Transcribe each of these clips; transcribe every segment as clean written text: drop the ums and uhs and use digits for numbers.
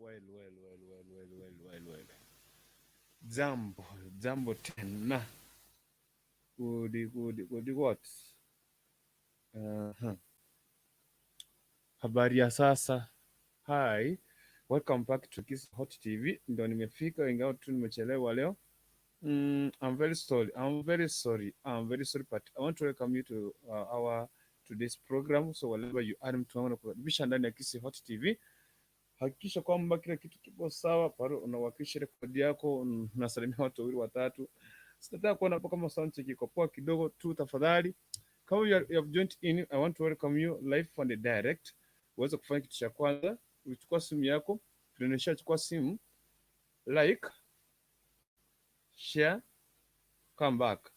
Well, well, well, well, well, well, well, well. Jambo, jambo tena. Good, good, good what? Uh-huh. Habari ya sasa. Hi. Welcome back to Kisii Hot TV. Ndio nimefika ingawa tu nimechelewa leo. I'm very sorry. I'm very sorry. I'm very sorry, but I want to welcome you to our today's program. So wherever you are, mtu wangu, nakukaribisha ndani ya Kisii Hot TV. Hakikisha kwamba kila kitu kipo sawa pale, unawakilisha rekodi yako, unasalimia watu wawili watatu. Sitataka kuona hapo kama sound check iko poa kidogo tu, tafadhali. Kama you have joined in, I want to welcome you live on the direct. Uweze kufanya kitu cha kwanza, uchukua simu yako, tunaonyesha chukua simu, like, share, come back.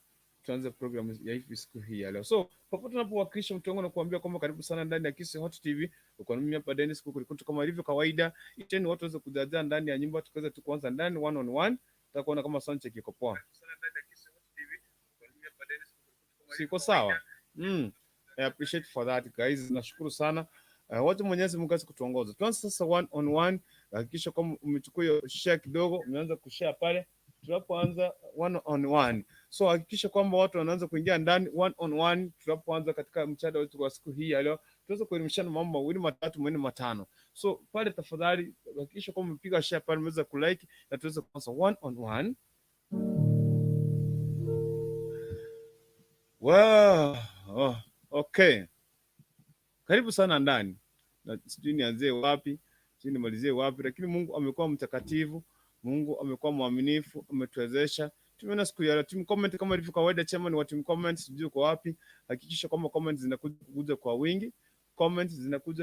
Tuanze program ya hivi siku hii ya leo. So popote unapowakilisha mtu wangu, nakuambia kwamba karibu sana ndani ya Kisii Hot TV. Uko na mimi hapa Dennis Kukulikuntu kama ilivyo kawaida. Iteni watu waweze kujaza ndani ya nyumba, tukaweza tu kuanza ndani one on one. Tutakuona kama sound check iko poa. Siko sawa? I appreciate for that, guys. Nashukuru sana. Wacha Mwenyezi Mungu aweze kutuongoza. Tuanze sasa one on one. Hakikisha kwamba umechukua hiyo share kidogo, umeanza kushare pale tunapoanza one on one. So hakikisha kwamba watu wanaanza kuingia ndani one on one tunapoanza katika mchada wetu wa siku hii ya leo, tuweze kuelimishana mambo mawili matatu manne matano. So pale tafadhali hakikisha kwamba umepiga share pale, umeweza kulike na tuweze kuanza one on one. Wow. Oh, okay. Karibu sana ndani. Na sijui nianzie wapi, sijui nimalizie wapi, lakini Mungu amekuwa mtakatifu, Mungu amekuwa mwaminifu, ametuwezesha. Tumeona siku ya leo team comment kama ilivyo kawaida, chairman wa team comment sijui uko wapi. Hakikisha kwamba comments zinakuja kwa wingi, comments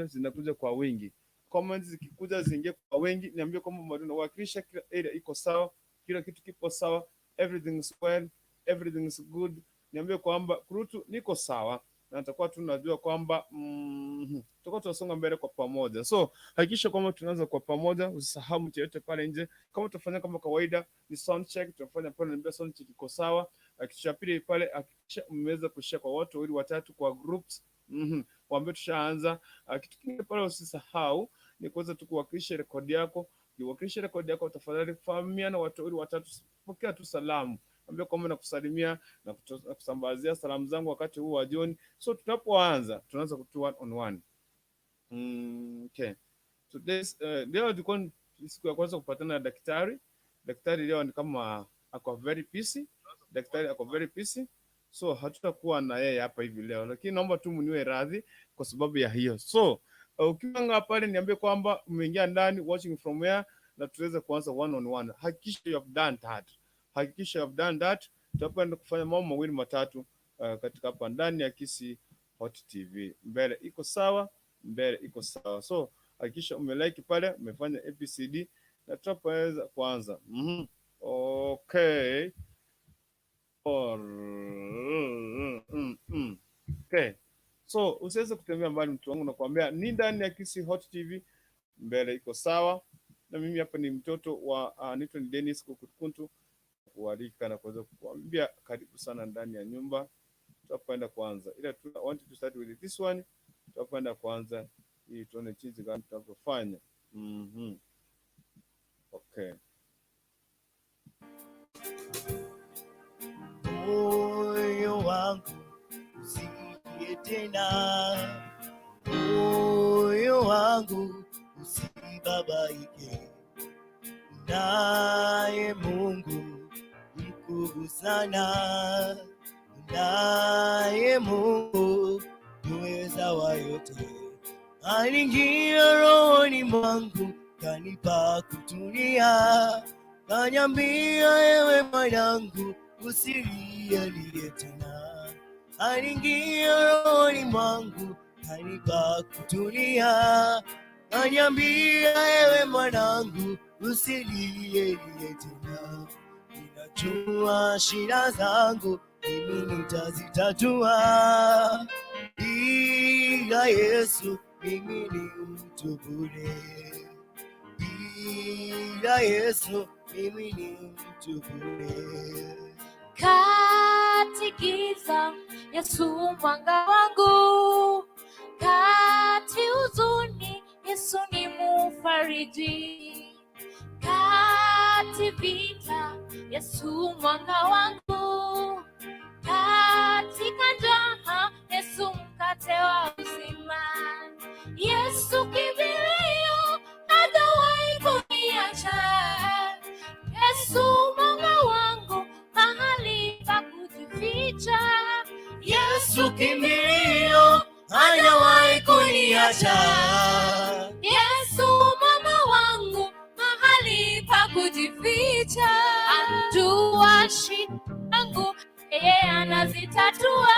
zinakuja kwa wingi. Comments zikikuja ziingie kwa wingi, niambie kwamba unawakilisha kila area iko sawa, kila kitu kipo sawa, everything is well, everything is good. Niambie kwamba kurutu niko sawa na tutakuwa tunajua kwamba tutakuwa tunasonga mbele kwa pamoja. So hakikisha kwamba tunaanza kwa pamoja, usisahau mtu yeyote pale nje. Kama tutafanya kama kawaida ni sound check, tunafanya pale, niambia sound check iko sawa. Kitu cha pili pale, hakikisha umeweza kushare kwa watu wawili watatu kwa groups. Waambie tushaanza. Kitu kingine pale usisahau ni kuweza tu kuwakilisha rekodi yako. Ukiwakilisha rekodi yako, tafadhali fahamiana watu wawili watatu, pokea tu salamu, ambia kwamba nakusalimia na kusambazia salamu zangu wakati huu wa jioni. So tunapoanza tunaanza kutu one on one. Okay. Today's, leo tulikuwa ni siku ya kwanza kupatana na daktari. Daktari leo ni kama ako very busy. Daktari ako very busy. So hatutakuwa na yeye hapa hivi leo, lakini naomba tu mniwe radhi kwa sababu ya hiyo. So ukiwa pale niambie kwamba umeingia ndani watching from where, na tuweze kuanza one on one. Hakikisha you have done that. Hakikisha you have done that. Tutakwenda kufanya mambo mawili matatu katika hapa ndani ya Kisii Hot TV. Mbele iko sawa, mbele iko sawa. So hakikisha umelike pale, umefanya ABCD na tutapoweza kuanza. Okay. Or, Okay. So usiweze kutembea mbali mtu wangu, nakwambia ni ndani ya Kisii Hot TV, mbele iko sawa. Na mimi hapa ni mtoto wa naitwa ni Dennis Kukutuntu, kualika na kuweza kukuambia karibu sana ndani ya nyumba. Tutakwenda kwanza, ila tu I want to start with this one. Tutakwenda kwanza ili tuone jinsi gani tunavyofanya. Okay. Moyo wangu usilie tena, moyo wangu usibabaike, naye Mungu mkuu sana, naye Mungu muweza wa yote, aliingia rohoni mwangu, kanipa kutulia, kaniambia ewe mwanangu, usilie tena. Aliingia rohoni mwangu, kanipa kutulia, kaniambia ewe mwanangu, usilie tena. Ninajua shida zangu mimi nitazitatua, bila Yesu mimi ni mtu bure, bila Yesu mimi ni mtu bure. Kati giza, Yesu mwanga wangu, kati huzuni, Yesu ni mufariji. Wakati vita, Yesu mwanga wangu. Katika njaa, Yesu mkate wa uzima. Yesu kimbilio, hajawahi kuniacha. Yesu mwanga wangu, mahali pa kujificha. Yesu kimbilio, hajawahi kuniacha. Yesu mwamba wangu, mahali pa kujificha. Anajua shida zangu, yeye anazitatua.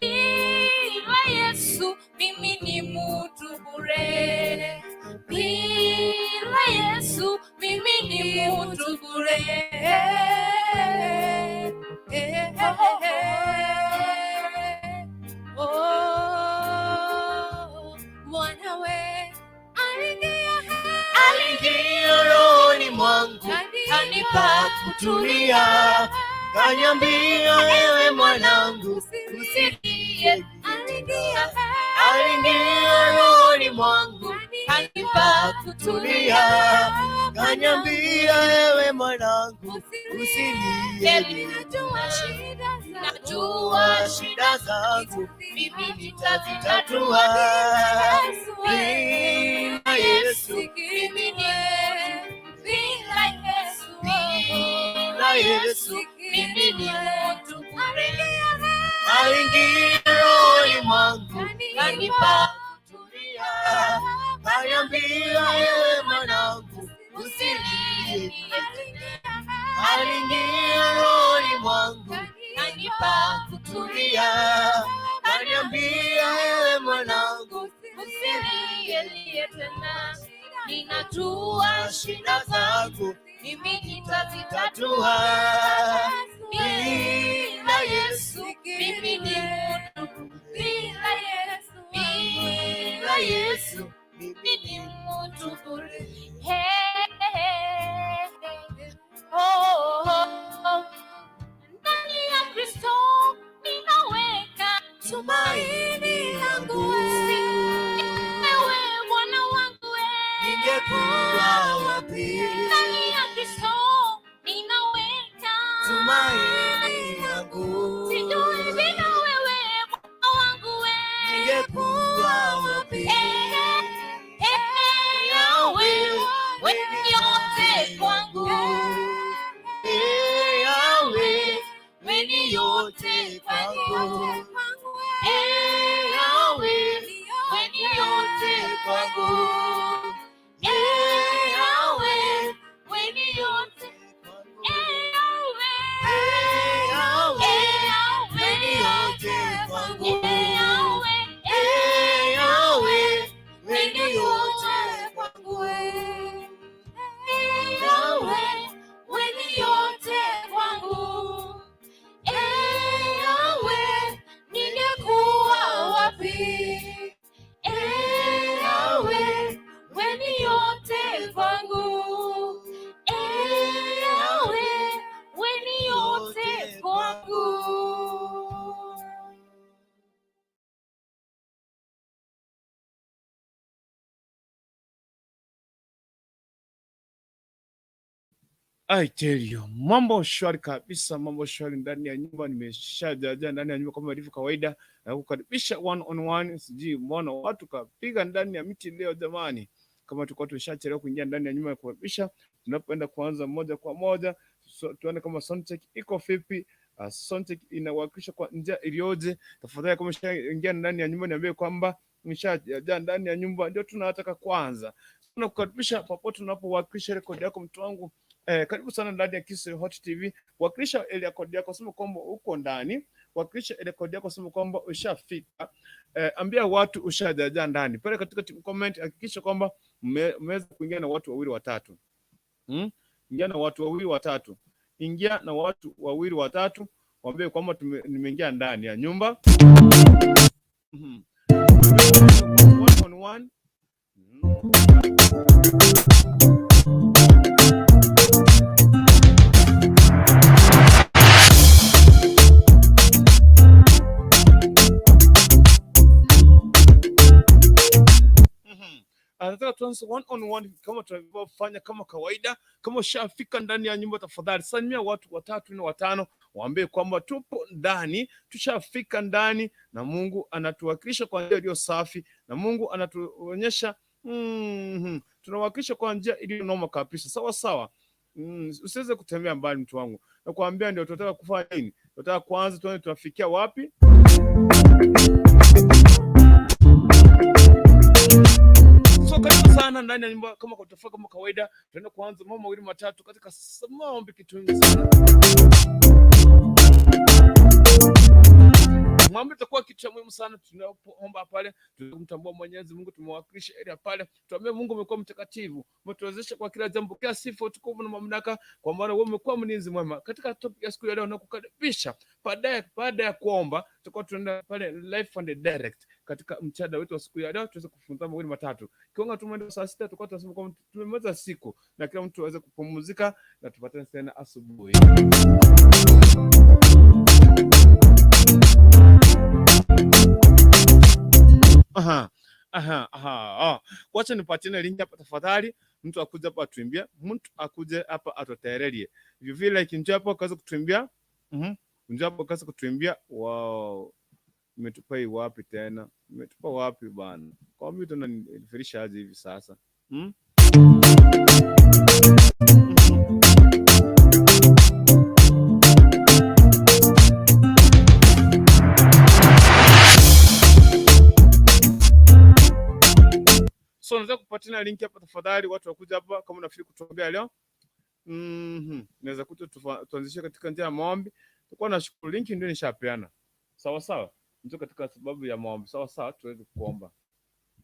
Bila Yesu mimi ni mtu bure. Bila Yesu mimi ni mtu bure. Oh, Bwana we aliingia, Aliingia rohoni mwangu, kanipa kutulia, kaniambia ewe mwanangu, usilie. Aliingia, Aliingia rohoni mwangu, kanipa kutulia, kaniambia ewe mwanangu, usilie. Najua shida zangu, Najua shida zangu, mimi nitazitatua. Bila Yesu, mimi ni bila Yesu, bila Yesu, mimi ni mtu bure. Aliingia rohoni mwangu, Kanipa kutulia, kaniambia ewe mwanangu, usilie. Aliingia rohoni mwangu, kanipa kutulia, kaniambia ewe mwanangu, usilie tena. Ninajua shida zangu mimi nitazitatua. tatua. Bila Yesu mimi ni mtu, bila Yesu, Bila Yesu, mimi ni mtu bure. Hey, hey, hey. Oh, oh, oh. Ndani ya Kristo ninaweka tumaini langu, ewe Bwana wangu we. ningekuwa wapi? Ndani ya Kristo ninaweka Tumaini langu, sijui bila wewe Bwana wangu we. ningekuwa wapi? Eh, eh, Yahweh, wewe ni yote kwangu. Eh, Yahweh, wewe ni yote kwangu. Eh, Yahweh, wewe ni yote kwangu. Eh, Yahweh, wewe ni yote. Eh, Yahweh, Eh, Yahweh, eh, Yahweh, wewe ni yote kwangu. eh, Yahweh, Eh, Yahweh, wewe ni yote kwangu. Eh, Yahweh, wewe ni yote kwangu. Eh, Yahweh, ningekuwa wapi? Eh, Yahweh, wewe ni yote kwangu. Eh, Yahweh, wewe ni yote kwangu. I tell you, mambo shwari kabisa, mambo shwari ndani ya nyumba. Nimeshajaja ndani ya nyumba kama ilivyo kawaida, na kukaribisha one on one. Sijui mbona watu kapiga ndani ya miti leo jamani, kama tulikuwa tumeshachelewa kuingia ndani ya nyumba ya kukaribisha. Tunapoenda kuanza moja kwa moja, so, tuone kama sound check iko vipi. Sound check inawakilisha kwa njia iliyoje? Tafadhali kama ushaingia ndani ya nyumba niambie kwamba nimeshajaja ndani ya nyumba, ndio tunataka kwanza. Tunakukaribisha popote unapowakilisha rekodi yako, mtu wangu. Karibu sana ndani ya Kisii Hot TV. Wakilisha ile kodi yako, sema kwamba uko ndani. Wakilisha ile kodi yako, sema kwamba ushafika. Ambia watu ushajaja ndani pale katika team comment. Hakikisha kwamba mmeweza kuingia na watu wawili watatu. Ingia na watu wawili watatu, ingia na watu wawili watatu, waambie kwamba nimeingia ndani ya nyumba. One on one. Nataka tuanze one on one kama tunavyofanya kama kawaida. Kama ushafika ndani ya nyumba, tafadhali salimia watu watatu na watano, waambie kwamba tupo ndani, tushafika ndani na Mungu anatuwakilisha kwa njia iliyo safi, na Mungu anatuonyesha tunawakilisha kwa njia iliyo noma kabisa, sawa sawa. Usiweze kutembea mbali, mtu wangu, nakwambia. Ndio tunataka kufanya nini? Tunataka kwanza tuone tunafikia wapi. So karibu sana ndani ya nyumba, kama kwa kama kawaida, tunaenda kuanza mambo mawili matatu katika maombi, kitu muhimu sana. Maombi itakuwa kitu cha muhimu sana tunapoomba pale, tunamtambua Mwenyezi Mungu, tumewakilisha area pale, tuambie Mungu umekuwa mtakatifu, umetuwezesha kwa kila jambo, kila sifa, utukufu na mamlaka, kwa maana wewe umekuwa mlinzi mwema. Katika topic ya siku ya leo nakukaribisha baadaye, baada ya kuomba tutakuwa tunaenda pale live and direct katika mchada wetu wa siku ya leo, tuweze kufunza mawili matatu. Kiwango tumeenda saa 6, tutakuwa tunasema kwamba tumemaliza siku na kila mtu aweze kupumzika na tupatane tena asubuhi. Aha. Ah. Wacha nipatiane link hapa tafadhali. Mtu akuje hapa atuimbie, mtu akuje hapa atutererie. If you feel like njoo hapo kaza kutuimbia. Njoo hapo kaza kutuimbia. Wow. Umetupa hii wapi tena? Umetupa wapi bana? Kwa mimi tena nifirisha aje hivi sasa? Mm? Mhm. So nataka kupatiana link hapa tafadhali, watu wakuja hapa kama unafikiri kutuombea leo. Naweza kuta tuanzishe katika njia ya maombi. Tutakuwa na shukuru, link ndio nishapeana. Sawa sawa. Mtu katika sababu ya maombi. Sawa sawa, tuweze kuomba.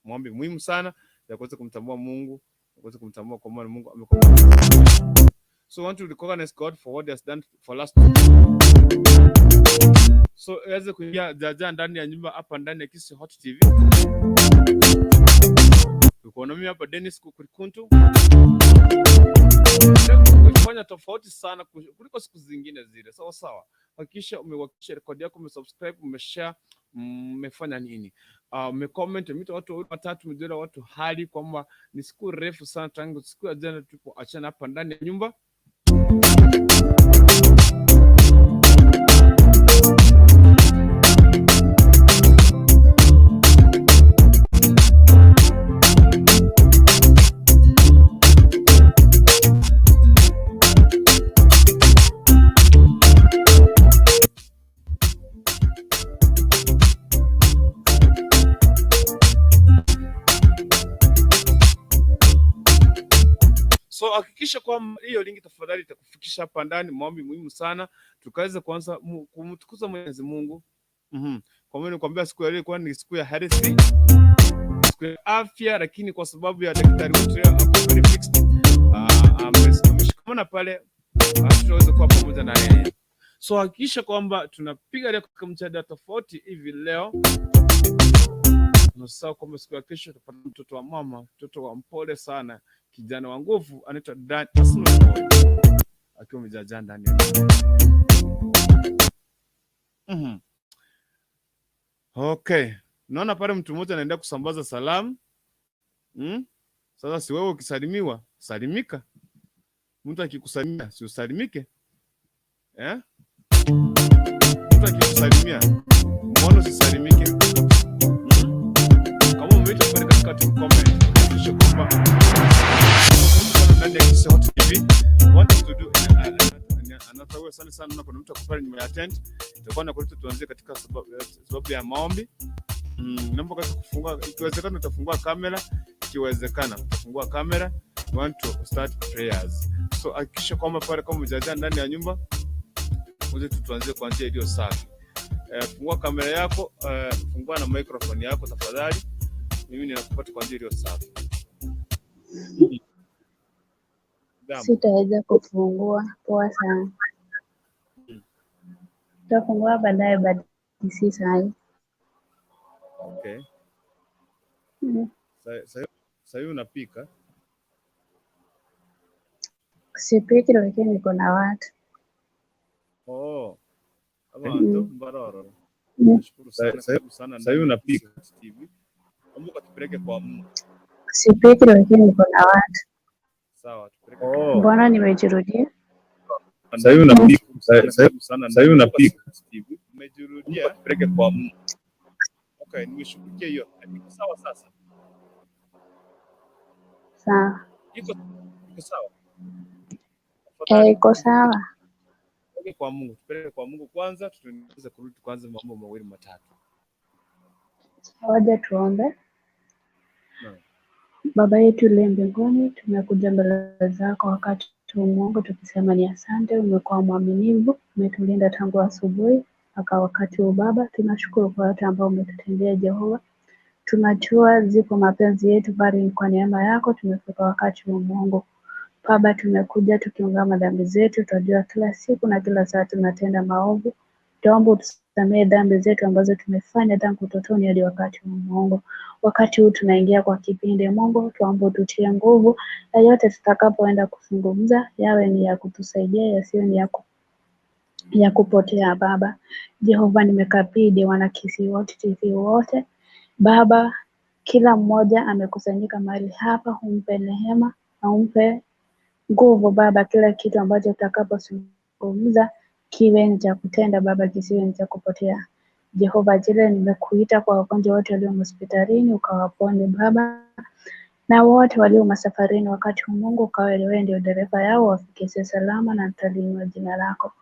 Maombi muhimu sana ya kuweza kumtambua Mungu, kuweza kumtambua kwa maana Mungu amekuwa. So want to recognize God for what he has done for last. So iweze kuingia jaja ndani ya nyumba hapa ndani ya Kisii Hot TV. Uko na mimi hapa Dennis Kukurikuntu. Kufanya tofauti sana kuliko siku zingine zile. Sawa sawa. Hakikisha umewakisha rekodi yako, umesubscribe, umeshare, mmefanya nini? Umecomment, umeita watu wawili watatu, umejulia watu hali kwamba ni siku refu sana tangu siku ya jana tulipoachana hapa ndani ya nyumba. So hakikisha kwamba hiyo linki tafadhali itakufikisha hapa ndani. Maombi muhimu sana, tukaweze kuanza kumtukuza Mwenyezi Mungu. Kwa maana nikwambia siku ya leo ilikuwa ni siku ya health, siku ya afya, lakini kwa sababu ya daktari wetu leo ako very fixed, ameshikamana pale, hatutaweza kuwa pamoja na yeye. So hakikisha kwamba tunapiga leo katika mjadala tofauti hivi leo. Unasahau kwamba siku ya kesho tutapata mtoto wa mama, mtoto wa mpole sana, kijana wa nguvu, anaitwa Dan Arsenal Boy akiwa amejaajaa ndani ya nyumba. Okay, naona pale mtu mmoja anaendelea kusambaza salamu. Sasa si wewe ukisalimiwa, salimika. Mtu akikusalimia, si usalimike? Eh? Mtu akikusalimia, mbona usisalimike? Kama umeitwa pale katika tu comment, hakikisha kwamba ndani ya Kisii Hot TV. Want to do in another way. Sana sana kuna mtu ako pale nyuma ya tent. Tutakuwa na kuleta tuanzie katika sababu ya maombi. Naomba kwanza kufungua, ikiwezekana utafungua kamera, ikiwezekana utafungua kamera. We want to start prayers. So hakikisha kwamba pale kama hujaja ndani ya nyumba, uje tu tuanzie kwa njia iliyo safi. Fungua kamera yako, fungua na microphone yako tafadhali. Mimi ninakupata kwa njia iliyo safi. Jambo. Sitaweza kufungua. Poa sana. Tutafungua baadaye but si sahi. Okay. Sasa hivi unapika? Sipiki lakini niko na watu. Oh. Abantu mbaroro. Nashukuru sana, karibu sana Sasa hivi ndani ya unapika. Kisii TV. Naomba tupeleke kwa Mungu. Sipiki lakini niko na watu. Sawa, tupeleke kwa Oh, Mbona nimejirudia? sasa hivi unapika. sana Sasa hivi unapika. Umejirudia, tupeleke kwa Mungu. Okay, nimeshughulikia hiyo. Iko sawa sasa? Sawa. Iko sawa? Eh, Tafadhali iko sawa. tupeleke kwa Mungu, tupeleke kwa Mungu kwanza, tuweze kurudi kwanza mambo mawili matatu. Waja tuombe. Naam. Baba yetu uliye mbinguni, tumekuja mbele zako wakati huu Mungu tukisema ni asante. Umekuwa mwaminifu, umetulinda tangu asubuhi mpaka wakati huu Baba. Tunashukuru kwa yote ambayo umetutendea Jehova. Tunajua ziko mapenzi yetu, bali ni kwa neema yako tumefika wakati huu Mungu. Baba, tumekuja tukiungama dhambi zetu, twajua kila siku na kila saa tunatenda maovu. Tuombe utusamehe dhambi zetu ambazo tumefanya tangu utotoni hadi wakati huu Mungu. Wakati huu tunaingia kwa kipindi Mungu, tuombe ututie nguvu na yote tutakapoenda kuzungumza yawe ni ya kutusaidia, yasiyo ni ya kupotea Baba. Jehova, nimekabidhi wanakisi wote TV wote Baba, kila mmoja amekusanyika mahali hapa, umpe neema na umpe nguvu Baba, kila kitu ambacho tutakapozungumza kiwe ni cha kutenda Baba, kisiwe ni cha kupotea. Jehova Jire, nimekuita kwa wagonjwa wote walio hospitalini, ukawaponye Baba, na wote walio masafarini wakati huu Mungu, ukawe wewe ndio dereva yao, wafikishe salama na nitaliinua jina lako.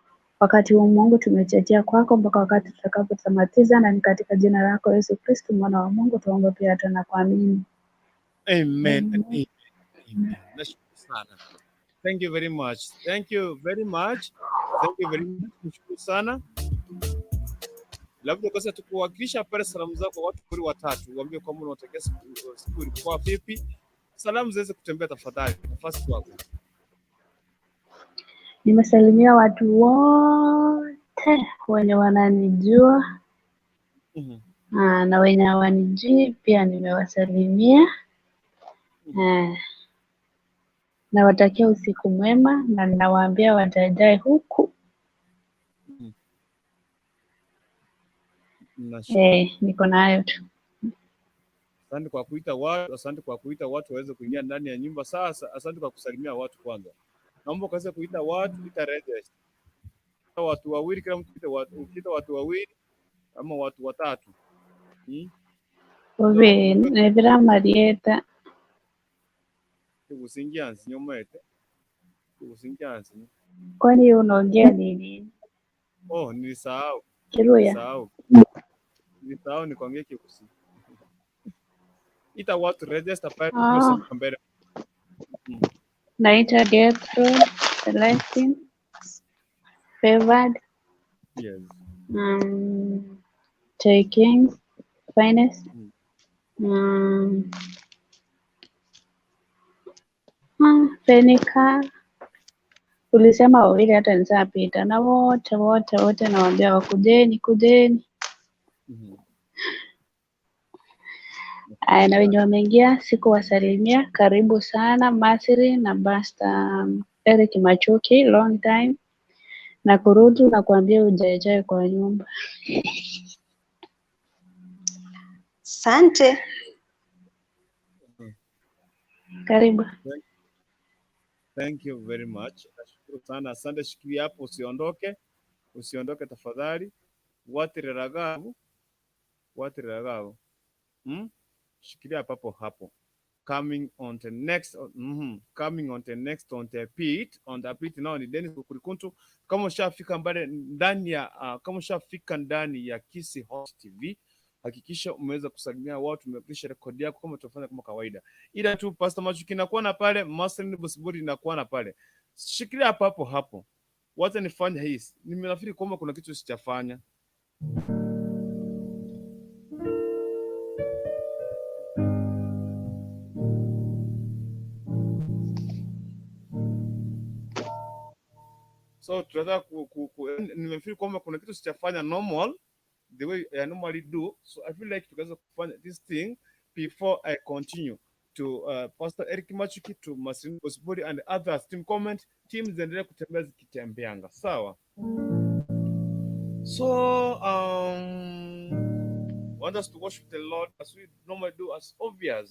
Wakati huu Mungu tumechechea kwako mpaka wakati tutakapotamatisha, na ni katika jina lako Yesu Kristo mwana wa Mungu tuombe pia hata na kuamini. Amen and Amen. amen. Amen. Nashukuru sana. Thank you very much. Thank you very much. Thank you very much. Nashukuru sana. Labda kwanza tukuwakilisha pale salamu zako watu wawili watatu, uambie kwamba unawatakia siku ilikuwa vipi. Salamu ziweze kutembea tafadhali. Nafasi kwako. Nimesalimia watu wote wenye wananijua na wenye hawanijui pia nimewasalimia. Nawatakia usiku mwema na ninawaambia watajae huku. Nashukuru. Niko nayo tu. Asante kwa kuita watu, asante kwa kuita watu waweze kuingia ndani ya nyumba sasa. Asante kwa kusalimia watu kwanza. Naomba ukaweze kuita watu, ita register. Watu wawili, kila mtu ita watu, ukiita watu wawili ama watu watatu. Obe nevira Marieta Tukusingia nyomete. Tukusingia. kwani unaongea nini? Oh, nilisahau. Kiluya. Nilisahau. Nilisahau nikwambie kikusi. Ita watu register pale tumesema mbele. Naita Gertrude, Celestine, Favored, Yes. Joy King, Finest, Fenika. Ulisema wawili hata nishapita na wote wote wote nawaambia wakujeni, kujeni. Aya, na wenye wameingia sikuwasalimia, karibu sana Masiri na Basta Eric Machuki, long time na kurudu na kuambia ujaejae kwa nyumba. Asante. Karibu. Thank you very much. Nashukuru sana. Asante, shikilia hapo, usiondoke. Usiondoke tafadhali. Watireragabu. Watireragabu. Shikilia papo hapo. Coming on the next, coming on the next on the pit, on the pit now ni Dennis Kurikuntu. Kama ushafika mbele ndani ya kama ushafika ndani ya Kisii Hot TV, hakikisha umeweza kusalimia watu, umekwisha rekodi yako kama tunafanya kama kawaida. Ila tu Pastor Machuki inakuwa na pale, Marceline Bosibori inakuwa na pale. Shikilia papo hapo. Wacha nifanye hii. Nimenafikiri kwamba kuna kitu sijafanya. So tunataka nimefikiri kwamba kuna kitu sijafanya normal the way I normally do. So I feel like tukaweza kufanya this thing before I continue to Pastor Eric Machuki, to Marceline Bosibori and others. Team comment, team ziendelee kutembea zikitembeanga. Sawa. So want us to worship the Lord as we normally do, as obvious.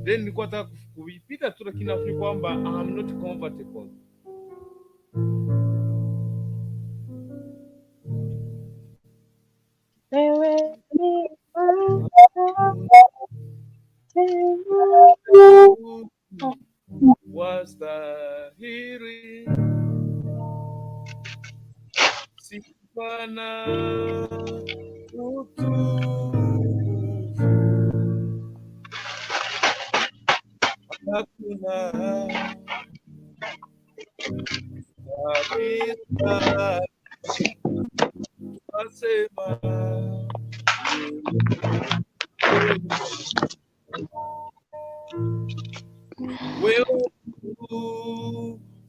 Then nilikuwa nataka kuipita tu, lakini nafikiri kwamba I'm not comfortable. Wewe ni Wastahili sifa na utukufu, hakuna kabisa, twasema wewe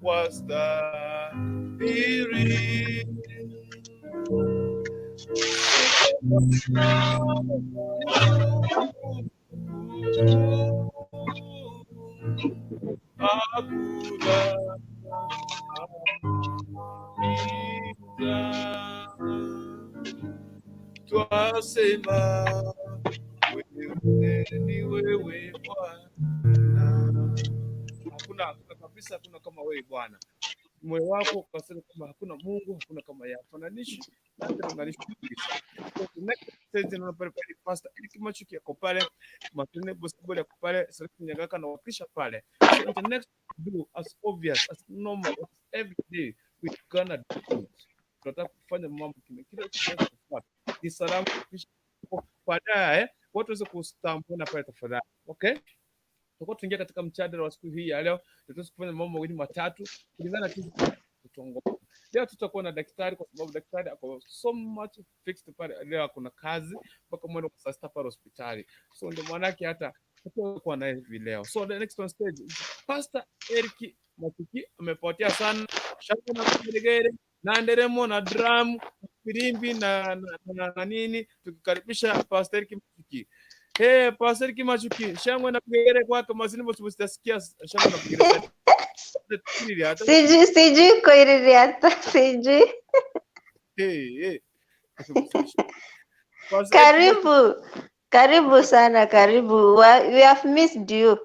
wastahili hakuna kabisa, twasema wewe ni wewe Bwana. Hakuna, hakuna kabisa, hakuna kama wewe Bwana. Moyo wako ukasema kwamba hakuna Mungu, hakuna kama yeye, hafananishi na hata linganishi kabisa. So, the next stage naona pale pale Pastor Eric Machuki yako pale, Martin Bosiboli yako pale, Celestine Nyagaka anawakilisha pale. So the next do as obvious as normal as every day we gonna do it. Tunataka kufanya mambo kile kile tunaweza kufuata. Ni salamu kisha baadaye watu waweze kustambua pale tafadhali. Okay? Tutakuwa tuingia katika mjadala wa siku hii ya leo, tutaweza kufanya mambo mawili matatu kulingana na jinsi kutongoza. Leo tutakuwa na daktari kwa sababu daktari ako so much fixed pale, leo kuna kazi mpaka mwendo wa saa sita pale hospitali, so ndio maana yake hata tutakuwa naye hivi leo. So the next on stage is Pastor Eric Matiki, amepotea sana shangwe na vigelegele na nderemo na drum na filimbi na nini, tukikaribisha Pastor Eric Matiki. Hey, Pastor Eric Machuki, shangwe na vigelegele kwake, mazini msitasikia shangwe na vigelegele. Hata Sijui kuiriria sijui. hey, hey. Pastor Eric Karibu, karibu sana, karibu. We have missed you.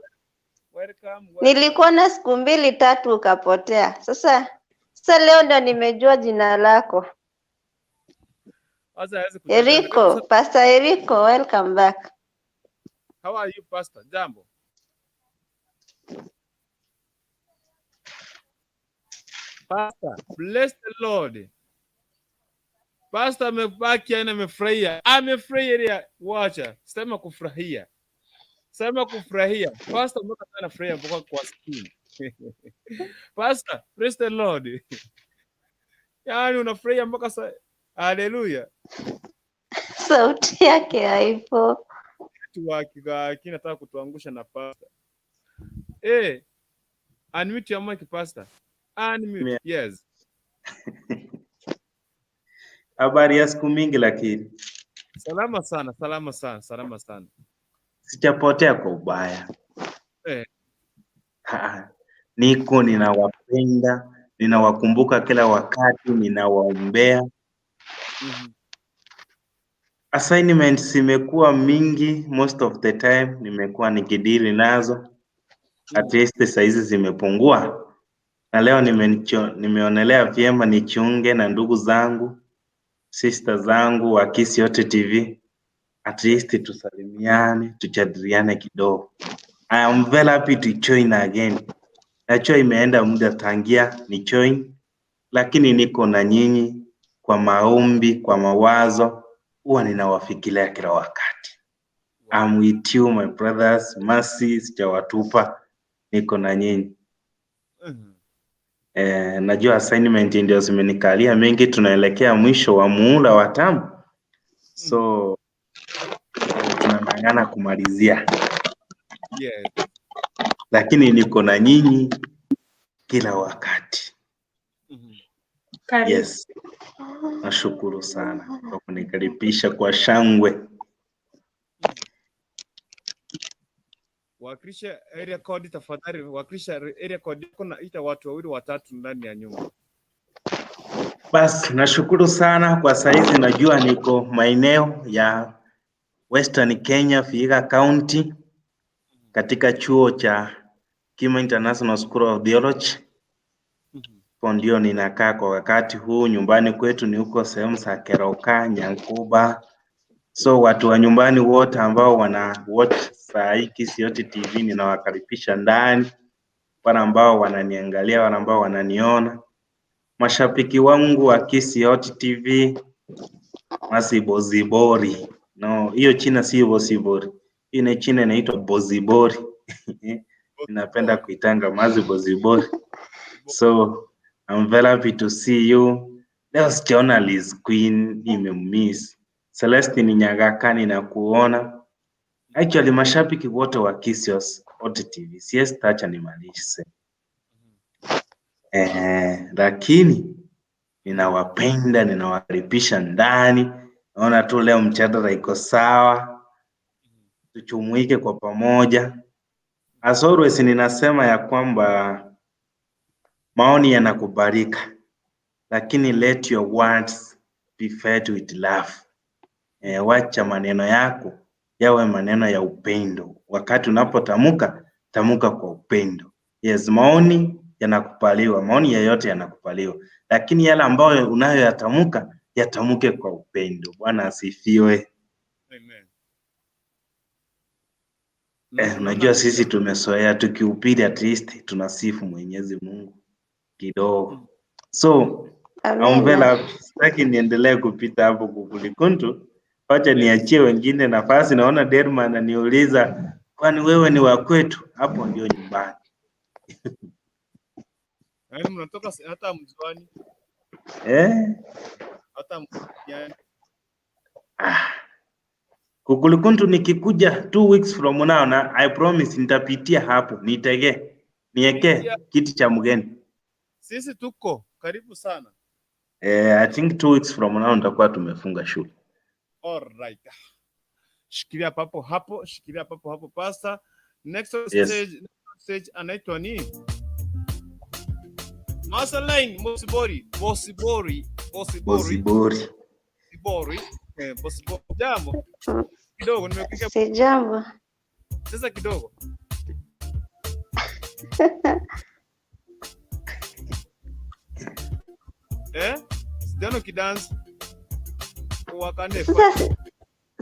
Welcome, welcome. Nilikuona siku mbili tatu ukapotea. Sasa leo ndo nimejua jina lako. Sasa hawezi kuchanganya. Eriko, Pastor Eriko, welcome back. How are you, Pastor? Jambo. Pastor, bless the Lord. Pastor amebaki yani amefurahia. Amefurahia. Wacha, sema kufurahia. Sema kufurahia. Pastor mpaka anafurahia mpaka kwa screen. Pastor, praise the Lord. Yaani unafurahia mpaka sa Haleluya. Sauti yake haipo. Mtu wa kigaki nataka kutuangusha na pastor. Eh, unmute your mic, pastor. Unmute. Yes. Habari ya siku mingi, lakini Salama sana, salama sana, salama sana. sijapotea kwa ubaya. Eh. Ha, niko ninawapenda, ninawakumbuka kila wakati, ninawaombea. Assignments zimekuwa mingi, most of the time nimekuwa nikidili nazo. At least saizi zimepungua, na leo nimeonelea vyema nijiunge na ndugu zangu, sister zangu wa Kisii Yote TV, at least tusalimiane, tujadiliane kidogo. I am very happy to join again. Najua imeenda muda tangia ni join, lakini niko na nyinyi kwa maombi, kwa mawazo, huwa ninawafikiria kila wakati. I'm with you my brothers, mercy sijawatupa, niko na nyinyi. Najua assignment ndio zimenikalia mingi, tunaelekea mwisho wa muhula wa tamu, so tunang'ang'ana kumalizia, lakini niko na nyinyi kila wakati. Karibu. Yes, nashukuru sana kwa kunikaribisha kwa shangwe. Wakilisha area code tafadhali, wakilisha area code yako na ita watu wawili watatu ndani ya nyumba. Basi nashukuru sana kwa saizi, najua niko maeneo ya Western Kenya, Vihiga County, katika chuo cha Kima International School of Theology. Hapo ndio ninakaa kwa wakati huu. Nyumbani kwetu ni huko sehemu za Keroka, Nyankuba. So watu wa nyumbani wote ambao wana watch saa hii Kisii TV ninawakaribisha ndani, wale ambao wananiangalia, wale ambao wananiona, mashabiki wangu wa Kisii TV, Masibozibori. No, hiyo China si Bozibori, hii ni China inaitwa Bozibori. Ninapenda kuitanga Mazibozibori. So I'm very happy to see you. Leo sijaona Liz Queen, nimemiss. Celestine Nyagaka ninakuona. Actually mashabiki wote wa Kisii Hot TV, siwezi tacha nimalize. Lakini ninawapenda, ninawakaribisha ndani. Naona tu leo mjadala iko sawa, tujumuike kwa pamoja. As always ninasema ya kwamba maoni yanakubalika, lakini let your words be fed with love. Wacha maneno yako yawe maneno ya upendo. Wakati unapotamka, tamka kwa upendo. Yes, maoni yanakubaliwa, maoni yoyote yanakubaliwa, lakini yale ambayo unayoyatamka yatamke kwa upendo. Bwana asifiwe. Amen. Unajua sisi tumezoea tukihubiri at least tunasifu Mwenyezi Mungu kidogo. So Amina. Amvela, sitaki niendelee kupita hapo kukulikuntu, wacha niachie wengine nafasi. Naona Derma ananiuliza kwani wewe ni wa kwetu? Hapo ndio nyumbani. Yaani mnatoka hata mjuani, Eh? hata mjuani. Ah. Kukulikuntu nikikuja 2 weeks from now na I promise nitapitia hapo, nitege nieke Pitia. kiti cha mgeni. Sisi tuko karibu sana. I think 2 weeks from now nitakuwa tumefunga shule. All right. Shikilia papo hapo, shikilia papo hapo pastor. Next on Yes. stage, next on stage anaitwa ni Masterline Mosibori, Mosibori, Mosibori, Bozibori. Mosibori. Mosibori. Jambo kidogo nimekuja Sijambo. sasa kidogo. Sijano kidance wakane Sasa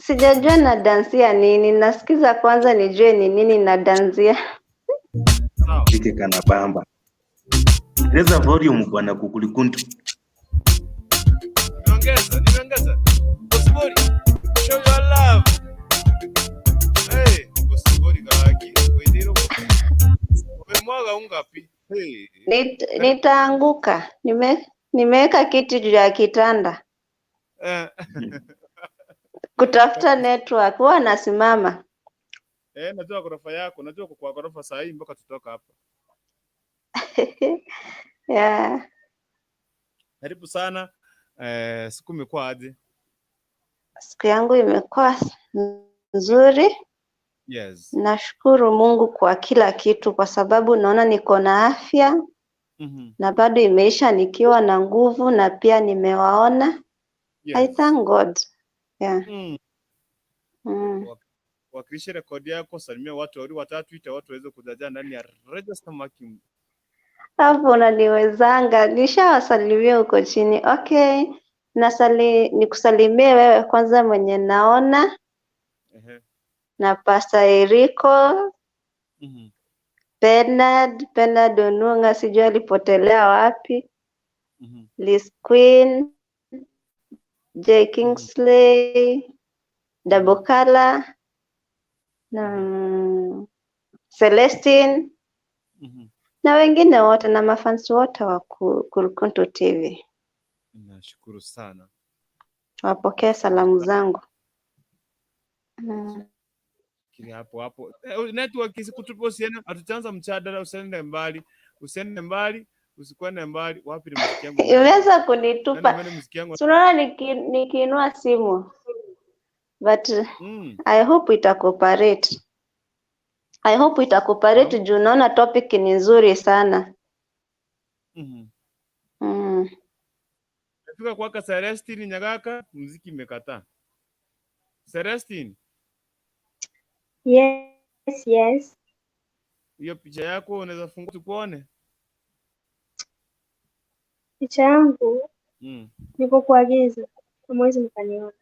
sijajua na dansia nini. Nasikiza kwanza nijue ni nini na dansia. Sawa. Kike kana bamba. Ongeza volume bwana Kukulikuntu. Nimeongeza, nimeongeza. Mosibori, show your love. Hey, Mosibori kaki. Weidero. Umemwaga ungapi? Hey. Nitaanguka. Nimeweka kiti juu ya kitanda kutafuta network. Huwa nasimama. Najua ghorofa yako, najua kwa ghorofa saa hii mpaka tutoka hapa. Yeah. Karibu sana. Siku imekuwa aje? Siku yangu imekuwa nzuri. Yes. Nashukuru Mungu kwa kila kitu, kwa sababu naona niko na afya na bado imeisha nikiwa na nguvu na pia nimewaona. I Yes. thank God. Yeah. Wakilishe rekodi yako, salimia watu wawili watatu, ita watu waweze kujajaa ndani ya register marking. Hapo unaniwezanga, nishawasalimia huko chini. Okay, nikusalimie wewe kwanza mwenye naona na Pastor Eriko, Bernard Onunga, sijui alipotelea wapi, Liz Queen, J Kingsley, Dabokala na Celestine na wengine wote na mafansi wote wa Kurukuntu TV. Nashukuru sana. Wapokee salamu zangu. Kile hapo hapo. Network isikutupe, usiende, hatutaanza mjadala, usiende mbali, usiende mbali, usikwende mbali. Wapi ni muziki yangu? Imeweza kunitupa. Nani muziki yangu? Si unaona nikiinua simu. But I hope ita cooperate. I hope ita cooperate juu naona topic ni nzuri sana. Nafika kwaka Celestine Nyagaka, muziki imekataa. Celestine, Yes, yes. Hiyo picha yako unaweza fungua tukuone? Picha yangu niko kuagiza, hamwezi mkaniona.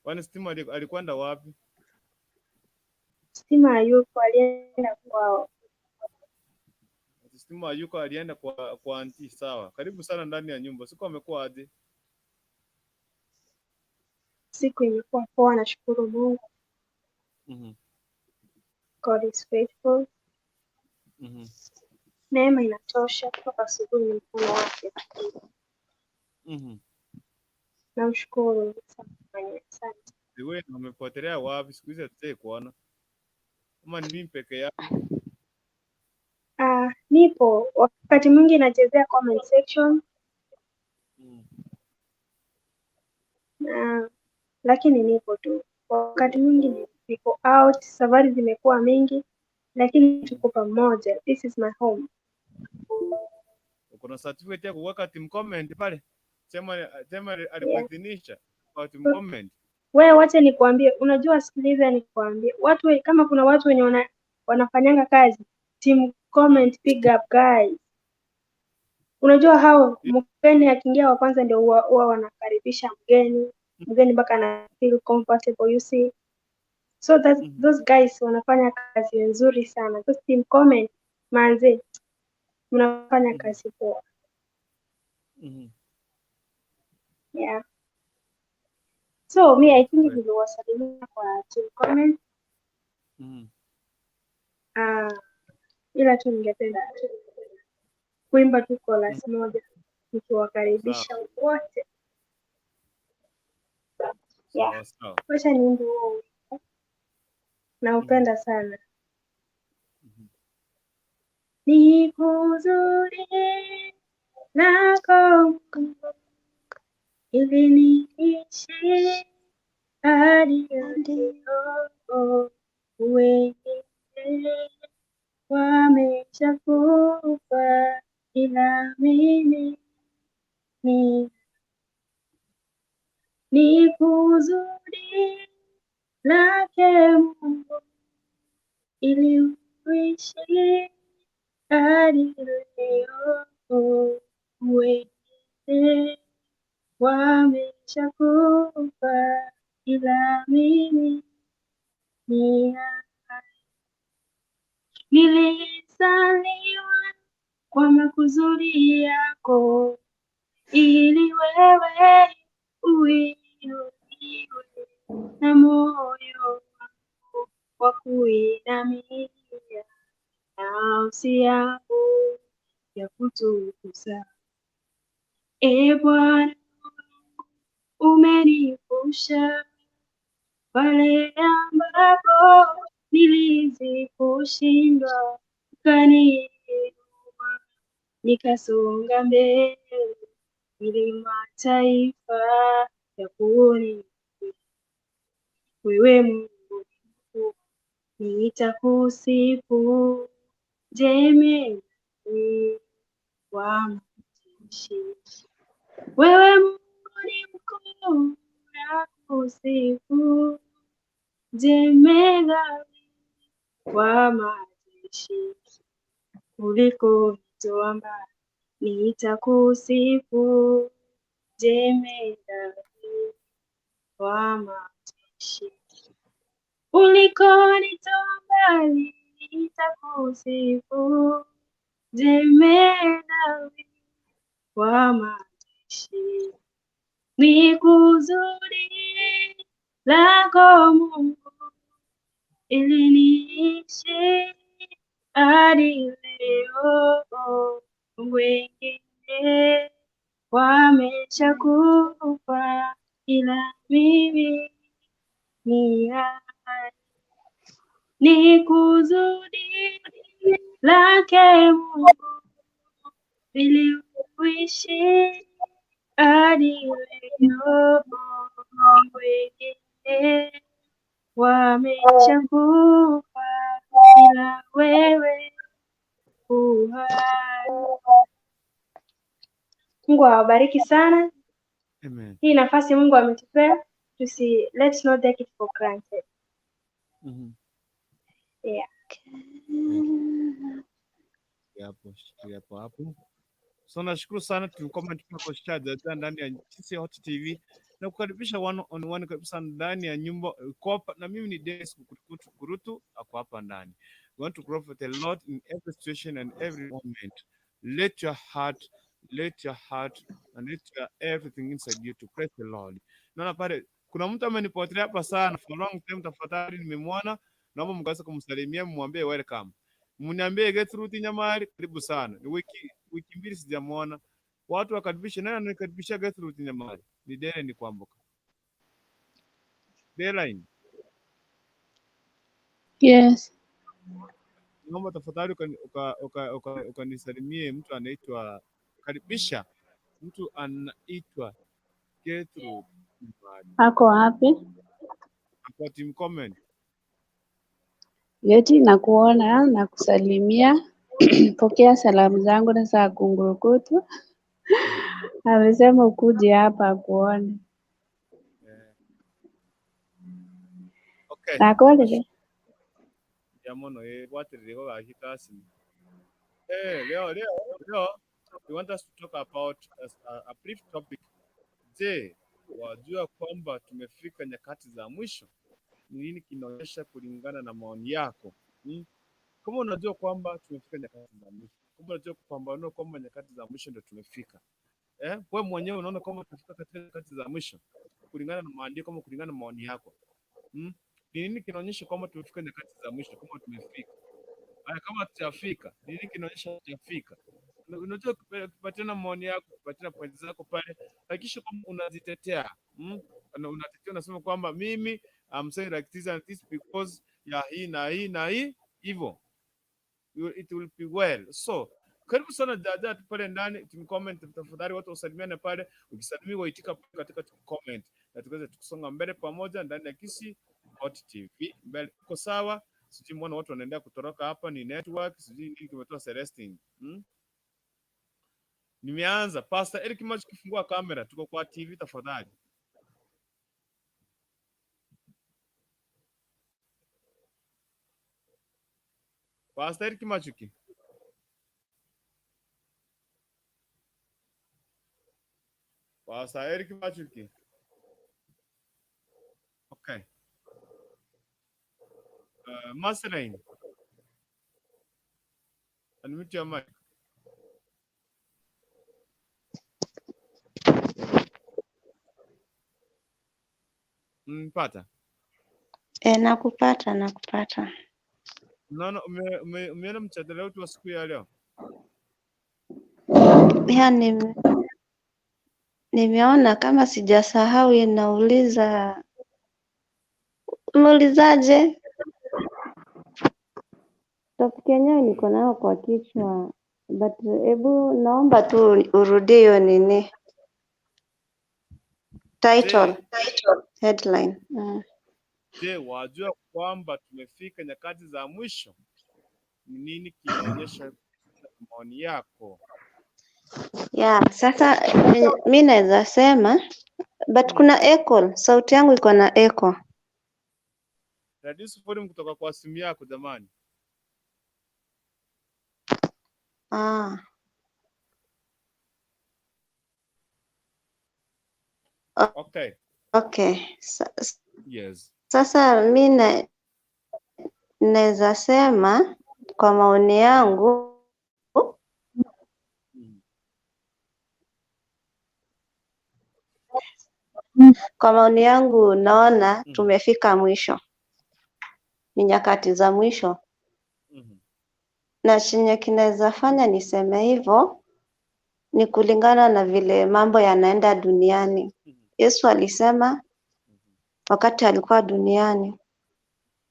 Kwani Stima alikwenda wapi? Stima hayupo, alienda kwao. Stima yuko alienda kwa anti. Sawa, karibu sana ndani ya nyumba. Siku amekuwa aje? Siku imekuwa poa, nashukuru Mungu. God is faithful. Neema inatosha kutoka asubuhi, ni mkono wake. Namshukuru sana mwenyewe, asante. Wewe amepotelea wapi? Siku hizi hatutaki kuona. Ama ni mimi peke yangu? Ah, nipo wakati mwingi nachezea comment section na lakini nipo tu wakati mwingi niko out, safari zimekuwa mingi, lakini tuko pamoja. This is my home. Uko na certificate ya kuweka team comment pale? Sema sema alikuidhinisha kwa team comment. Wewe wacha nikuambie, unajua, sikiliza nikuambie, watu kama kuna watu wenye wanafanyanga kazi team comment, big up guys. Unajua hao mgeni akiingia wa kwanza ndio huwa wanakaribisha mgeni, mgeni mpaka ana feel comfortable, you see. So that, those guys wanafanya kazi nzuri sana. Those team comment manze, mnafanya kazi poa. Yeah. So me I think niliwasalimia kwa team comment. Ah, ila tu ningependa kuimba tu chorus moja nikiwakaribisha wote. Yeah. Sawa sawa. Wacha niimbe huo wimbo. Naupenda sana. Ni kuzuri lako Mungu, ili niishi hadi leo. Wengine wameshakufa, ila mimi ni kuzuri lake Mungu, ili uishi hadi leo. Wengine wameshakufa, ila mimi ni hai. Nilizaliwa kwa makusudi yako, ili wewe uinuliwe na moyo wangu wa kuinamia nafsi yangu ya kutukuza. E Bwana, umenivusha pale ambapo nilihisi kushindwa, ukaniinua nikasonga mbele, ili mataifa yakuone wewe. Mungu mkuu, nitakusifu jemedari wa majeshi. Wewe Mungu ni mkuu, nakusifu jemedari wa majeshi. Kuliko mbali, nitakusifu jemedari wa majeshi. Ulikonitoa mbali, nitakusifu jemedari wa majeshi. Ni kuzuri lako Mungu, ili niishi hadi leo. Wengine wameshakufa, ila mimi ni hai. Ni kusudi lake Mungu, ili uishi hadi leo. Wengine wameshakufa, ila wewe uhai. Mungu awabariki sana. Amen. Hii nafasi Mungu ametupea, tusi let's not take it for granted. Yeah. Hapo, shikilia hapo hapo. So nashukuru sana tulikuwa tumekoshia ndani ya Kisii Hot TV na kukaribisha one on one kabisa ndani ya nyumba uko na mimi ni Dennis Kukurutu Kurutu ako hapa ndani. We want to grow with a lot in every situation and every moment. Let your heart, let your heart and let your everything inside you to praise the Lord. Naona pale kuna mtu amenipotelea hapa sana for long time, tafadhali nimemwona, naomba mkaweza kumsalimia, mmwambie welcome. Mniambie Gertrude Nyamari, karibu sana. Ni wiki mbili sijamuona. Watu wakaribisha, nani ananikaribisha Gertrude Nyamari? Ni Dele ni Kwamboka. Deline, Yes. naomba tafadhali ukanisalimie mtu anaitwa karibisha mtu anaitwa Gertrude Nyamari. Ako wapi? Kwa team comment. Geti, nakuona na kusalimia. Pokea salamu zangu na za Kungurukutu. Amesema ukuje hapa akuone. Okay. Nakolele. Yamono watiririgo gaki kasi. Leo leo leo we want us to talk about a brief topic. Je, wajua kwamba tumefika nyakati za mwisho? Ni nini kinaonyesha kulingana na maoni yako? Kama unajua kwamba tumefika nyakati za mwisho, kama unajua kupambanua kwamba nyakati za mwisho ndio tumefika, wewe mwenyewe unaona kwamba tumefika katika nyakati za mwisho kulingana na maandiko ama kulingana na maoni yako? Ni nini kinaonyesha kwamba tumefika nyakati za mwisho? Kama tumefika haya, kama hatujafika, ni nini kinaonyesha hatujafika? Unajua, ukipatiana maoni yako, ukipatiana point zako pale, hakikisha kwamba unazitetea. Unatetea, unasema kwamba mimi I'm saying like this and this because ya hii na hii na hii, hivyo it will be well. So karibu sana dada pale ndani, team comment, tafadhali watu wasalimiane pale, ukisalimiwa itika pale katika team comment, na tuweze tukusonga mbele pamoja ndani ya Kisii Hot TV. Mbele uko sawa? Sijui mbona watu wanaendelea kutoroka hapa, ni network, sijui nini kimetoa Celestine. Nimeanza. Pastor Eric Machi, kifungua kamera, tuko kwa TV tafadhali. Pastor Eric Machuki. Pastor Eric Machuki. Okay. Marceline. Unmute your mic. Mpata. Nakupata, nakupata. Naona umeona mjadala wetu wa siku ya leo. Ya, nimeona kama sijasahau, inauliza umeulizaje? Topic yenyewe niko nayo kwa kichwa, but hebu naomba tu urudie hiyo nini title, headline. Je, wajua kwamba tumefika nyakati za mwisho? Ni nini kinaonyesha maoni yako? Yeah, sasa mi naweza sema but kuna echo, sauti yangu iko na echo. Reduce volume kutoka kwa simu yako jamani. Okay. Okay. Yes. Sasa mi naweza sema kwa maoni yangu kwa maoni yangu naona tumefika mwisho, ni nyakati za mwisho. Na chenye kinaweza fanya niseme hivyo ni kulingana na vile mambo yanaenda duniani. Yesu alisema wakati alikuwa duniani,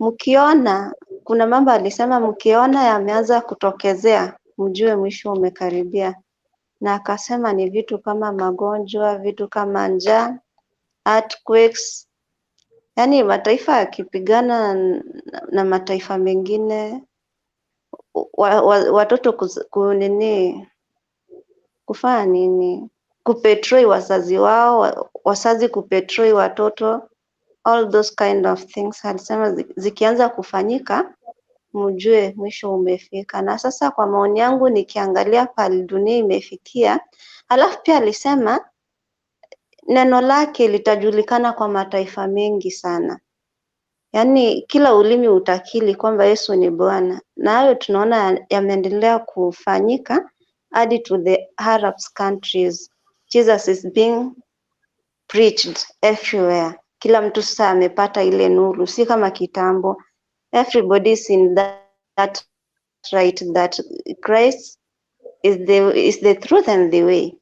mkiona kuna mambo alisema, mkiona yameanza kutokezea mjue mwisho umekaribia. Na akasema ni vitu kama magonjwa, vitu kama njaa, earthquakes, yaani mataifa yakipigana na mataifa mengine, watoto kunini kufanya nini, kupetroi wazazi wao, wazazi kupetroi watoto, all those kind of things alisema zikianza kufanyika mjue mwisho umefika. Na sasa kwa maoni yangu nikiangalia pale dunia imefikia, alafu pia alisema neno lake litajulikana kwa mataifa mengi sana. Yaani kila ulimi utakiri kwamba Yesu ni Bwana, na hayo tunaona yameendelea kufanyika hadi to the Arab countries. Jesus is being preached everywhere. Kila mtu sasa amepata ile nuru, si kama kitambo. Everybody is in that right that Christ is the truth and the way.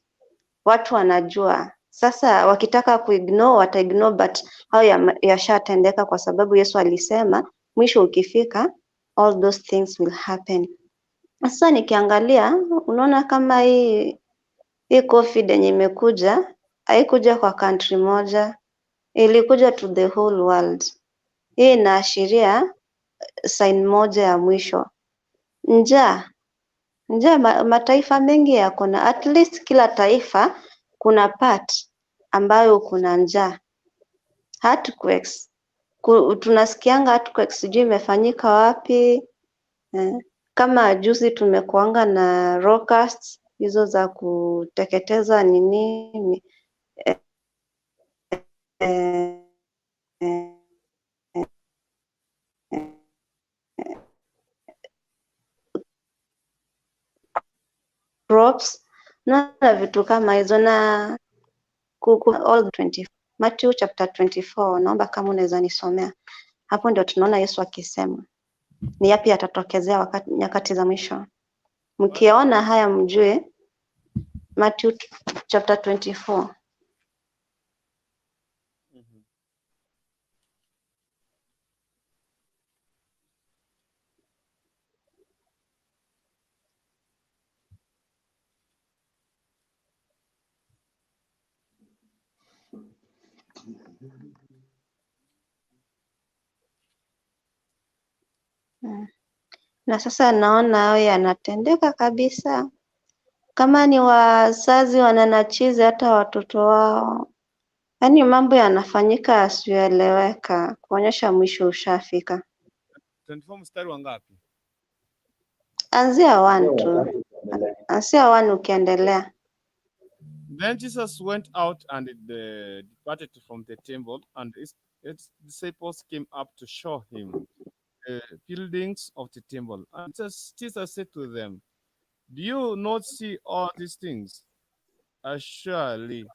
Watu wanajua sasa, wakitaka kuignore wataignore, but hayo yashatendeka kwa sababu Yesu alisema mwisho ukifika all those things will happen. Sasa nikiangalia, unaona kama hii COVID yenye imekuja haikuja kwa country moja, ilikuja to the whole world. Hii inaashiria sign moja ya mwisho. Njaa, njaa, mataifa mengi yako na, at least kila taifa kuna part ambayo kuna njaa. Earthquakes, tunasikianga earthquakes, sijui imefanyika wapi eh. Kama juzi tumekuanga na locusts hizo za kuteketeza nini, crops na vitu kama hizo na all 20, Matthew chapter 24, naomba kama unaweza nisomea hapo. Ndio tunaona Yesu akisema ni yapi yatatokezea wakati nyakati za mwisho. Mkiona haya mjue. Matthew chapter 24. Na sasa naona hayo yanatendeka kabisa. Kama ni wazazi wananachizi hata watoto wao, yaani mambo yanafanyika yasiyoeleweka, kuonyesha mwisho ushafika. 24 mstari wa ngapi? Anzia 1 tu, anzia 1 ukiendelea. Then Jesus went out and departed from the temple, and his disciples came up to show him the buildings of the temple. And Jesus said to them, "Do you not see all these things? Assuredly,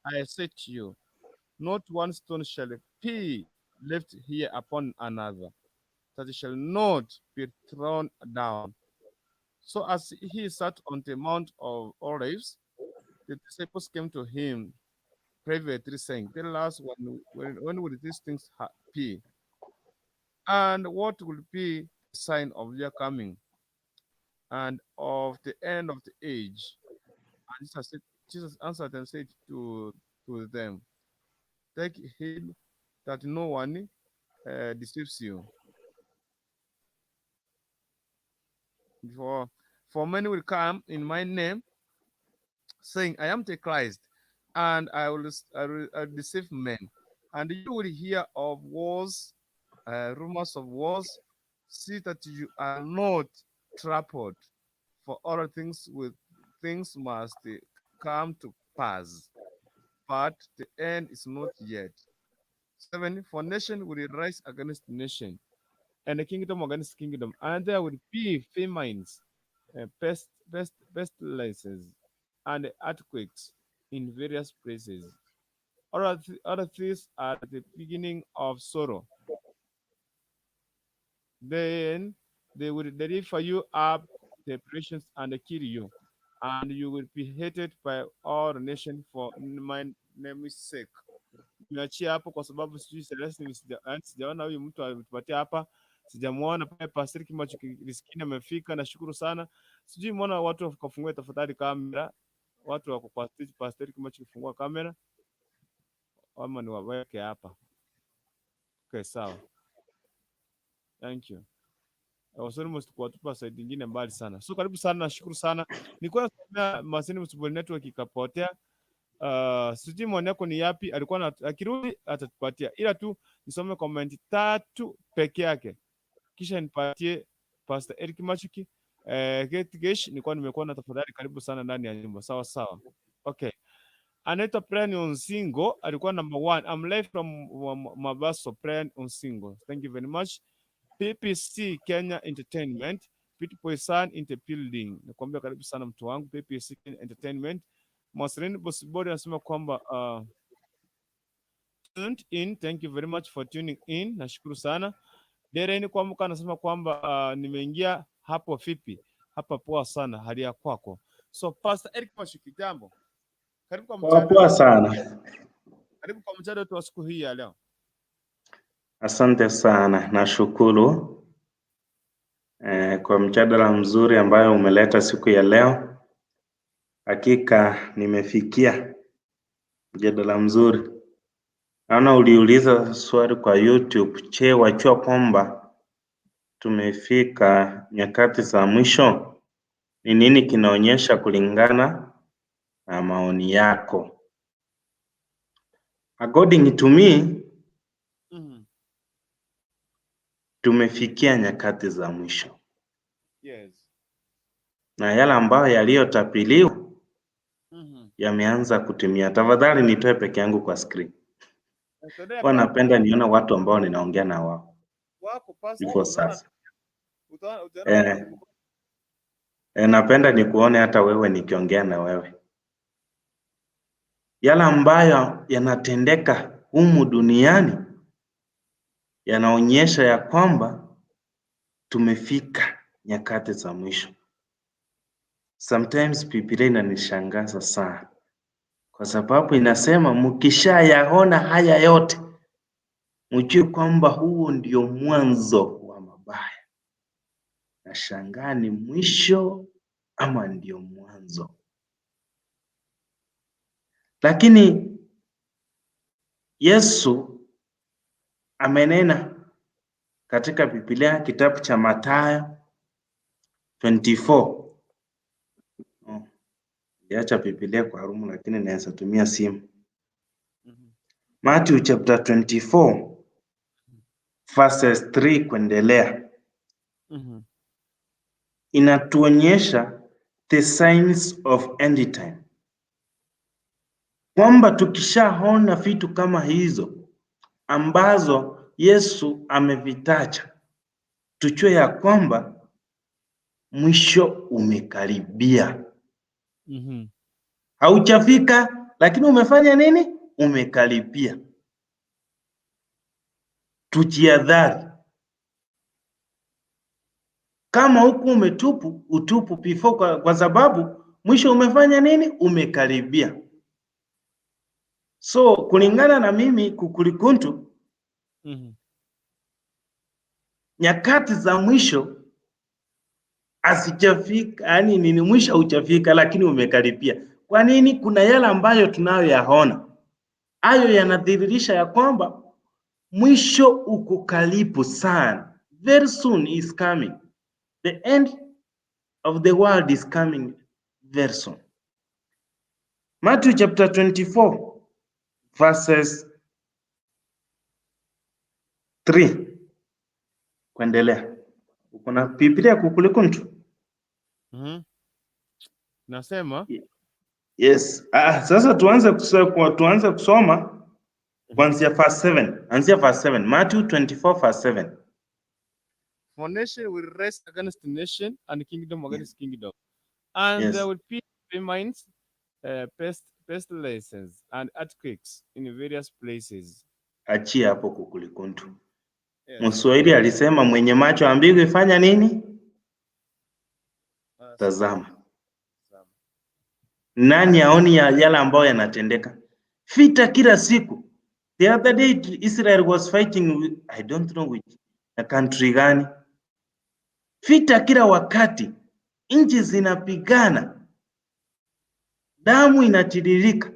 I say to you, not one stone shall be left here upon another, that it shall not be thrown down." So as he sat on the Mount of Olives, the disciples came to him privately, saying, "Tell us, when will these things be? And what will be the sign of your coming and of the end of the age?" And Jesus answered and said to them, "Take heed that no one deceives you. For many will come in my name, saying, 'I am the Christ,' and I will deceive men. And you will hear of wars, rumors of wars. See that you are not troubled, for all things with things must come to pass, but the end is not yet." 7. For nation will rise against nation, and the kingdom against kingdom, and there will be famines, pestilences, and earthquakes in various places. All of these are the beginning of sorrow. Then they will deliver you up to oppressions and kill you, and you will be hated by all nations for my name's sake. Niachie hapo kwa sababu sijui Celestine, sijaona huyu mtu alitupatia hapa, sijamuona pale. Pastor Kimacho Riskini amefika, nashukuru sana. Sijui mbona watu wakafungue tafadhali kamera, watu wako kwa stage. Pastor Kimacho, kufungua kamera ama niwaweke hapa? Okay, sawa. Thank you. I was almost kuwatupa side nyingine mbali sana. So karibu sana, nashukuru sana. Nilikuwa nasomea Masini Football Network ikapotea. Sijui maoni yako ni yapi? Alikuwa na, akirudi atatupatia, ila tu nisome comment tatu peke yake, kisha nipatie Pastor Eric Machuki. Kate Gesh, nilikuwa nimekuona, tafadhali karibu sana ndani ya nyumba. Sawa sawa. Okay. Anaitwa Brian Onsingo, alikuwa number one. I'm live from Mabaso, Brian Onsingo. Thank you very much. PPC Kenya Entertainment, Pete Poisan in the building. Nakwambia karibu sana mtu wangu PPC Kenya Entertainment. Marceline Bosibori anasema kwamba tuned in. Thank you very much for tuning in. Nashukuru sana. Deren Kwamuka anasema kwamba nimeingia hapo vipi? Hapa poa sana, hali ya kwako. So Pastor Eric Mashuki, jambo. Karibu kwa Poa mjadala. poa sana. Karibu kwa mjadala wetu wa siku hii ya leo. Asante sana, nashukuru kwa mjadala mzuri ambayo umeleta siku ya leo. Hakika nimefikia mjadala mzuri. Naona uliuliza swali kwa YouTube, je, wajua kwamba tumefika nyakati za mwisho? Ni nini kinaonyesha kulingana na maoni yako? According to me, tumefikia nyakati za mwisho na yale ambayo yaliyotabiriwa yameanza kutimia. Tafadhali nitoe peke yangu kwa screen. Endelea. Huwa napenda nione watu ambao ninaongea na wao Wako pastor, hivyo utaona sasa. utaona Napenda nikuone hata wewe nikiongea na wewe. Yale ambayo yanatendeka humu duniani yanaonyesha ya kwamba tumefika nyakati za mwisho. Sometimes Biblia inanishangaza sana kwa sababu inasema mkishayaona haya yote mjue kwamba huo ndio mwanzo wa mabaya. Nashangaa ni mwisho ama ndio mwanzo? Lakini Yesu amenena katika Biblia kitabu cha Mathayo 24. Oh, niliacha Biblia kwa room lakini naweza tumia simu. Matthew chapter 24 verses 3 kuendelea inatuonyesha the signs of end time, kwamba tukishaona vitu kama hizo ambazo Yesu amevitaja, tujue ya kwamba mwisho umekaribia. Haujafika, lakini umefanya nini? Umekaribia. Tujiadhari. Kama huku umetubu, utubu before kwa sababu mwisho umefanya nini? Umekaribia. So kulingana na mimi Kukulikuntu, nyakati za mwisho hazijafika, yani nini, mwisho haujafika, lakini umekaribia. Kwa nini? Kuna yale ambayo tunayoyaona, hayo yanadhihirisha ya kwamba mwisho uko karibu sana. Very soon is coming. The end of the world is coming very soon. Matthew chapter 24 verses 3 kuendelea. Uko na Biblia Kukulikuntu? Nasema Yes. Ah, sasa tuanze kusoma kuanzia verse 7. Anzia verse 7. Matthew 24 verse 7. For nation will rise against nation and kingdom against kingdom. And there will be famines, pestilences, and earthquakes in various places. Achia hapo Kukulikuntu. Yes. Mswahili alisema mwenye macho haambiwi fanya nini? Tazama. Tazama. Nani haoni yale ambayo yanatendeka? Vita kila siku. The other day Israel was fighting with, I don't know which na country gani. Vita kila wakati, nchi zinapigana, damu inatiririka,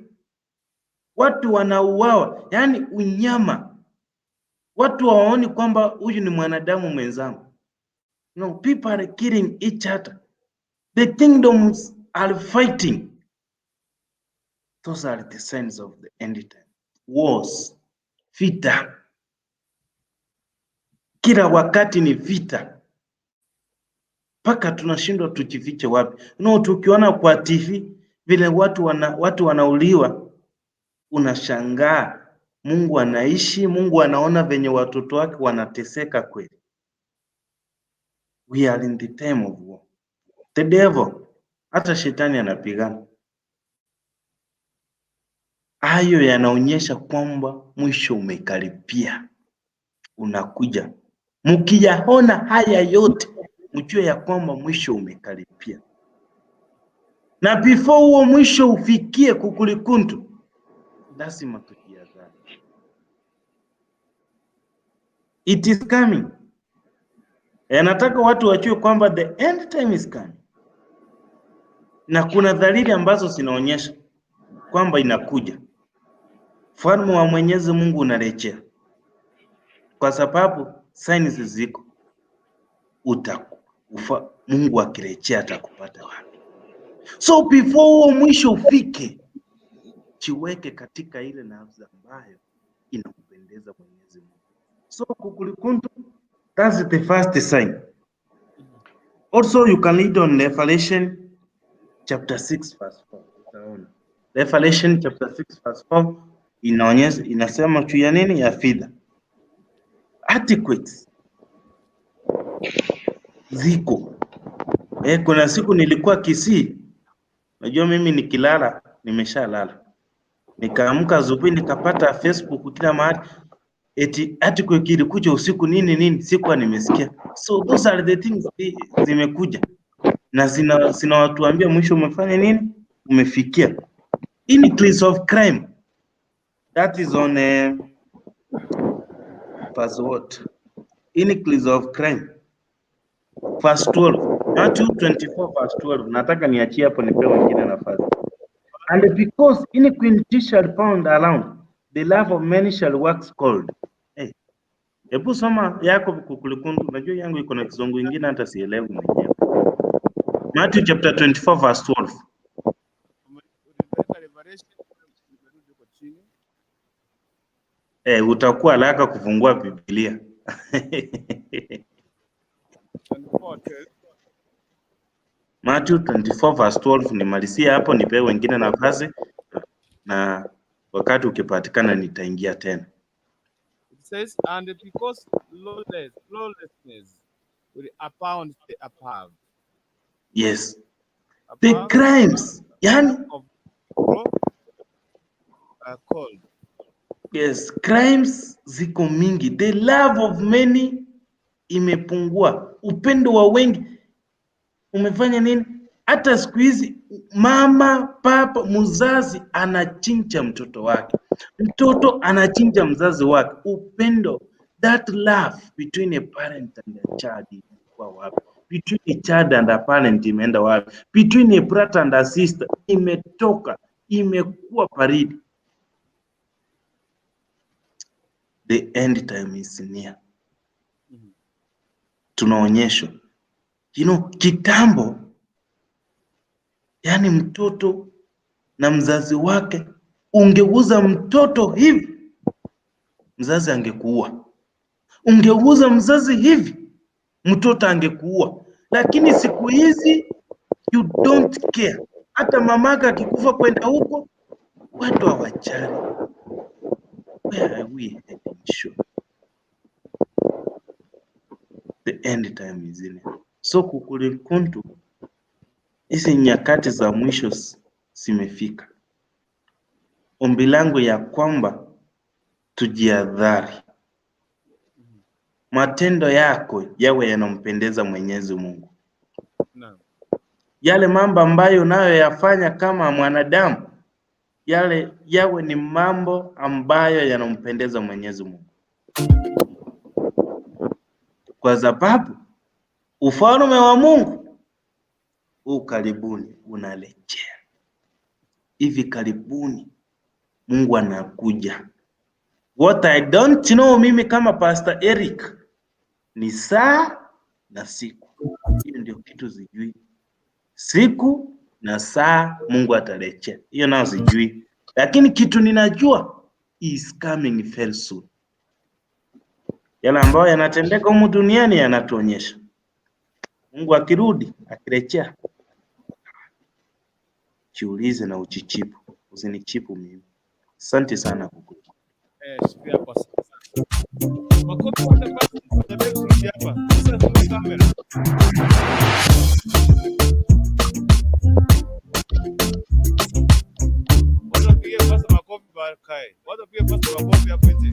watu wanauawa, yaani unyama. Watu hawaoni kwamba huyu ni mwanadamu mwenzangu. No, people are killing each other. The kingdoms are fighting. Those are the signs of the end time. Wars, vita. Kila wakati ni vita. Mpaka tunashindwa tujifiche wapi. No, tukiona kwa TV vile watu wanauliwa, unashangaa Mungu anaishi, Mungu anaona venye watoto wake wanateseka kweli. We are in the time of war. The devil, hata shetani anapigana. Hayo yanaonyesha kwamba mwisho umekaribia, unakuja. Mkiyaona haya yote, mjue ya kwamba mwisho umekaribia. Na before huo mwisho ufikie kukulikuntu, lazima tujihadhari. It is coming. Nataka watu wajue kwamba the end time is coming, na kuna dalili ambazo zinaonyesha kwamba inakuja. Ufalme wa Mwenyezi Mungu unarejea, kwa sababu signs ziko. Mungu akirejea atakupata wapi? So before huo mwisho ufike, jiweke katika ile nafsi ambayo inampendeza Mwenyezi Mungu. So kukulikuntu, that's the first sign. Also you can read on Revelation chapter 6 verse 4. Utaona. Revelation chapter 6 verse 4 inaonyesha, inasema juu ya nini? Ya fedha. Earthquakes ziko. Kuna siku nilikuwa Kisii, najua mimi nikilala nimeshalala. Nikaamka asubuhi nikapata Facebook kila mahali eti earthquake ilikuja usiku nini nini, sikuwa nimesikia. So those are the things zimekuja na zinawatuambia mwisho umefanya nini, umefikia. Increase of crime, that is on verse what? Increase of crime verse 12, Matthew 24 verse 12. Nataka niachie hapo nipe wengine nafasi. And because iniquity shall abound around, the love of many shall wax cold. Hey, hebu soma yako kukulikundu. Unajua yangu iko na kizungu ingine hata sielewi mwenyewe. Matthew chapter 24 verse 12. Ulipeleka Revelation, nimerudi huko chini. Eh, utakuwa haraka kufungua Biblia. 24:12. Matthew 24 verse 12, nimalizie hapo nipe wengine nafasi na wakati ukipatikana nitaingia tena. It says, and because lawlessness will abound the above. Yes. The Above crimes, yani of grow cold. Yes, crimes ziko mingi. The love of many imepungua. Upendo wa wengi umefanya nini? Hata siku hizi mama, papa, mzazi anachinja mtoto wake, mtoto anachinja mzazi wake. Upendo, that love between a parent and a child imekuwa wapi? Between a child and a parent imeenda wapi? Between a brother and a sister imetoka, imekuwa baridi. The end time is near. Tunaonyeshwa kitambo, yani mtoto na mzazi wake, ungeuza mtoto hivi, mzazi angekuua. Ungeuza mzazi hivi, mtoto angekuua. Lakini siku hizi you don't care. Hata mamaka akikufa kwenda huko, watu hawajali. Where are we heading? Sure. The end time is near. So kukulikuntu, hizi nyakati za mwisho zimefika. Ombi langu ya kwamba tujihadhari, matendo yako yawe yanampendeza Mwenyezi Mungu. Naam. Yale mambo ambayo unayoyafanya kama mwanadamu, yale yawe ni mambo ambayo yanampendeza Mwenyezi Mungu, kwa sababu ufalme wa Mungu u karibuni, unarejea hivi karibuni. Mungu anakuja. What I don't know mimi kama Pastor Eric ni saa na siku. Hiyo ndio kitu sijui, siku na saa Mungu atarejea, hiyo nao sijui, lakini kitu ninajua is coming very soon. Yale ambayo yanatendeka humu duniani yanatuonyesha. Mungu akirudi, akirejea, jiulize na ujijibu, usinijibu mimi. Asante sana kuku. Shikilia hapo sasa. Makofi wote basi, turudi hapa. Sasa funga kamera. Watu wapige pasa makofi bakae. Watu wapige pasa makofi hapo nje.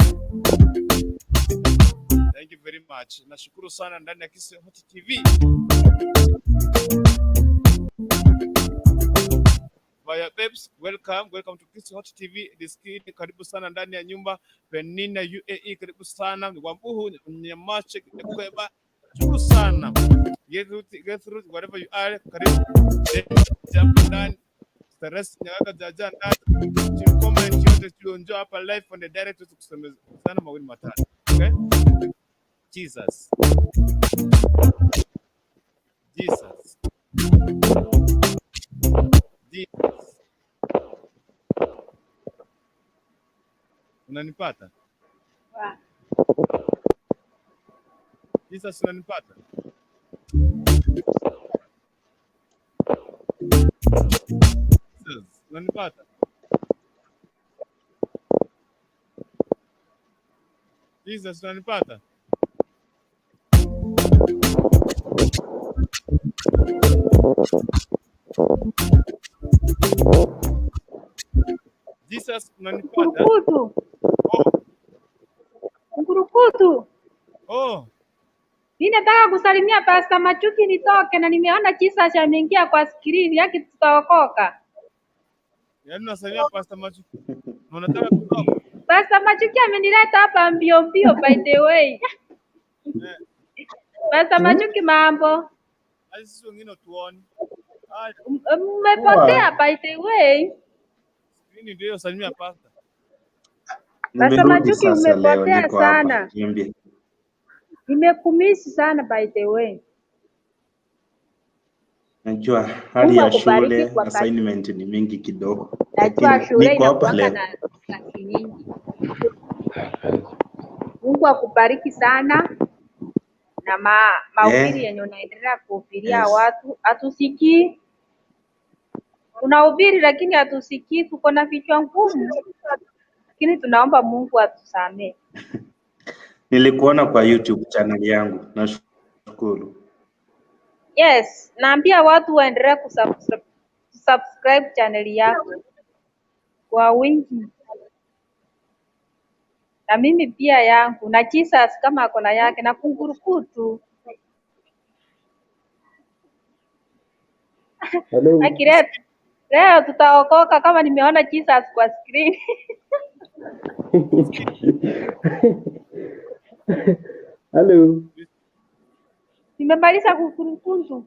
Thank you very much. Nashukuru sana ndani ya Kisii Hot TV. Via Babes, welcome, welcome to Kisii Hot TV. Diskini, karibu sana ndani ya nyumba. Penina UAE, karibu sana. Wambuhu, Nyamache, Kweba. Shukuru sana. Get through wherever you are. Karibu. Jump ndani. Stress nyaka jaja ndani. Chief comment yote tulionjoa hapa live on the direct tukusemezana mawili matatu. Okay? Jesus. Jesus. Jesus. Unanipata? Jesus, unanipata? Jesus, unanipata? Jesus, unanipata? Jesus, unanipata? Mkurukutu, Oh, mkurukutu. oh, Mimi nataka kusalimia Pastor Machuki nitoke na nimeona Jesus ameingia kwa skrini yake tutaokoka. Yaani unasalimia Pastor Machuki. Na unataka kutoka? Pastor Machuki amenileta hapa mbio mbio by the way. Pastor Machuki mambo. Hadi sisi wengine tuone. Ah, Mmepotea by the way. skrini ndio salimia Pastor. Pastor Nimerudi Machuki sasa leo, umepotea niko hapa. sana. Niambie. Nimekumisi sana by the way. Najua hali Mungu ya akubariki shule kwa kazi. assignment ni mingi kidogo, Najua lakini shule niko hapa inakuanga leo. na kazi nyingi. Mungu akubariki sana na mahubiri yenye unaendelea kuhubiria watu. Hatusikii, unahubiri lakini hatusikii, tuko na vichwa ngumu, lakini tunaomba Mungu atusamee. Nilikuona kwa YouTube channel yangu, nashukuru. Yes, naambia watu waendelee kusubscribe channel yako kwa wingi, na mimi pia yangu, na Jesus kama ako na yake, na kungurukutu Hello. Akire, leo tutaokoka kama nimeona Jesus kwa screen. Hello. Nimemaliza kukurukuntu.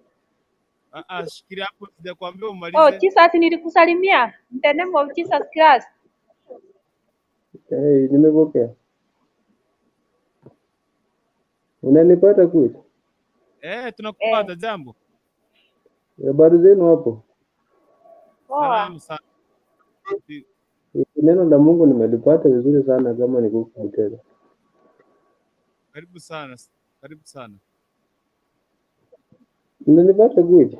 Ah, ah, shikilia hapo sijakwambia Oh, umalize. Jesus nilikusalimia. In the name of Jesus Christ. Hey, nimepokea. Unanipata kweli? Tunakupata jambo. Habari zenu hapo? Poa. Salamu sana. Neno la Mungu nimelipata vizuri sana kama nikukupoteza. Karibu sana. Karibu sana. Unanipata kweli?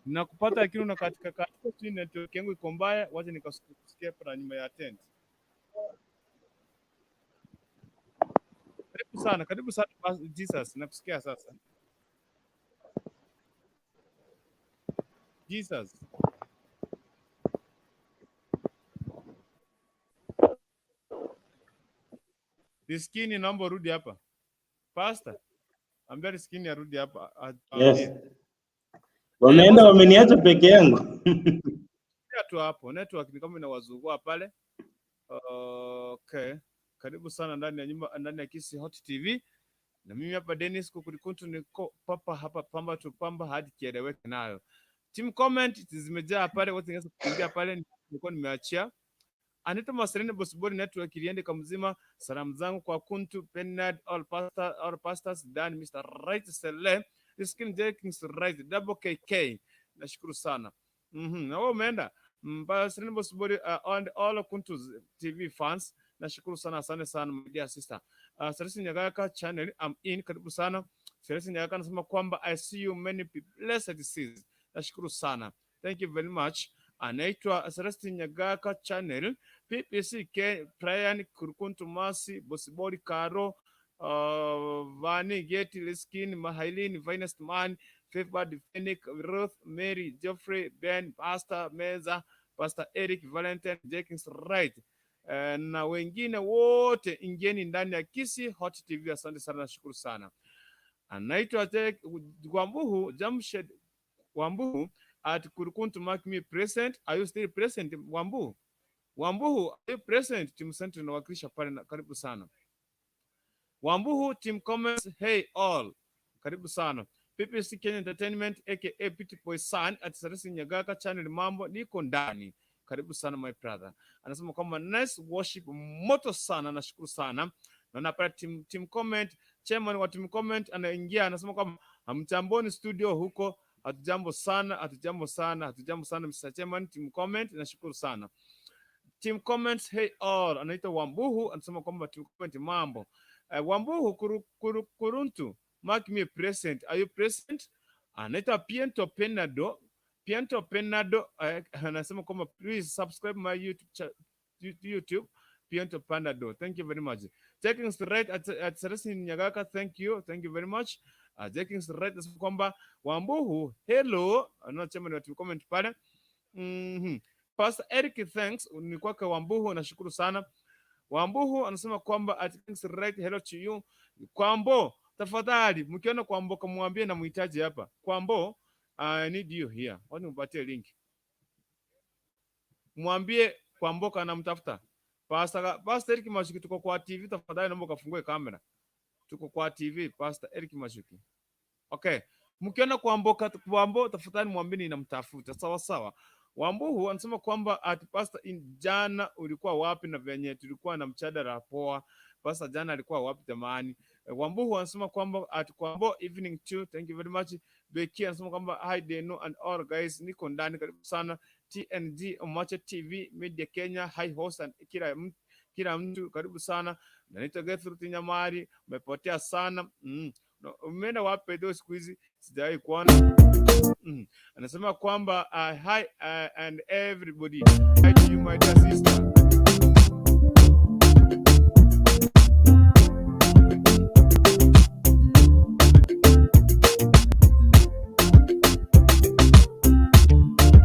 Nakupata lakini unakatika katika tu, network yangu iko mbaya, wacha nikasikia hapa na nyuma ya tent. Karibu sana Jesus, nakusikia sasa. Jesus. Riskini, naomba urudi hapa. Pastor, ambia Riskini arudi hapa Yes. atuambie. Wameenda wameniacha peke yangu. Tu hapo network ni kama inawazungua pale. Okay. Karibu sana ndani ya nyumba, ndani ya Kisii Hot TV. Na mimi hapa Dennis Kukulikuntu niko papa hapa pamba tu pamba hadi kieleweke nayo. Team comment zimejaa pale, watu wengine kuingia pale, nilikuwa nimeachia. Anita Maserene Bosibori network iliende kwa mzima. Salamu zangu kwa Kuntu Bernard, all pastor, all pastors Dan Mr. Right Sele, Skin Jenkins Right Double KK. Nashukuru sana. Na wewe umeenda Maserene Bosibori and all Kuntu TV fans. Nashukuru sana, asante sana my dear sister. Sarisi Nyagaka channel I'm in, karibu sana. Celestine Nyagaka anasema kwamba I see you many people blessed seas. Nashukuru sana. Thank you very much. Anaitwa Celestine Nyagaka channel, PPC K, Brian Kurukuntu Masi, Bosibori Karo, Vani Getty Liskin, Mahailin, Finest Man, Favored Fenick, Ruth, Mary, Geoffrey, Ben, Pastor Meza, Pastor Eric Valentine, Jenkins Wright na wengine wote, ingieni ndani ya Kisii Hot TV. Asante sana, nashukuru sana. Anaitwa Wambuhu Jamshed Wambuhu at Kurukuntu, mark me present. Are you still present Wambuhu? Wambuhu, are you present? Team Center inawakilisha pale na karibu sana. Wambuhu team comments, hey all. Karibu sana. PPC Kenya Entertainment aka Pity Boy Son at Sarasi Nyagaka channel, mambo niko ndani. Karibu sana my brother. Anasema kwamba nice worship, moto sana, nashukuru sana. Naona pale team comment, chairman wa team comment anaingia anasema kwamba hamjamboni studio huko, hatujambo sana, hatujambo sana, hatujambo sana Mr. Chairman, team comment, nashukuru sana. Team comments, hey all, anaitwa Wambuhu anasema kwamba team comment mambo. Wambuhu Kuruntu, mark me present. Are you present? Anaitwa Piento Penado. Piento Penado anasema kwamba please subscribe my YouTube Piento Penado. Thank you very much. Taking right at Celestine Nyagaka, thank you. Thank you very much. Taking right anasema kwamba Wambuhu, hello. Anasema ni watu comment pale. Pastor Eric, thanks. Ni kwake Wambuhu, nashukuru sana. Wambuhu anasema kwamba at thanks right, hello to you. Kwambo, tafadhali mkiona Kwambo kamwambie namhitaji hapa. Kwambo, I need you here. Wani mpatie link. Mwambie Kwambo kanamtafuta. Pastor Eric Mashuki, tuko kwa TV, tafadhali naomba kafungue kamera. Tuko kwa TV, Pastor Eric Mashuki. Okay. Mkiona Kwambo, Kwambo tafadhali mwambie ninamtafuta. Sawa sawa. Wambuhu anasema kwamba at Pastor in jana ulikuwa wapi na venye tulikuwa na mjadala poa. Pastor jana alikuwa wapi jamani? Wambuhu anasema kwamba at Kwambo evening too. Thank you very much. Beki anasema kwamba hi Deno and all guys, niko ndani, karibu sana. TNG Omache TV Media Kenya, hi host and kila mtu karibu sana. Naitwa Gertrude Nyamari, umepotea sana. No, umeenda wapi leo siku hizi? Sijawahi kuona. Anasema kwamba hi and everybody. Hi to you my dear sister.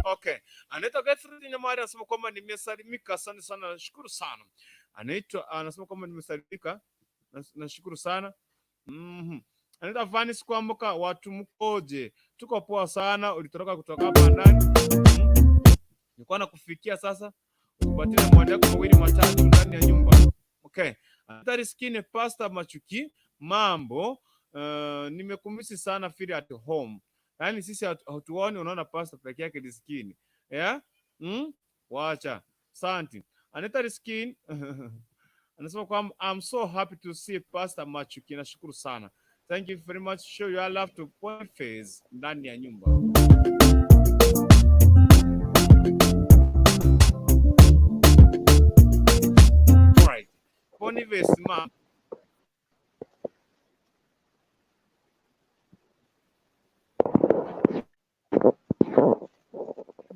Okay. Anaitwa Gertrude Nyamari anasema kwamba nimesalimika, asante sana, nashukuru sana. Anaitwa anasema kwamba nimesalimika, nashukuru sana. Anaitwa Vanis Kwamboka, watu mkoje? Tuko poa sana, ulitoroka kutoka hapa ndani. Nilikuwa nakufikia sasa, upatie mwani yako mawili matatu ndani ya nyumba. Okay. Anaitwa Skini Pastor Machuki, mambo. Nimekumisi sana, feel at home. Yaani sisi hatuoni, unaona pastor peke yake riskini. Yeah? Wacha. Asante. Anita Riskin anasema kwamba I'm so happy to see Pastor Machuki. Nashukuru sana. Thank you very much. Show your love to Boniface ndani ya nyumba. Right. Boniface ma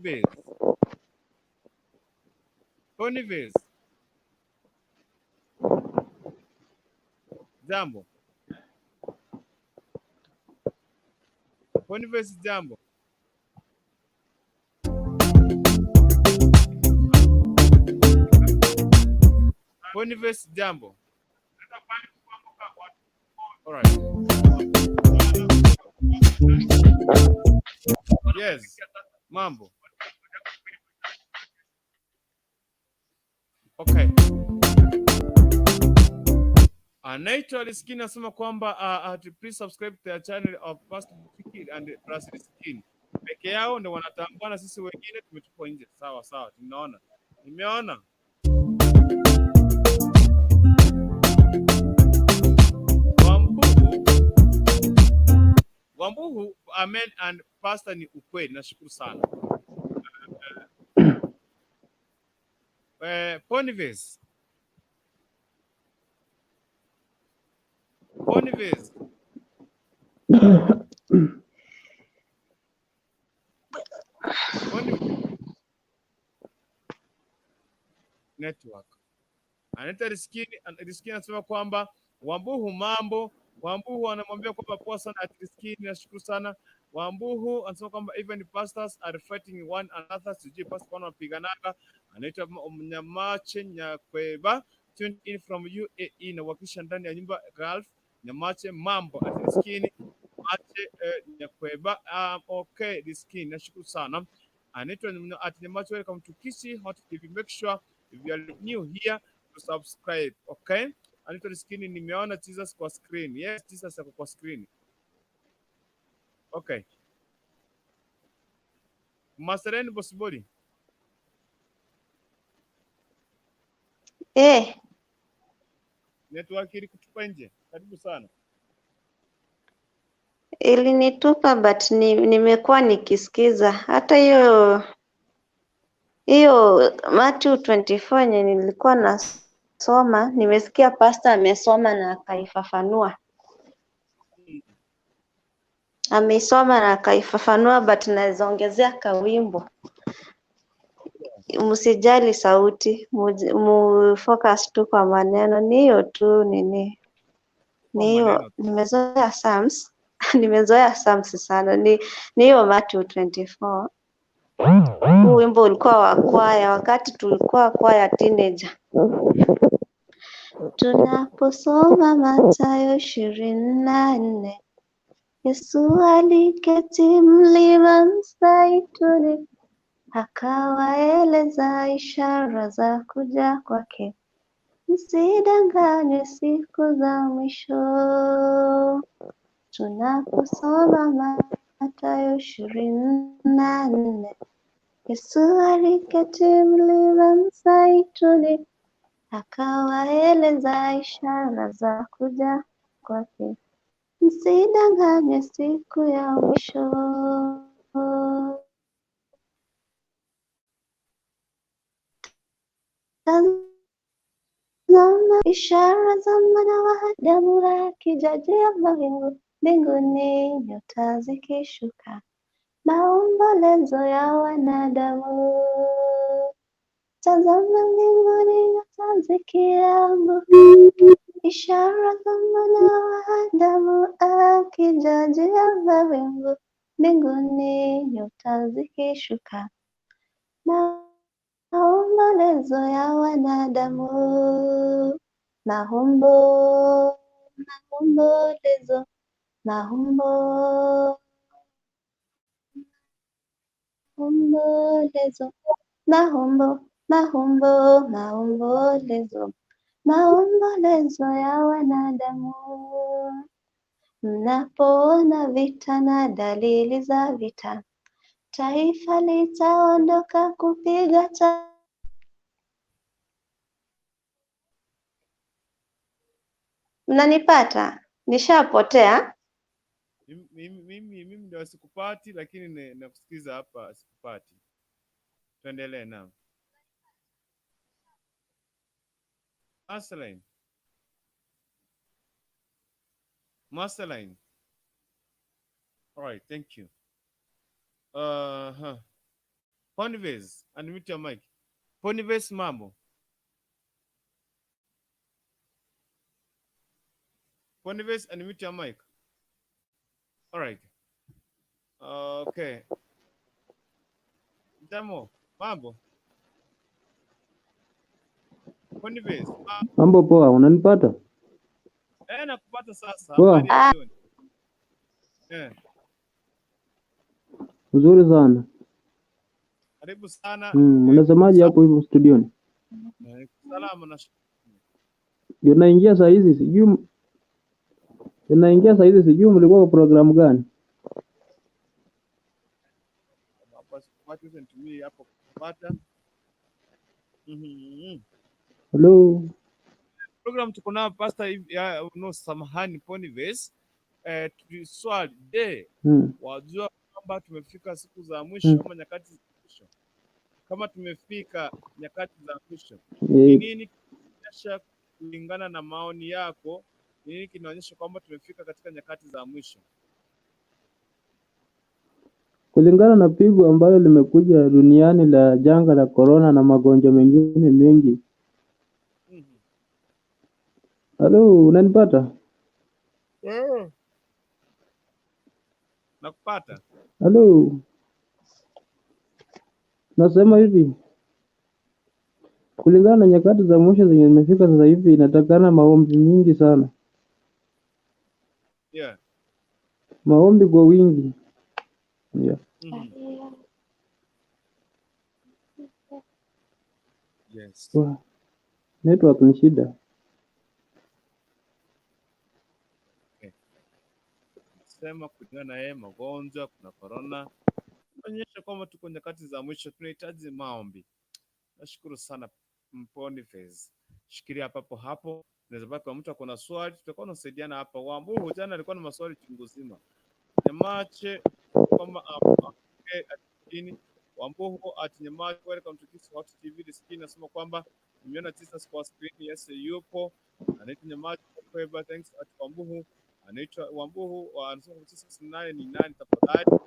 Boniface. Boniface. Jambo. Boniface, jambo. Boniface, jambo. All right. Yes. Mambo. Okay. Anaitwa Liskini anasema kwamba to please subscribe to the channel of Pastor Mutiki and Plus Liskini. Peke yao ndio wanatambua na sisi wengine tumetupwa nje. Sawa sawa, tunaona. Nimeona. Wambuhu, Wambuhu, amen and pastor ni ukweli. Nashukuru sana. Boniface. Boniface. Poni network. Anita Riskini, Riskini anasema kwamba Wambuhu mambo. Wambuhu anamwambia kwamba poa sana at Riskini, nashukuru sana. Wambuhu anasema kwamba even pastors are fighting one another, sijui pastor wana wanapiganaga. Anaitwa Nyamache Nyakweba, tuned in from UAE, nawakilisha ndani ya nyumba Gulf. Nyamache mambo at Riskini Mache Nyakweba. Okay, Riskini, nashukuru sana. Anaitwa at Nyamache, welcome to Kisii Hot TV. Make sure if you are new here to subscribe, okay? Anaitwa Riskini, nimeona Jesus kwa screen. Yes, Jesus ako kwa screen. Okay. Mastereni Bosibori, Eh, network ilikutupa nje. Karibu sana. Ilinitupa but nimekuwa nikisikiza hata hiyo hiyo Matthew 24 yenye nilikuwa nasoma, nimesikia pastor amesoma na akaifafanua. Ameisoma na akaifafanua but naweza ongezea kawimbo. Msijali sauti, mufocus tu kwa maneno. Ni hiyo tu nini, Kwa ni hiyo. maneno tu. Nimezoea Psalms nimezoea Psalms sana. Ni hiyo Matthew 24. Huu wimbo ulikuwa wa kwaya wakati tulikuwa kwaya teenager. Tunaposoma Mathayo 24, Yesu aliketi mlima Mzaituni, akawaeleza ishara za kuja kwake. Msidanganywe siku za mwisho. Tunaposoma Mathayo 24, Yesu aliketi mlima Mzaituni, akawaeleza ishara za kuja kwake. Msidanganywe siku ya mwisho. Tazama ishara za mwana wa Adamu akija juu ya mawingu mbinguni, nyota zikishuka, maombolezo ya wanadamu. Tazama mbinguni, nyota zikianguka, ishara za mwana wa Adamu akija juu ya mawingu mbinguni, nyota zikishuka, maombolezo ya wanadamu. Maombo, maombolezo, maombo, maombolezo, maombo, maombo, maombolezo, maombolezo ya wanadamu. Mnapoona vita na dalili za vita, taifa litaondoka kupiga ta Mnanipata? Nishapotea. Mimi ndio sikupati, lakini nakusikiza hapa sikupati. Tuendelee naam. Masterline. Masterline. All right, thank you. Ponyvase, unmute your mic. Ponyvase mambo. Ponyvase, unmute your mic. All right. Okay. Mtamo, mambo. Ponyvase. Mambo poa, unanipata? Nakupata sasa. Poa. Habari ya jioni. Nzuri sana. Karibu sana. Unasemaje hapo hivyo studioni? Salama na Ndio naingia saa hizi sijui mlikuwa kwa programu gani? Hapa sikupati, nitumie hapo kupata. Hello. Program tuko nayo pastor ya, no, samahani Ponyvase. Swali, je, wajua kwamba tumefika siku za mwisho ama nyakati za mwisho? Kama tumefika nyakati za mwisho, ni nini kinaonyesha kulingana na maoni yako? Ni nini kinaonyesha kwamba tumefika katika nyakati za mwisho? Kulingana na pigo ambalo limekuja duniani la janga la korona na magonjwa mengine mengi. Halo, unanipata? Yeah. Nakupata. Halo, nasema hivi, kulingana na nyakati za mwisho zenye zimefika sasa hivi, inatakana maombi mingi sana, Yeah. maombi kwa wingi. Yeah. Yes. Wah, network ni shida. Okay. Sema kulingana na yeye magonjwa, kuna corona. Inaonyesha kwamba tuko nyakati za mwisho, tunahitaji maombi. Nashukuru sana Boniface. Shikilia papo hapo. Inaweza baki kwa mtu ako na swali, tutakuwa tunasaidiana hapa. Wambuhu jana alikuwa na maswali chungu zima. Nyamache kwamba okay, Wambuhu at Nyamache, welcome to Kisii Hot TV. The screen nasema kwamba nimeona Jesus kwa screen, yes yupo. Anaitwa Nyamache Kweba, thanks at Wambuhu. Anaitwa Wambuhu, anasema kwamba Jesus nani ni nani tafadhali.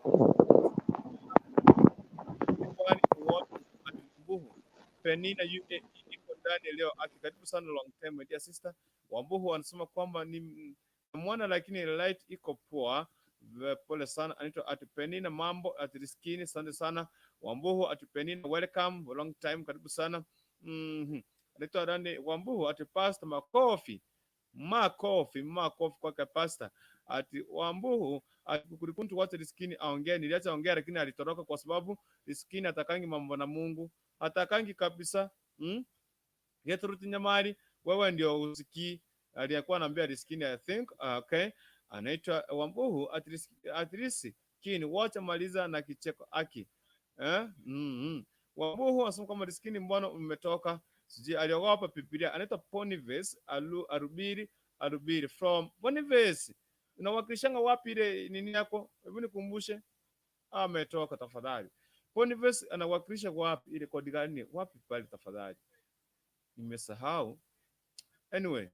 Kwani wote at Wambuhu. Penina UAE iko ndani leo. Aki, karibu sana long time my dear sister. Wambuhu anasema kwamba ni mwana lakini light iko poa. Pole sana. Anaitwa at Penina mambo at Riskini, asante sana. Wambuhu at Penina welcome long time, karibu sana. Anaitwa nani? Wambuhu at Pastor makofi. Makofi, makofi kwake pastor. Ati Wambuhu ati Kukurikuntu wacha Riskini aongee. Niliacha ongea lakini alitoroka kwa sababu Riskini atakangi mambo na Mungu. Atakangi kabisa. Gertrude Nyamari, wewe ndio usikii aliyekuwa anaambia Riskini I think. Okay. Anaitwa Wambuhu at Riskini, wacha maliza na kicheko aki. Wambuhu anasema kwamba Riskini mbona umetoka? Sijui aliogopa Biblia. Anaitwa Boniface Arubiri Arubiri from Boniface. Unawakilishanga wapi ile nini yako? Hebu nikumbushe. Ametoka tafadhali. Boniface anawakilisha wapi ile kodi gani? Wapi pale tafadhali? Nimesahau. Anyway,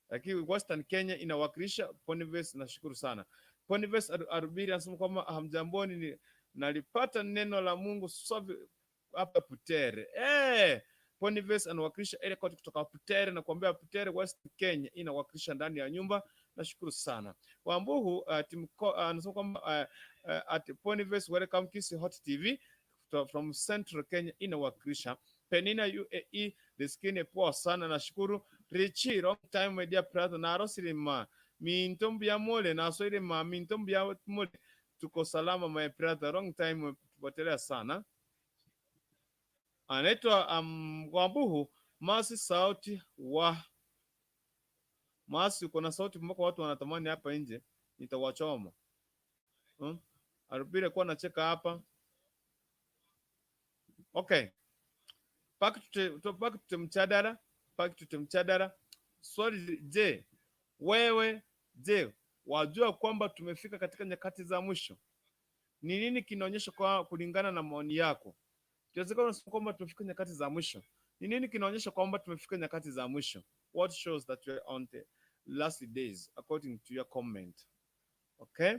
lakini Western Kenya inawakilisha Boniface, nashukuru sana. Boniface Arubiri anasema kwamba hamjamboni, nalipata neno la Mungu safi hapa Putere. Boniface anawakilisha area code kutoka Putere na kuambia Putere West Kenya inawakilisha ndani ya nyumba. Nashukuru sana. Wambuhu anasema kwamba at Boniface welcome Kisii Hot TV from Central Kenya inawakilisha. Penina UAE the skin poa sana nashukuru. Richie long time my dear brother na Rosilima mintombi ya mole na soilima mintombi ya mole tuko salama my brother long time tupotelea sana. Anaitwa Wambuhu Masi sauti wa Masi, uko na sauti mpaka watu wanatamani hapa nje, nitawachoma. Arubire kuwa nacheka hapa. Okay. Back to mchadara, back to mchadara. Swali, je, wewe je, wajua kwamba tumefika katika nyakati za mwisho? Ni nini kinaonyesha kwa kulingana na maoni yako? Tunaweza kusema kwamba tumefika nyakati za mwisho. Ni nini kinaonyesha kwamba tumefika nyakati za mwisho? What shows that we are on the last days according to your comment? Okay?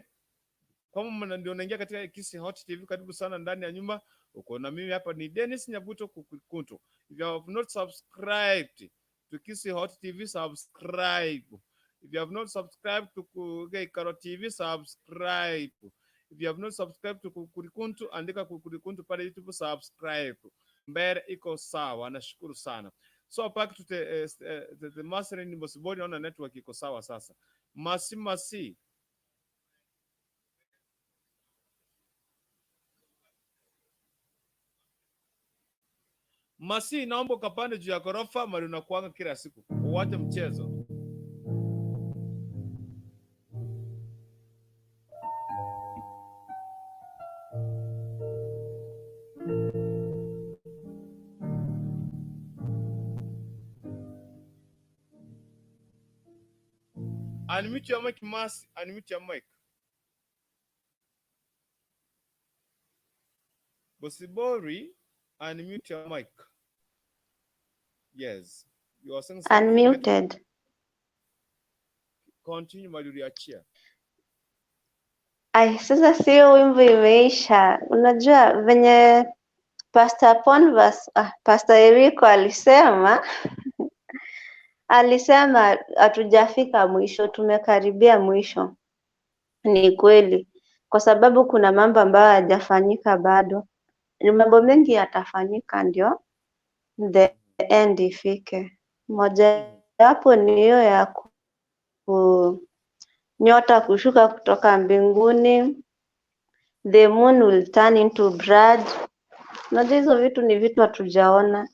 Kama ndio unaingia katika Kisii Hot TV, karibu sana ndani ya nyumba. Uko na mimi hapa ni Dennis Nyabuto Kukuntu. If you have not subscribed to Kisii Hot TV, subscribe. If you have not subscribed to Karo TV, subscribe. If you have not subscribed to Kukurikuntu, andika Kukurikuntu pale YouTube, subscribe. Mbele iko sawa, nashukuru sana. So back to the mastering Bosibori, naona network iko sawa sasa. Masi masi. Masi, naomba ukapande juu ya ghorofa mali unakuanga kila siku. Uwache mchezo. Unmute your mic, Masi. Unmute your mic. Bosibori, unmute your mic. Yes. You are saying something. Unmuted. Continue, Maluria. Ai, sasa sio wimbo imeisha. Unajua venye Pastor Ponvas, Pastor Eriko alisema hatujafika mwisho, tumekaribia mwisho. Ni kweli, kwa sababu kuna mambo ambayo hayajafanyika bado. Ni mambo mengi yatafanyika ndio the end ifike. Mojawapo ni hiyo ya nyota kushuka kutoka mbinguni, the moon will turn into blood. Unajua hizo vitu ni vitu hatujaona.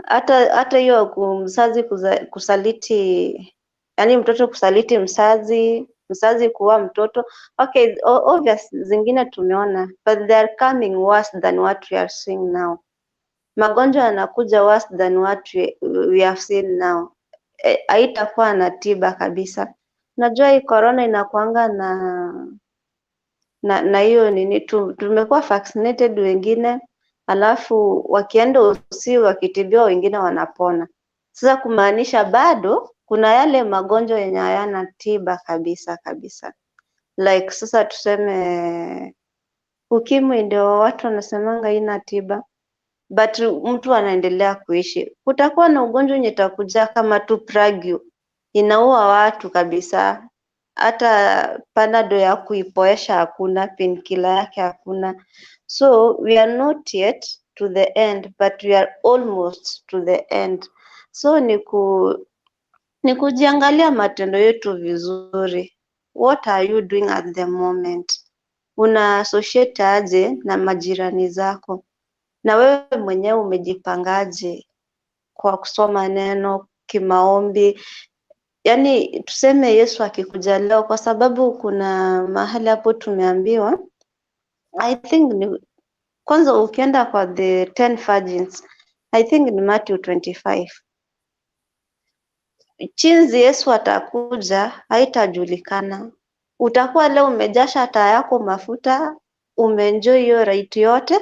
Hata hiyo mzazi kusaliti, yani mtoto kusaliti mzazi, mzazi kuua mtoto. Okay, obvious zingine tumeona, but they are coming worse than what we are seeing now. Magonjwa yanakuja worse than what we have seen now. Haitakuwa na tiba kabisa. Unajua hii corona inakuanga na hiyo nini tumekuwa vaccinated wengine, alafu wakienda usiku wakitibiwa wengine wanapona. Sasa kumaanisha bado kuna yale magonjwa yenye hayana tiba kabisa kabisa. Like sasa tuseme ukimwi ndio watu wanasemanga haina tiba, but mtu anaendelea kuishi. Kutakuwa na ugonjwa wenye itakuja kama tu plague, inaua watu kabisa, hata panado ya kuipoesha hakuna, painkiller yake hakuna. So we are not yet to the end, but we are almost to the end. So ni kujiangalia matendo yetu vizuri. What are you doing at the moment? Una associate aje na majirani zako? Na wewe mwenyewe umejipangaje kwa kusoma neno, kimaombi? Yaani tuseme Yesu akikuja leo, kwa sababu kuna mahali hapo tumeambiwa, I think ni kwanza ukienda kwa the 10 virgins, I think ni Matthew 25. Chinzi Yesu atakuja haitajulikana. Utakuwa leo umejasha taa yako mafuta, umeenjoy hiyo right yote,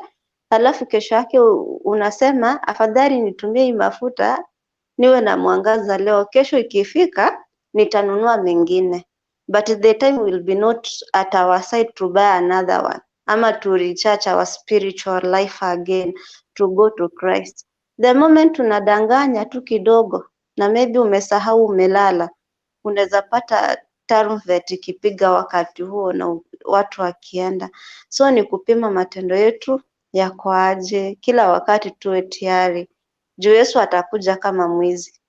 alafu kesho yake unasema afadhali nitumie hii mafuta niwe na mwangaza leo, kesho ikifika nitanunua mengine. But the time will be not at our side to buy another one, ama to recharge our spiritual life again, to go to Christ. The moment unadanganya tu kidogo na maybe umesahau umelala, unaweza pata trumpet ikipiga wakati huo na watu wakienda. So ni kupima matendo yetu yako aje, kila wakati tuwe tayari juu Yesu atakuja kama mwizi.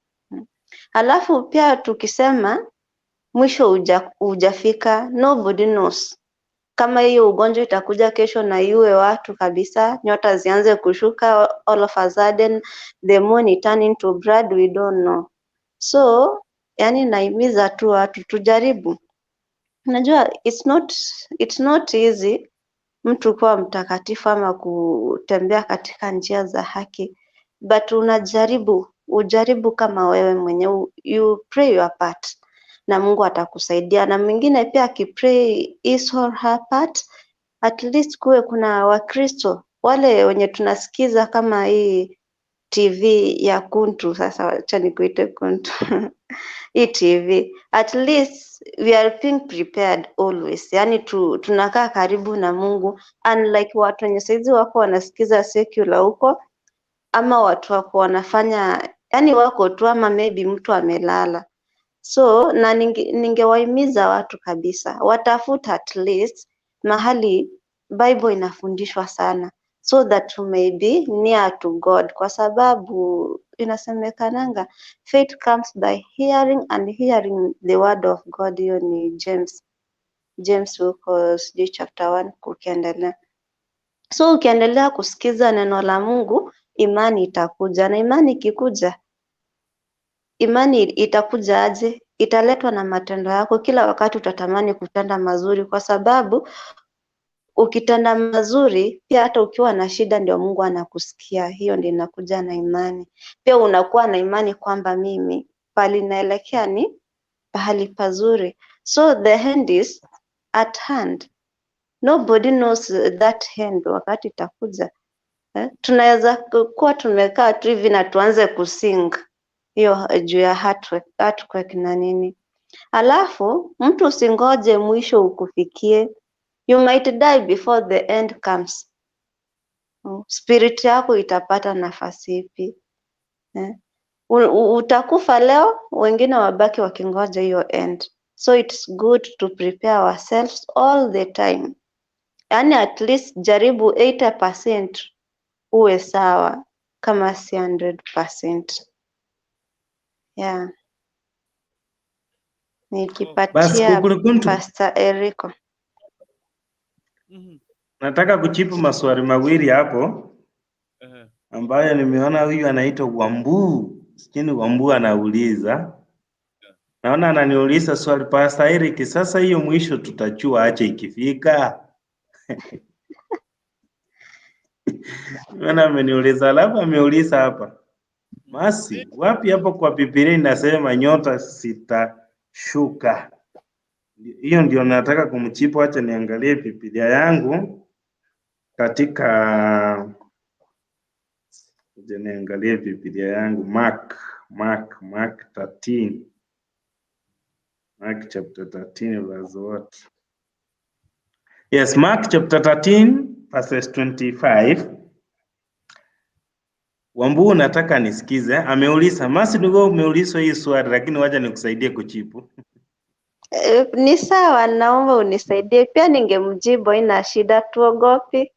Halafu pia tukisema mwisho hujafika, nobody knows kama hiyo ugonjwa itakuja kesho na iue watu kabisa, nyota zianze kushuka all of a sudden, the moon turn into blood, we don't know. So yani nahimiza tu watu tujaribu. Unajua it's not easy mtu kuwa mtakatifu ama kutembea katika njia za haki, but unajaribu, ujaribu kama wewe mwenyewe, you pray your part na Mungu atakusaidia. Na mwingine pia akipray his or her part, at least kuwe kuna Wakristo wale wenye tunasikiza kama hii TV ya Kuntu. Sasa wacha nikuite Kuntu hii TV, at least we are being prepared always, yani tunakaa karibu na Mungu, unlike watu wenye saizi wako wanasikiza secular huko, ama watu wako wanafanya yani wako tu, ama maybe mtu amelala. So na ningewahimiza watu kabisa watafuta at least mahali Bible inafundishwa sana so that you may be near to God, kwa sababu inasemekananga faith comes by hearing and hearing the word of God. Hiyo ni James huko sijui chapter 1 kukiendelea. So ukiendelea kusikiza neno la Mungu, imani itakuja, na imani ikikuja, imani itakuja aje? Italetwa na matendo yako. Kila wakati utatamani kutenda mazuri, kwa sababu ukitenda mazuri pia hata ukiwa na shida ndio Mungu anakusikia. Hiyo ndio inakuja na imani. Pia unakuwa na imani kwamba mimi pali naelekea ni pahali pazuri. So the end is at hand. Nobody knows that end wakati itakuja. Eh, tunaweza kuwa tumekaa tu hivi na tuanze kusing hiyo juu ya earthquake na nini. Alafu mtu usingoje mwisho ukufikie. You might die before the end comes. Spirit yako itapata nafasi ipi? Eh? Utakufa leo, wengine wabaki wakingoja hiyo end. So it's good to prepare ourselves all the time. Yaani at least jaribu 80% uwe sawa kama si 100%. Yeah. Basi Nikipatia Kukurukuntu, Pastor Eriko. Nataka kujibu maswali mawili hapo ambayo nimeona huyu anaitwa Wambu. Sijui Wambu anauliza. Naona ananiuliza swali, Pastor Eric, sasa hiyo mwisho tutachua ache ikifika. Naona ameniuliza, alafu ameuliza hapa. Masi, wapi hapo kwa Biblia inasema nyota zitashuka? Hiyo ndio nataka kumchipu. Acha niangalie Biblia yangu katika, acha niangalie Biblia yangu Mark 13. Mark chapter 13 verse what? Yes, Mark chapter 13 verses 25. Wambu nataka nisikize. Ameuliza, Masi ndugu, umeulizwa hii swali lakini wacha nikusaidie kujibu. Ni sawa, naomba unisaidie pia, ningemjibu haina shida, tuogopi.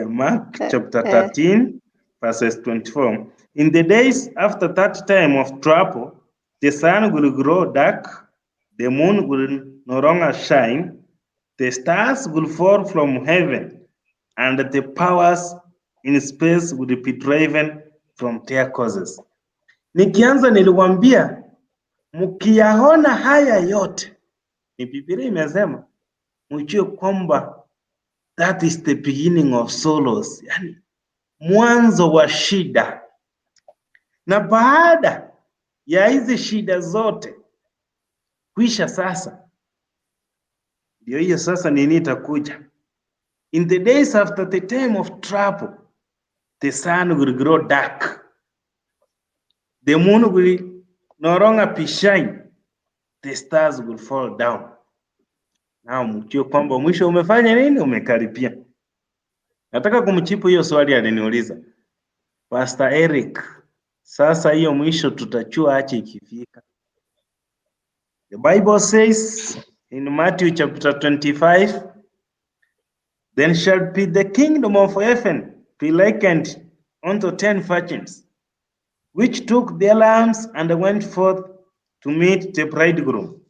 Mark chapter 13 verses 24. In the days after that time of trouble, the sun will grow dark, the moon will no longer shine, the stars will fall from heaven, and the powers in space will be driven from their courses. Nikianza niliwaambia mkiyaona haya yote, ni Biblia imesema, mjue kwamba that is the beginning of sorrows, yani mwanzo wa shida. Na baada ya hizi shida zote kwisha, sasa ndio hiyo sasa nini itakuja? In the days after the time of trouble, the sun will grow dark, the moon will no longer be shine, the stars will fall down. Na mjue kwamba mwisho umefanya nini? Umekaribia. Nataka kumjibu hiyo swali aliniuliza Pastor Eric. Sasa hiyo mwisho tutachua ache ikifika. The Bible says in Matthew chapter 25, then shall be the kingdom of heaven be likened unto 10 virgins, which took their lamps and went forth to meet the bridegroom.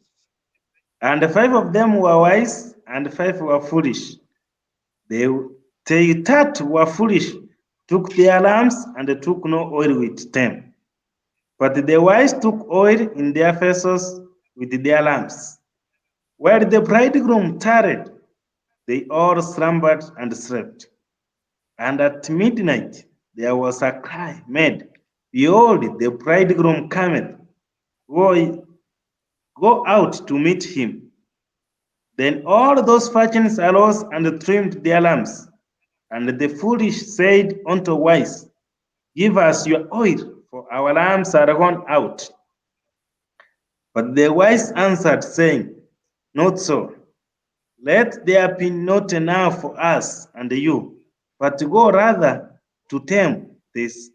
And 5 of them were wise, and 5 were foolish. They that were foolish took their lamps and took no oil with them. But the wise took oil in their vessels with their lamps. While the bridegroom tarried, they all slumbered and slept. And at midnight there was a cry made, Behold, the bridegroom cometh. Go out to meet him. Then all those virgins arose and trimmed their lamps. And the foolish said unto wise, Give us your oil, for our lamps are gone out. But the wise answered, saying, Not so. Let there be not enough for us and you, but go rather to them this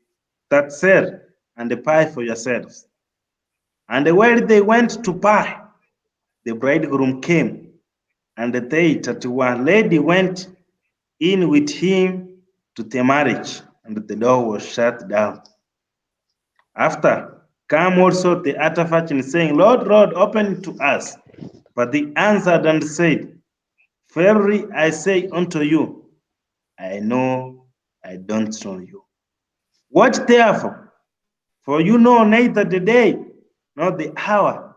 that sell and buy for yourselves. And while they went to buy, the bridegroom came, and they that were ready went in with him to the marriage, and the door was shut down. After come also the other virgins, saying, Lord, Lord, open to us. But they answered and said, Verily I say unto you, I know I don't know you. Watch therefore, for you know neither the day nor the hour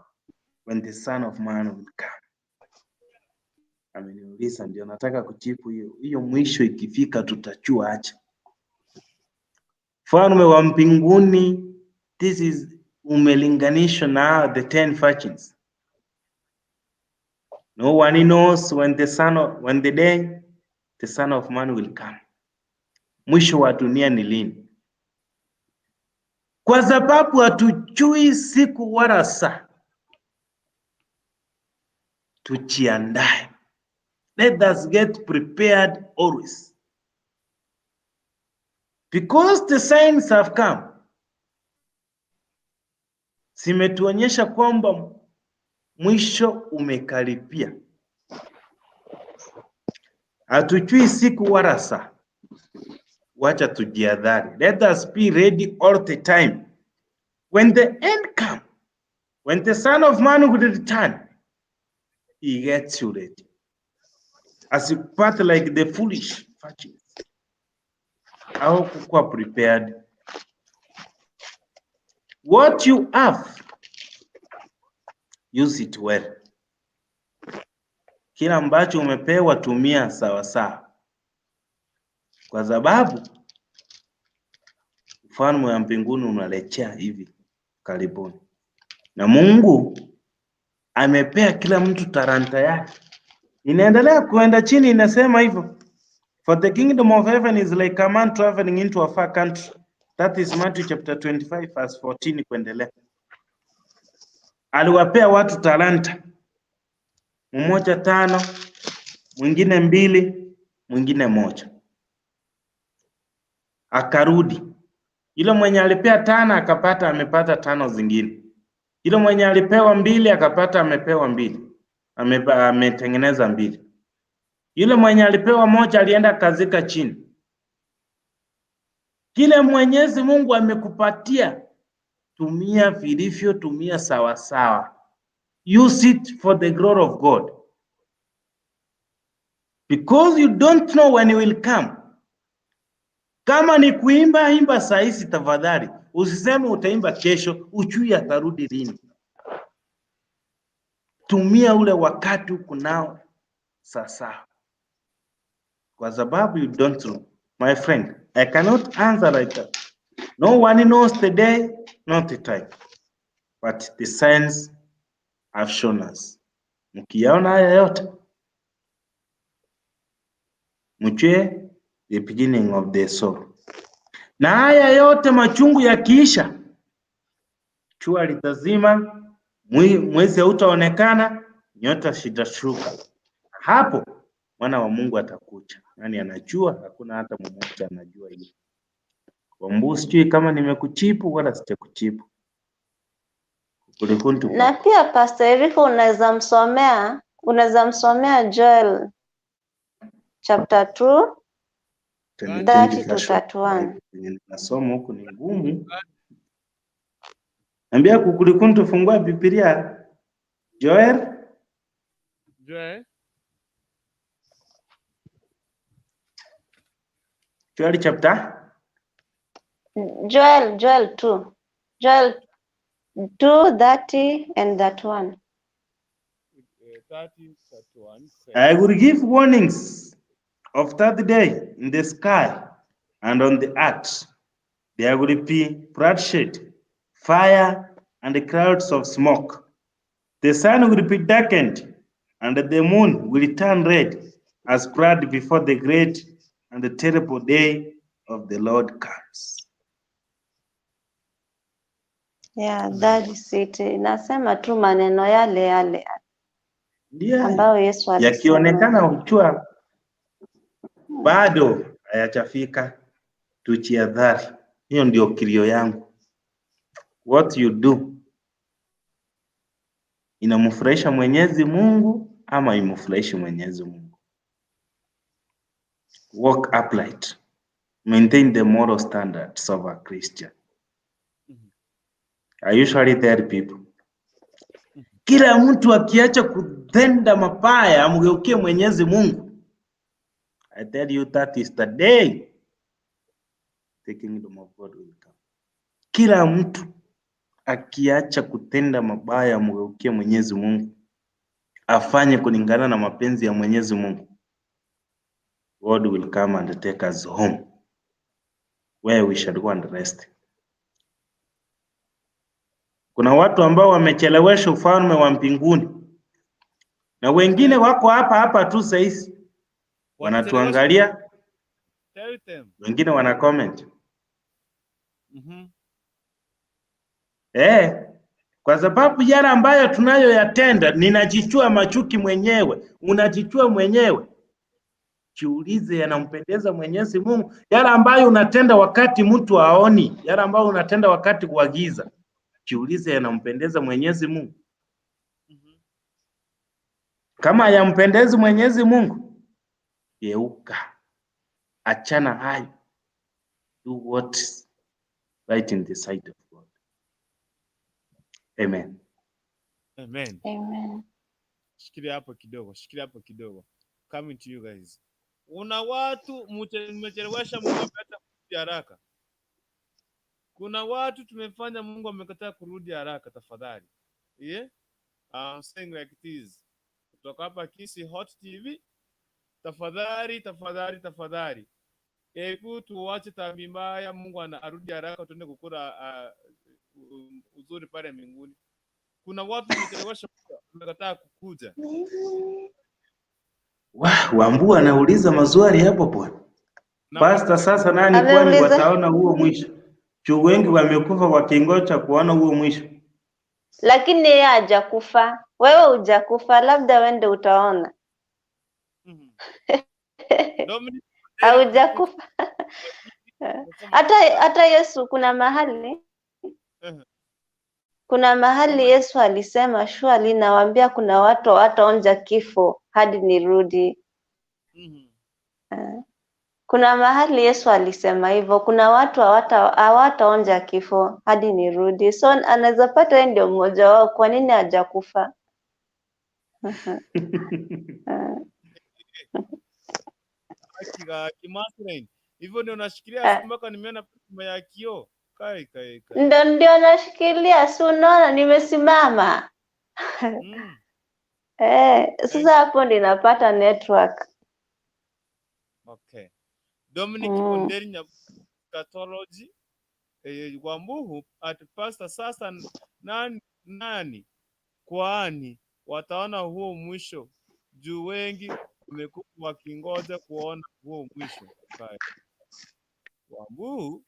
when the Son of Man will come. Ameniuliza, ndio nataka kujibu hiyo hiyo. Mwisho ikifika tutachua acha. Falme wa mbinguni, this is umelinganishwa na the 10 virgins. No one knows when the day the Son of Man will come. Mwisho wa dunia ni lini? Kwa sababu hatujui siku wala saa, tujiandae. Let us get prepared always. Because the signs have come. Zimetuonyesha kwamba mwisho umekaribia. Hatujui siku wala saa. Wacha tujiadhari. Let us be ready all the time. When the end come, when the Son of Man will return, he gets you ready. Asikupate like the foolish virgins. Au kukuwa prepared. What you have, use it well. Kila ambacho umepewa tumia sawa sawa, kwa sababu ufalme wa mbinguni unarejea hivi karibuni, na Mungu amepea kila mtu talanta yake. Inaendelea kuenda chini, inasema hivyo, for the kingdom of heaven is like a man traveling into a far country. That is Matthew chapter 25 verse 14 kuendelea. Aliwapea watu talanta, mmoja tano, mwingine mbili, mwingine moja. Akarudi yule mwenye alipea tano akapata amepata tano zingine. Yule mwenye alipewa mbili akapata amepewa mbili, ametengeneza mbili. Yule mwenye alipewa moja alienda akazika chini. Kile Mwenyezi Mungu amekupatia, tumia vilivyo, tumia sawasawa. Use it for the glory of God. Because you don't know when he will come. Kama ni kuimba, imba saa hizi tafadhali. Usiseme utaimba kesho, ujui atarudi lini. Tumia ule wakati uko nao sasa, kwa sababu you don't know. My friend, I cannot answer like that. No one knows the day, not the time, but the signs have shown us. Mkiyaona haya yote, mjue the beginning of the sorrow. Na haya yote machungu yakiisha, jua litazima, mwezi hautaonekana, nyota zitashuka. Hapo mwana wa Mungu atakuja. Nani anajua? Hakuna hata mmoja anajua hiyo. Wambu, sijui kama nimekujibu wala sijakujibu. Kulikuntu Na pia Pastor Eriko unaweza msomea Joel chapter 2 30 to 31. Yenye nasoma huku ni ngumu. Ambia Kukulikuntu, fungua Biblia. Joel. Joel. Joel chapter Joel 2. Joel 2 30 and 31. 30, 31. I will give warnings of that day in the sky and on the earth. There will be bloodshed, fire, and clouds of smoke. The sun will be darkened, and the moon will turn red as blood before the great and the terrible day of the Lord comes. Yeah, that is it. Inasema tu maneno yale yale Ndiyo hayo. ambayo Yesu alisema. Yakionekana ukiwa bado hayajafika, tujiadhari. Hiyo ndio kilio yangu. What you do inamfurahisha Mwenyezi Mungu ama imfurahishi Mwenyezi Mungu? Walk upright. Maintain the moral standards of a Christian. I usually tell people, kila mtu akiacha kutenda mabaya amgeukie Mwenyezi Mungu. I tell you that is the day the kingdom of God will come. Kila mtu akiacha kutenda mabaya amgeukie Mwenyezi Mungu, afanye kulingana na mapenzi ya Mwenyezi Mungu, God will come and take us home where we shall go and rest. Kuna watu ambao wamechelewesha ufalme wa mbinguni na wengine wako hapa hapa tu saizi wanatuangalia, Tell them. Wengine wana comment. Eh, Kwa sababu yale ambayo tunayoyatenda, ninajichua Machuki mwenyewe, unajichua mwenyewe. Jiulize, yanampendeza Mwenyezi Mungu? Yale ambayo unatenda wakati mtu haoni, yale ambayo unatenda wakati wa giza, jiulize, yanampendeza Mwenyezi Mungu? Kama hayampendezi Mwenyezi Mungu, geuka, achana hayo, do what is right in the sight of God. Amen. Amen. Amen. Shikilia hapo kidogo, shikilia hapo kidogo. Coming to you guys. Una watu mmechelewesha, Mungu amekataa kurudi haraka. Kuna watu tumefanya Mungu amekataa kurudi haraka, tafadhali. Yeah? I'm saying like it is. Kutoka hapa Kisii Hot TV, tafadhali, tafadhali, tafadhali. Hebu tuwache tabia mbaya, Mungu arudi haraka tuende kukula uzuri pale mbinguni. Kuna watu tumechelewesha, Mungu amekataa kukuja. Wambua anauliza maswali hapo bwana. Na Pastor, sasa nani kwani Ameuliza wataona huo mwisho? Juu wengi wamekufa wakingoja kuona huo mwisho. lakini yeye hajakufa, wewe hujakufa, labda wende utaona. Dominic Haujakufa. Hata Yesu kuna mahali kuna mahali Yesu alisema surely nawaambia kuna watu hawataonja kifo hadi nirudi. Kuna mahali Yesu alisema hivyo, kuna watu hawataonja kifo hadi nirudi. So anaweza pata yeye ndio mmoja wao, kwa nini hajakufa? Kimasrain. Hivyo ndio nashikilia simu mpaka nimeona nyuma ya kioo. Kai kai kai. Ndio nashikilia, si unaona nimesimama. Sasa hapo ndio napata network. Okay. Dominic Onderi Nyabukathology Wambuhu at pastor sasa nani kwani wataona huo mwisho juu wengi wamekuwa wakingoja kuona huo mwisho. Kai. Wambuhu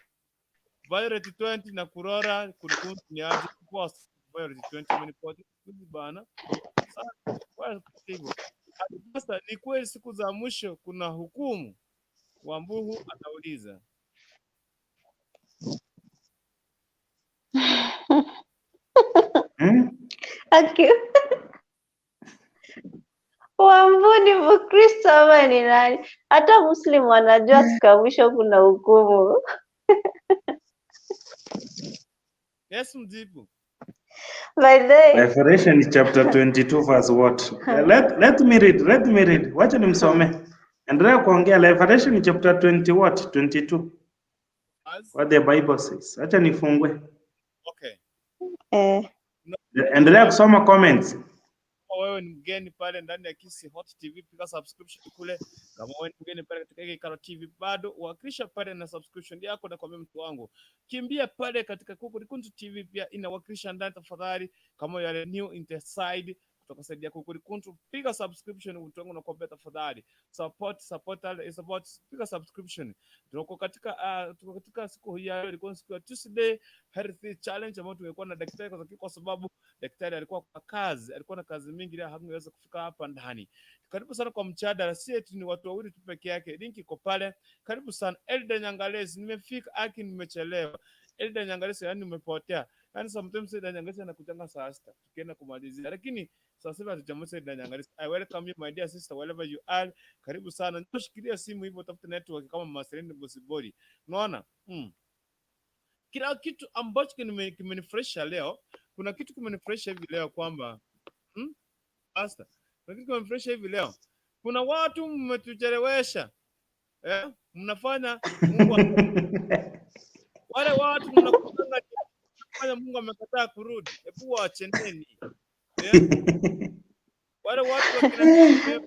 Violet 20 na Kurora kulikuntu ni aje kwa Violet 20 menipote bana. Sasa kwa hivyo sasa ni kweli siku za mwisho kuna hukumu? Wambuhu anauliza. Aki Wambu ni Mkristo ama ni nani? Hata Muslim wanajua siku ya mwisho kuna hukumu. Yes, mjibu. By the way, Revelation chapter 22 verse what? Let me read, let me read. Wacha nimsome. Endelea kuongea Revelation chapter 20 what? 22. What the Bible says. Acha nifungue. Okay. Endelea kusoma comments. Kama wewe ni mgeni pale ndani ya Kisii Hot TV, piga subscription kule. Kama wewe ni mgeni pale katika Kikaro TV bado wakilisha pale na subscription yako, na kwa mtu wangu kimbia pale katika Kukurikuntu TV pia inawakilisha ndani tafadhali. Kama you are new in the side kutoka side ya Kukurikuntu, piga subscription mtu wangu, nakuambia tafadhali, support support support, piga subscription. Tuko katika siku hii ya leo, ilikuwa siku ya Tuesday Health Challenge ambayo tumekuwa na daktari kwa sababu daktari alikuwa kwa kazi, alikuwa na kazi mingi leo hangeweza kufika hapa ndani. Karibu sana kwa mjadala, si eti ni watu wawili tu peke yake. Link iko pale. Karibu sana Elda Nyangalesi, nimefika aki nimechelewa. Elda Nyangalesi, yani nimepotea. Yani sometimes Elda Nyangalesi anakutanga saa 6 tukienda kumalizia, lakini saa 7 hatujamaliza Elda Nyangalesi. I welcome you my dear sister wherever you are. Karibu sana. Shikilia simu hivyo, tafuta network kama Marceline Bosibori. Unaona? Kila kitu ambacho kimenifresha leo, kuna kitu kimenifresha hivi leo kwamba Pastor, kuna kitu kimenifresha hivi leo. Kuna watu mmetuchelewesha. Mnafanya Mungu wale watu mnakutana mnafanya Mungu amekataa kurudi. Hebu waacheneni. Wale watu wakina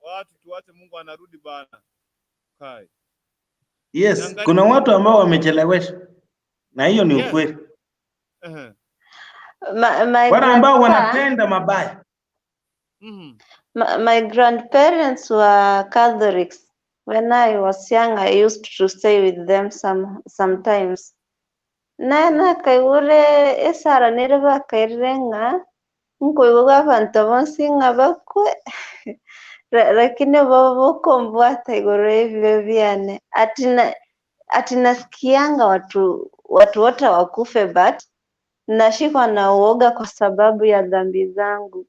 watu tuache Mungu anarudi bana. Kai. Yes, kuna watu ambao wamechelewesha na hiyo ni ukweli. My Wale ambao grandpa, wanatenda mabaya. my grandparents were Catholics. When I was young, I used to stay with them sometimes. Naye nakaigure esara nere bakairire ng'a nkoigwa abanto bonsi ng'a bakwe lakini bo bokombwata igoro y'ebibe biane ati na, ati nasikianga watu wote wakufe but nashikwa na uoga kwa sababu ya dhambi zangu.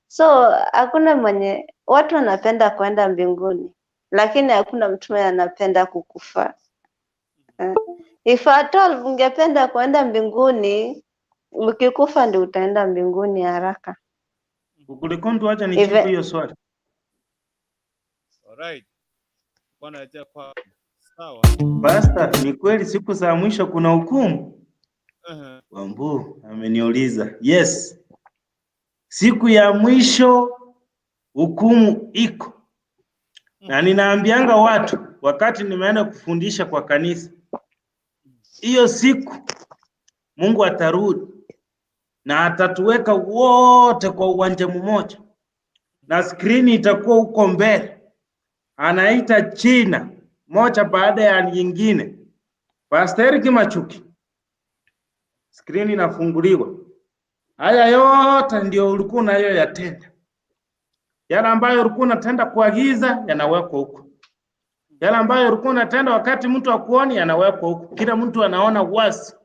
So hakuna mwenye watu wanapenda kwenda mbinguni, lakini hakuna mtu mwenye anapenda kukufa. If at all ungependa kwenda mbinguni, ukikufa ndio utaenda mbinguni haraka. Kulikundu, acha nijibu hiyo swali. Alright. Bwana aletea kwa sawa. Pastor, ni kweli siku za mwisho kuna hukumu? Uh-huh. Wambu ameniuliza. Yes, siku ya mwisho hukumu iko, na ninaambianga watu wakati nimeenda kufundisha kwa kanisa, hiyo siku Mungu atarudi na atatuweka wote kwa uwanja mmoja, na skrini itakuwa huko mbele, anaita jina moja baada ya nyingine. Pastor Eric Machuki, skrini inafunguliwa. Haya yote ndio ulikuwa unayoyatenda. Yale ambayo ulikuwa unatenda kwa giza yanawekwa huko, yale ambayo ulikuwa unatenda wakati mtu akuoni yanawekwa huko. Kila mtu anaona wazi,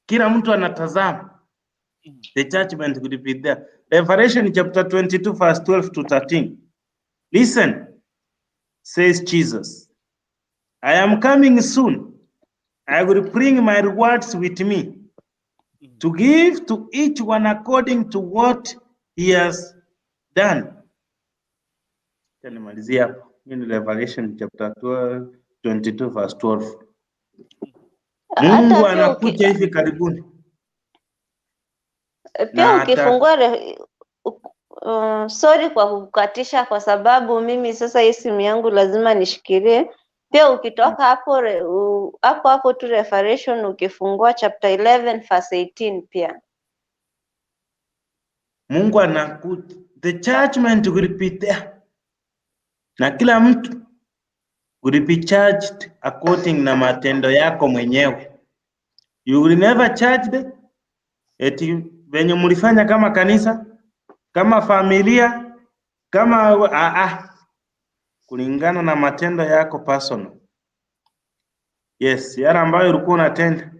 kila mtu anatazama. The judgment will be there. Revelation chapter 22 verse 12 to 13. Listen, says Jesus, I am coming soon. I will bring my rewards with me to give to each one according to what he has done. Acha nimalizie hapo. Hii ni Revelation chapter 12, 22 verse 12. Hata Mungu pia anakuja hivi karibuni. Pia Na ata ukifungua sorry kwa kukatisha, kwa sababu mimi sasa hii simu yangu lazima nishikilie. Pia ukitoka hapo hapo hapo tu Revelation, ukifungua chapter 11 verse 18 pia. Mungu anakuja. The judgment will be there. Na kila mtu will be judged according na matendo yako mwenyewe. You will never charged eti venye mlifanya kama kanisa, kama familia, kama kulingana na matendo yako personal. Yes, yale ambayo ulikuwa unatenda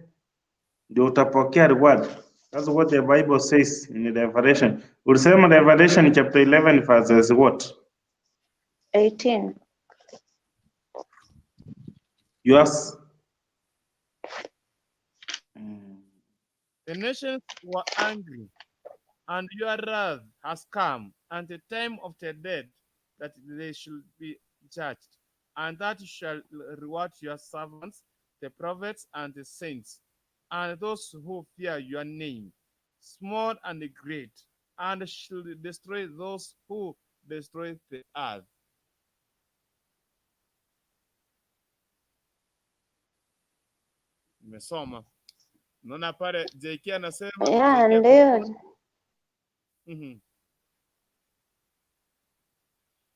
ndio utapokea reward. That's what the Bible says in Revelation. Ulisema Revelation chapter 11 verses what? 18. Yours. The nations were angry, and your wrath has come, and the time of the dead that they should be judged, and that you shall reward your servants, the prophets and the saints, and those who fear your name, small and great, and shall destroy those who destroy the earth. Nimesoma. Naona pale JK anasema Yeah, JK ako ndio.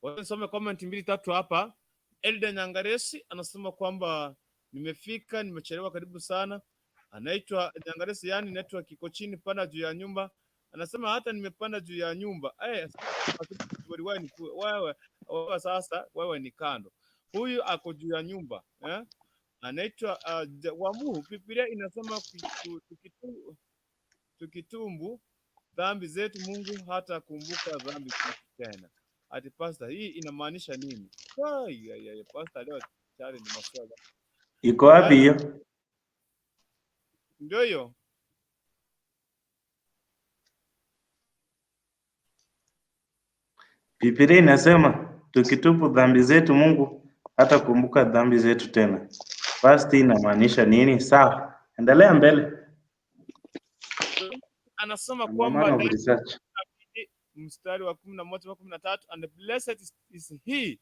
Wacha nisome comment mbili tatu hapa. Elda Nyangaresi anasema kwamba nimefika, nimechelewa, karibu sana. Anaitwa Nyangaresi, yani network iko chini, panda juu ya nyumba. Anasema hata nimepanda juu ya nyumba. Wewe wewe wewe, sasa wewe ni kando. Huyu ako juu ya nyumba eh? Anaitwa Wamuhu. Biblia inasema tukitumbu dhambi zetu Mungu hatakumbuka dhambi zetu tena. Ati pastor, hii inamaanisha nini? Ai, ai, ai, pastor leo tayari ni maswali. Iko wapi hiyo? Ndio hiyo. Biblia inasema tukitubu dhambi zetu Mungu hatakumbuka dhambi zetu tena. First inamaanisha nini? Sawa, endelea mbele. Anasema I'm a kwamba man of research. Mstari wa 11 mpaka 13, and blessed is he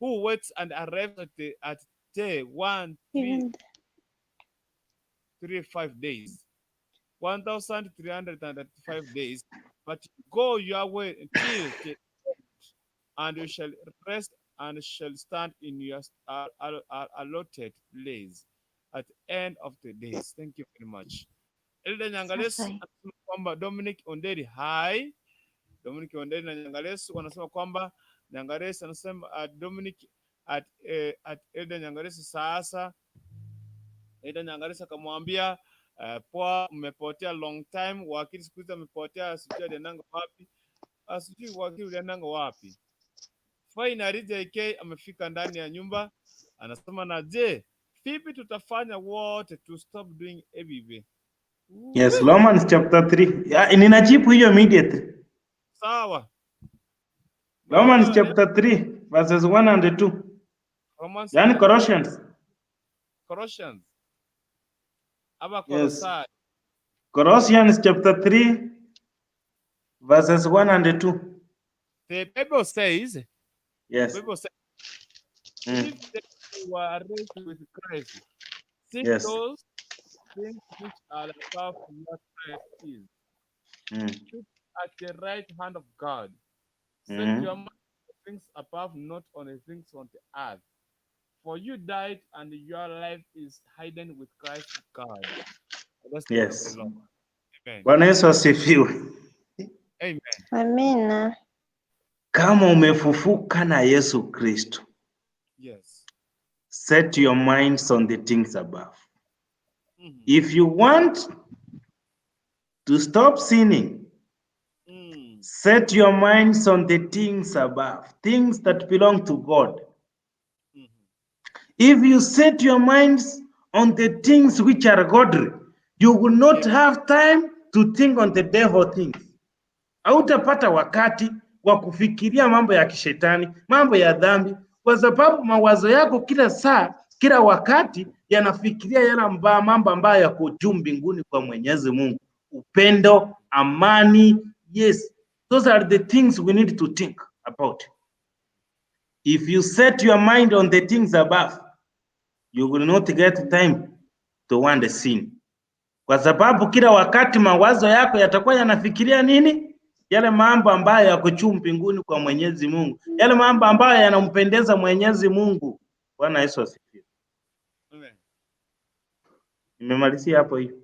who waits and arrives at day one three Even three five days, 1335 days, but go your way until the end, and you shall rest and shall stand in your allotted place. at the end of the days. Thank you very much. Elda Nyangalesu Sasa anasema kwamba Dominic Onderi, hi. Dominic Onderi na Nyangalesu wanasema kwamba Nyangalesu anasema Dominic at Elda Nyangalesu sasa. Elda Nyangalesu akamwambia poa, mmepotea long time. Wakili siku hizi amepotea, sijui aliendanga wapi, sijui wakili uliendanga wapi. Finally JK amefika ndani ya nyumba, anasema na je, vipi tutafanya wote to stop doing evil? Yes, Romans chapter 3. Yeah, ninajibu hiyo immediately. Sawa. Romans chapter 3 verses 1 and 2. Romans Yani Colossians. Colossians. Ama Yes. Kolosai. Colossians chapter 3 verses 1 and 2. The Bible says, Yes. the Bible says, if they were raised with Christ, seek those things which are above where Christ is, at the right hand of God. Set your mind on things above, not on the things on the earth. For you died, and your life is hidden with Christ in God. That's the word of the Lord. Amen. Bwana Yesu asifiwe. Amen. Amina. Kama umefufuka na Yesu Kristo, set your minds on the things above. If you want to stop sinning, set your minds on the things above, things that belong to God. If you set your minds on the things which are godly, you will not have time to think on the devil things. Hautapata wakati wa kufikiria mambo ya kishetani, mambo ya dhambi, kwa sababu mawazo yako kila saa, kila wakati yanafikiria yale mambo ambayo yako juu mbinguni kwa Mwenyezi Mungu: upendo, amani. Yes, those are the things we need to think about. If you set your mind on the things above, you will not get time to want the sin, kwa sababu kila wakati mawazo yako yatakuwa yanafikiria nini? Yale mambo ambayo yako juu mbinguni kwa Mwenyezi Mungu, yale mambo ambayo yanampendeza Mwenyezi Mungu. Bwana Yesu asifiwe. Amen. Nimemalizia hapo hiyo.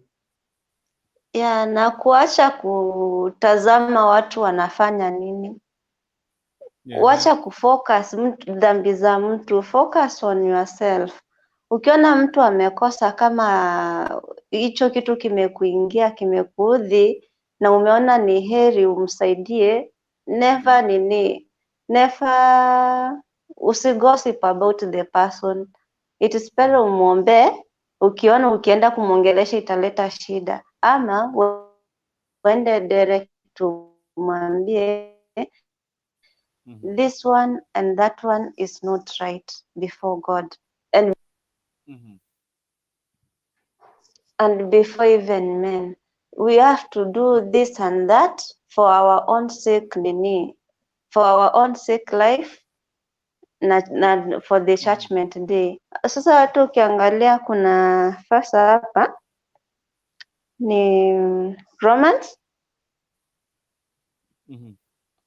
Ya, na kuacha kutazama watu wanafanya nini. Wacha kufocus mtu, dhambi za mtu, focus on yourself. Ukiona mtu amekosa, kama hicho kitu kimekuingia, kimekuudhi na umeona ni heri umsaidie, never nini, never usigossip about the person. It is better umwombee. Ukiona ukienda kumwongelesha italeta shida, ama uende direct umwambie this one and that one is not right before God and before even men. We have to do this and that for our own sake nini, for our own sake life na for the judgment day. Sasa watu ukiangalia kuna verse hapa ni Romans.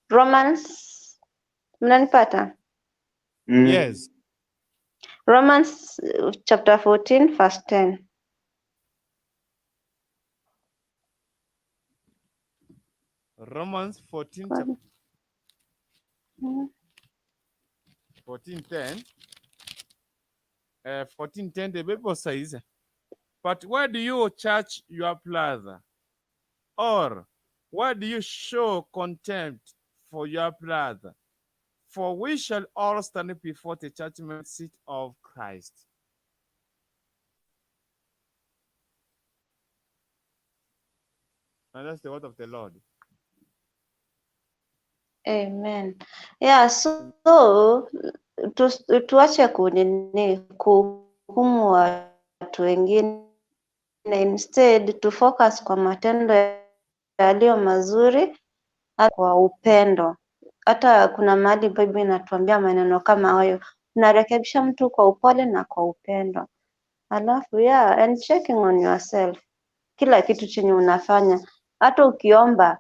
Romans, mnanipata? Yes. Romans chapter 14 verse 10. Romans 14 Kwani- chapter 14:10. 14:10, the Bible says, "But why do you charge your brother? Or why do you show contempt for your brother? For we shall all stand before the judgment seat of Christ." And that's the word of the Lord. Amen. Yeah, so tuache kunini kuhukumu watu wengine, instead to focus kwa matendo yaliyo mazuri kwa upendo. Hata kuna mahali Bible inatuambia maneno kama hayo, unarekebisha mtu kwa upole na kwa upendo. Alafu yeah, and checking on yourself, kila kitu chenye unafanya, hata ukiomba,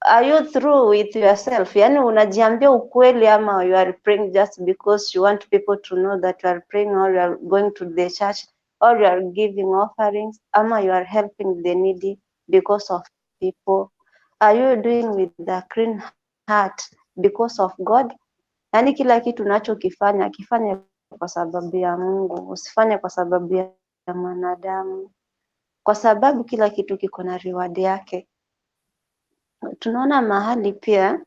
are you through with yourself? Yani unajiambia ukweli ama you are praying just because you want people to know that you are praying or you are going to the church or you are giving offerings ama you are helping the needy because of people? Are you doing with the clean heart because of God? Yaani kila kitu unachokifanya kifanye kwa sababu ya Mungu, usifanye kwa sababu ya mwanadamu, kwa sababu kila kitu kiko na reward yake. Tunaona mahali pia.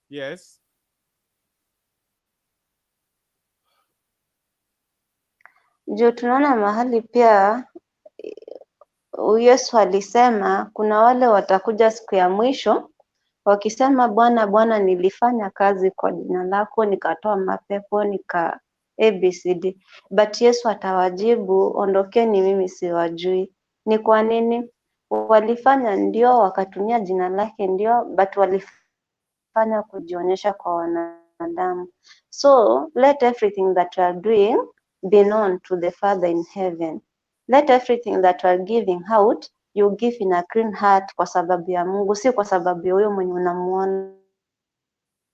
Yes. Juu tunaona mahali pia Yesu alisema kuna wale watakuja siku ya mwisho wakisema, Bwana, Bwana, nilifanya kazi kwa jina lako, nikatoa mapepo, nika ABCD. But Yesu atawajibu, ondokeni, mimi siwajui. Ni kwa nini? Walifanya ndio, wakatumia jina lake ndio, but walifanya kujionyesha kwa wanadamu. So let everything that you are doing be known to the Father in heaven. Let everything that you are giving out, you give in a clean heart kwa sababu ya Mungu, si kwa sababu ya huyo mwenye unamuona.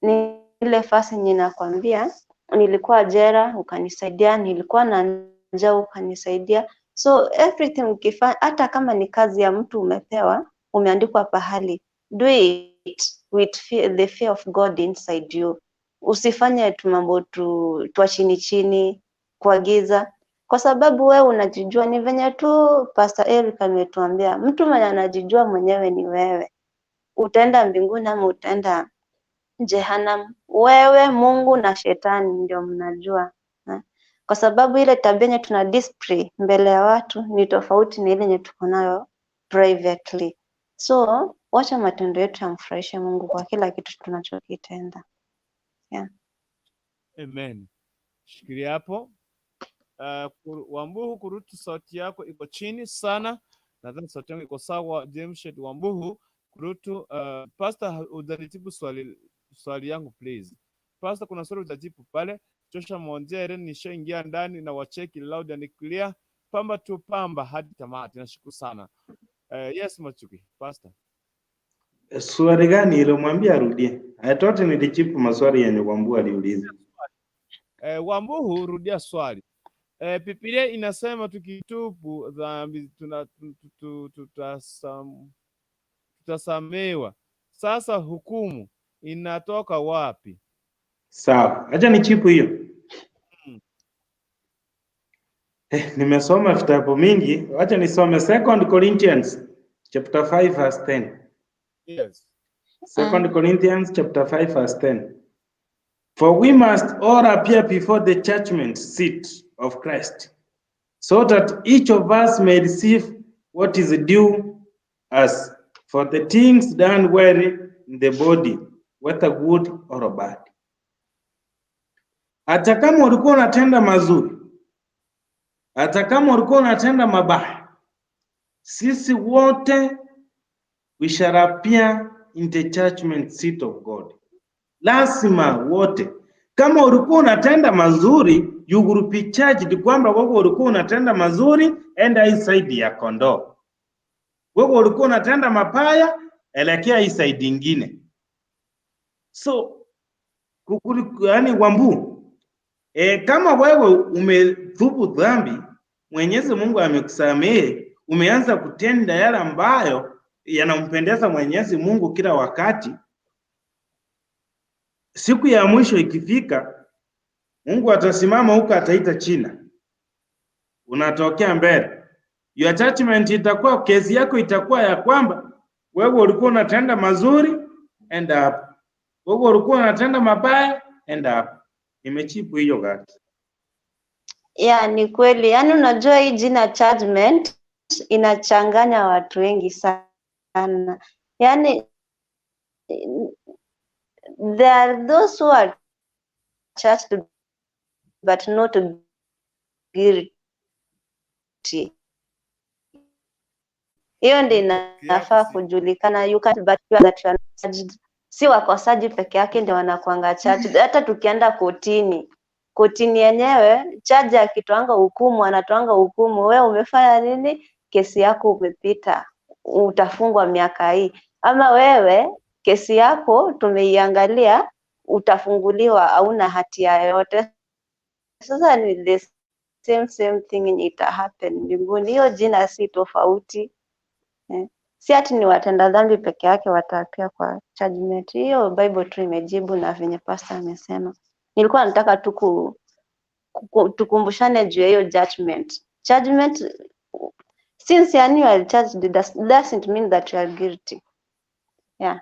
Ni ile fasi yenye nakwambia, nilikuwa jera ukanisaidia, nilikuwa na njaa ukanisaidia. So everything ukifanya, hata kama ni kazi ya mtu umepewa, umeandikwa pahali, do it with fear, the fear of God inside you. Usifanye tu mambo tu twa chini chini kwa giza, kwa sababu wewe unajijua. Ni venye tu Pastor Eric ametuambia, mtu mwenye anajijua mwenyewe ni wewe. Utaenda mbinguni ama utaenda jehanamu? Wewe, Mungu na shetani ndio mnajua ha? Kwa sababu ile tabia yenye tuna display mbele ya watu ni tofauti na ile yenye tuko nayo privately. So wacha matendo yetu yamfurahishe Mungu kwa kila kitu tunachokitenda. Yeah. Amen. Shikilia hapo. Wambuhu Kurutu, sauti yako iko chini sana. Nadhani sauti yangu iko sawa. James Shed Wambuhu Kurutu. Pastor, hujanijibu swali yangu please. Pastor, kuna swali hujajibu pale. Joshua Monjere, nishaingia ndani na wacheki loud and clear. Pamba tu pamba hadi tamati. Nashukuru sana. Yes, Machuki, Pastor. Swali gani ile? Mwambie arudie. I thought nilijibu maswali yenye Wambu aliuliza. Wambuhu, rudia swali. Biblia inasema tukitubu dhambi tutasamewa. Sasa hukumu inatoka wapi? Sawa, acha nijibu hiyo. Nimesoma vitabu mingi, acha nisome Second Corinthians chapter 5 verse 10. Yes. Second Corinthians chapter 5 verse 10. For we must all appear before the judgment seat of Christ, so that each of us may receive what is due us for the things done well in the body, whether good or bad. Hata kama ulikuwa unatenda mazuri, hata kama ulikuwa unatenda mabaya, sisi wote we shall appear in the judgment seat of God. Lazima wote. Kama ulikuwa unatenda mazuri, you will be charged kwamba wewe ulikuwa unatenda mazuri, enda hii side ya kondoo. Wewe ulikuwa unatenda mabaya, elekea hii side ingine. So yani Wambu, kama wewe umetubu dhambi, Mwenyezi Mungu amekusamehe, umeanza kutenda yale ambayo yanampendeza Mwenyezi Mungu kila wakati, siku ya mwisho ikifika, Mungu atasimama huko, ataita China, unatokea mbele. Your judgment itakuwa, kesi yako itakuwa ya kwamba wewe ulikuwa unatenda mazuri, enda hapo. Wewe ulikuwa unatenda mabaya, enda hapo. Nimejibu hiyo kati. Yeah, ni kweli. Yaani unajua hii jina judgment inachanganya watu wengi sana. Yaani there are those who are charged but not guilty. Hiyo ndio inafaa kujulikana. You can't but you are that you are not charged. Si wakosaji peke yake ndio wanakuanga charged. Hata tukienda kotini, kotini yenyewe jaji akitoanga hukumu, anatoanga hukumu, we umefanya nini? Kesi yako umepita, utafungwa miaka hii, ama wewe kesi yako tumeiangalia, utafunguliwa, hauna hatia yoyote. Sasa ni the same same thing yenye ita happen mbinguni. Hiyo jina si tofauti eh. Si ati ni watenda dhambi peke yake wataapia kwa judgment. Hiyo Bible tu imejibu na venye pastor amesema. Nilikuwa nataka tu tukumbushane juu ya hiyo judgment. Judgment, since yani you are judged doesn't mean that you are guilty. Yeah.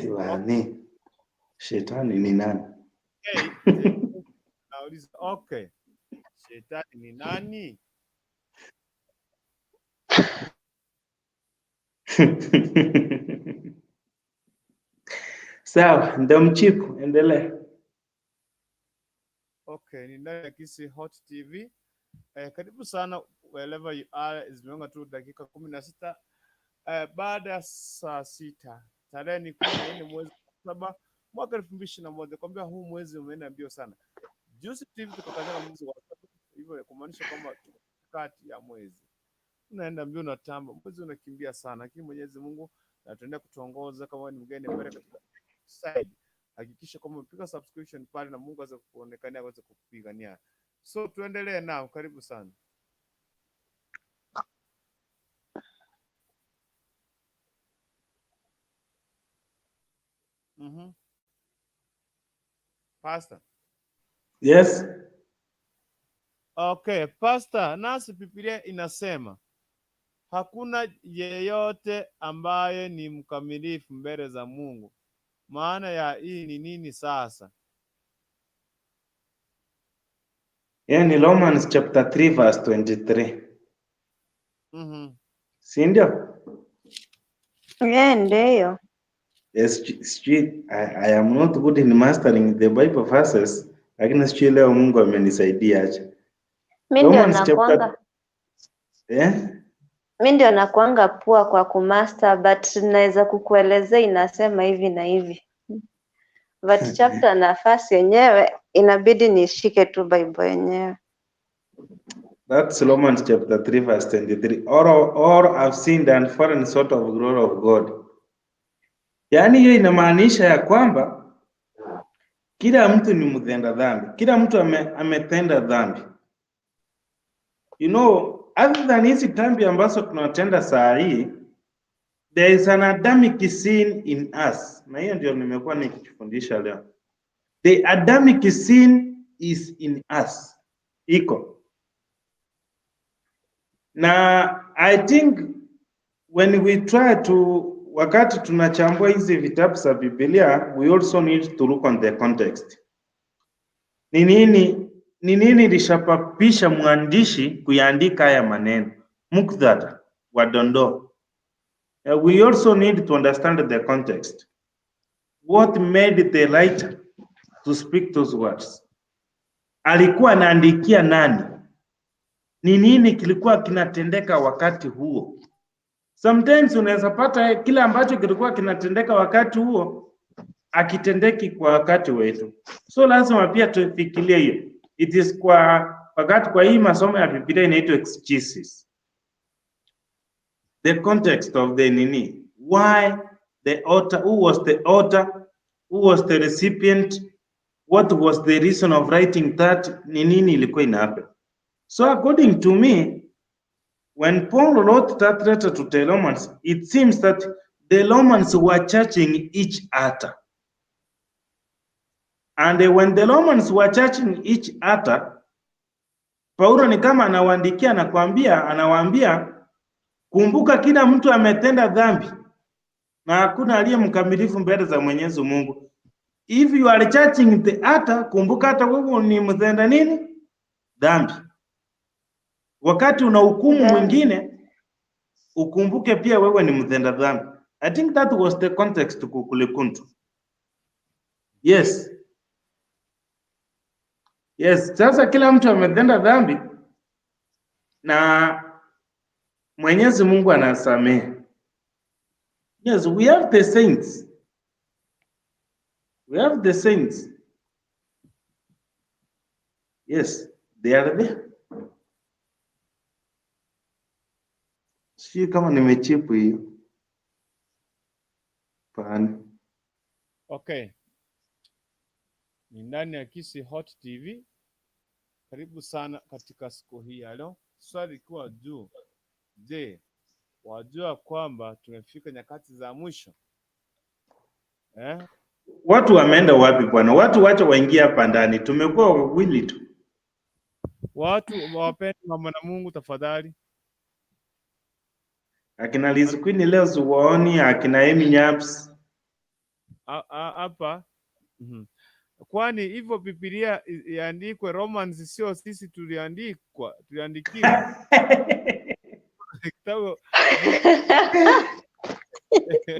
Wani, shetani ni nani? Okay. Nauliza, okay, shetani ni nani? Sawa, ndo mchipu, endelea. Okay, ni ndani ya Kisii Hot TV. Karibu sana wherever you are. Zimeonga tu dakika 16 baada ya saa 6, tarehe ni 14 mwezi wa 7 mwaka 2021. Kwambia huu mwezi umeenda mbio sana. Juzi TV tuko katika mwezi wa 7, hivyo kumaanisha kwamba tuko kati ya mwezi, unaenda mbio, unatamba, mwezi unakimbia sana, lakini Mwenyezi Mungu anatuendelea kutuongoza. Kama wewe ni mgeni pale katika side, hakikisha kwamba umepiga subscription pale na Mungu aweze kukuonekania, aweze kukupigania. So tuendelee nao, karibu sana. Pastor. Yes. Okay, Pastor, nasi Biblia inasema hakuna yeyote ambaye ni mkamilifu mbele za Mungu. Maana ya hii ni nini sasa? Hiyo ni Romans chapter 3 verse 23. Si ndio? Yeah, ndio. Yes, sijui I am not good in mastering the Bible verses, lakini sijui leo Mungu amenisaidia aje. Mi ndio Romans chapter nakuanga eh? mi ndio nakuanga poa kwa kumaster, but naweza kukuelezea inasema hivi na hivi, but chapter nafasi yenyewe inabidi nishike tu Bible yenyewe. That's Romans chapter 3 verse 23. All have sinned and fallen short of glory of God. Yaani hiyo inamaanisha ya kwamba kila mtu ni mtenda dhambi. Kila mtu ametenda dhambi. You know, other than hizi dhambi ambazo tunatenda saa hii, there is an Adamic sin in us. Na hiyo ndio nimekuwa nikifundisha leo. The Adamic sin is in us. Iko. Na I think when we try to, wakati tunachambua hizi vitabu za Biblia, we also need to look on the context. Ni nini ilisababisha mwandishi kuyaandika haya maneno? Muktadha wa dondoo. We also need to understand the context. What made the writer to speak those words? Alikuwa anaandikia nani? Ni nini kilikuwa kinatendeka wakati huo? Sometimes unaweza pata kile ambacho kilikuwa kinatendeka wakati huo akitendeki kwa wakati wetu. So lazima pia tufikirie hiyo. It is kwa wakati, kwa hii masomo ya Biblia inaitwa exegesis. The context of the nini? Why the author, who was the author, who was the recipient, what was the reason of writing that, ni nini ilikuwa ina happen. So according to me, when Paul wrote that letter to the Romans, it seems that the Romans were judging each other. And when the Romans were judging each other, Paulo ni kama anawaandikia na kuambia, anawaambia kumbuka kila mtu ametenda dhambi na hakuna aliye mkamilifu mbele za Mwenyezi Mungu. If you are judging the other, kumbuka hata wewe ni mtenda nini? Dhambi. Wakati una hukumu mwingine, ukumbuke pia wewe ni mtenda dhambi. I think that was the context kukulikuntu. Yes. Yes, sasa kila mtu ametenda dhambi na Mwenyezi Mungu anasamehe. Yes, we have the saints. We have the saints. Yes, they are there. Sijui kama nimechipu hiyo. Pana. Okay. Ni ndani ya Kisii Hot TV. Karibu sana katika siku hii ya leo. Swali ikiwa juu, je, wajua kwamba tumefika nyakati za mwisho eh? Watu wameenda wapi bwana? Watu wacha waingie hapa ndani, tumekuwa wawili tu. Watu wawapende mama na Mungu tafadhali. Akina Liz Queen leo siwaoni, akina Amy Nyaps. Hapa Kwani hivyo Biblia iandikwe Romans, sio sisi tuliandikwa, tuliandikiwa kitabu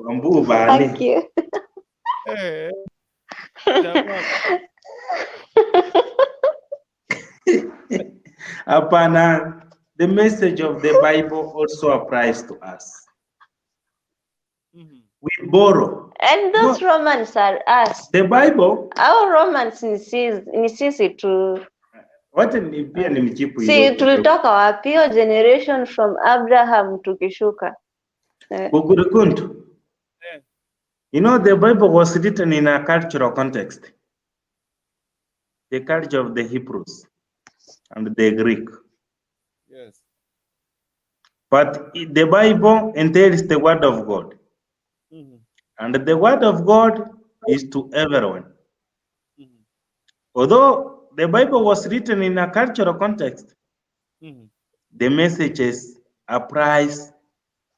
Wambuu bani. Thank you. Jamaa, Hapana, the message of the Bible also applies to us. We borrow. And those Romans are us. The Bible, Our Romans ni sisi tu. wacha ni pia ni mjibu Si hilo. tulitoka wapi? Hiyo generation from Abraham tukishuka. Kukurukuntu. You know, the Bible was written in a cultural context. The culture of the Hebrews and the Greek. Yes. But the Bible entails the word of God. And the word of God is to everyone. Although the Bible was written in a cultural context, the messages applies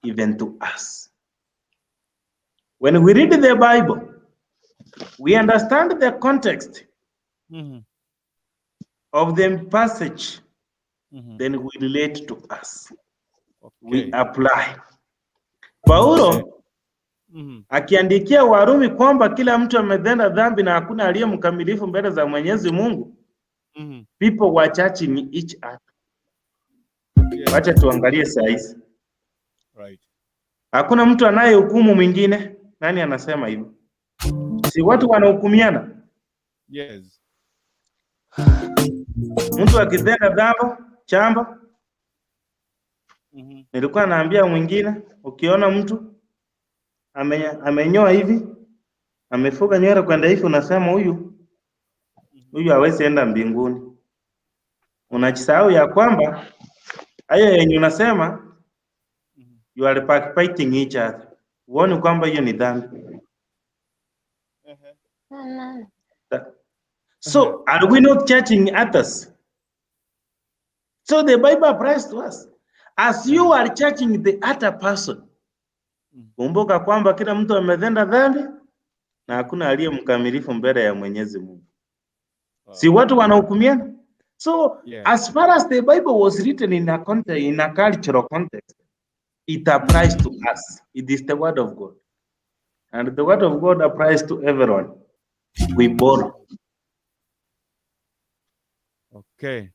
even to us. When we read the Bible, we understand the context of the passage, then we relate to us. We apply. Paulo akiandikia Warumi kwamba kila mtu ametenda dhambi na hakuna aliye mkamilifu mbele za Mwenyezi Mungu, people were judging each other. Wacha tuangalie saa hizi. Right. Hakuna mtu anayehukumu mwingine. Nani anasema hivyo? Si watu wanahukumiana? Yes. Mtu akitenda dhambi chamba, nilikuwa naambia mwingine, ukiona mtu amenyoa hivi, amefuga nywele kwenda hivi, unasema huyu hawezi enda mbinguni. Unajisahau ya kwamba hayo yenye unasema you are backbiting each other. Huoni kwamba hiyo ni dhambi? So are we not judging others? So the Bible applies to us. As you are judging the other person, kumbuka kwamba kila mtu ametenda dhambi na hakuna aliye mkamilifu mbele ya Mwenyezi Mungu. Si watu wanahukumiana? So as far as the Bible was written in a context, in a cultural context, it applies to us. It is the word of God. And the word of God applies to everyone. We borrow. Okay.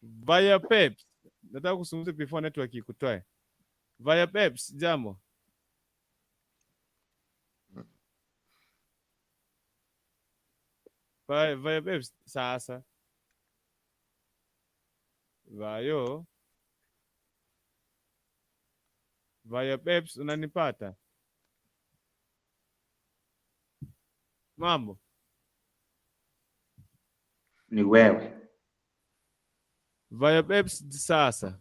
Via Peps. Nataka kuzungumza before network ikutoe. Via Peps, jambo. Via Peps sasa. Vayo. Via Peps unanipata? Mambo. Ni wewe. Via Peps sasa.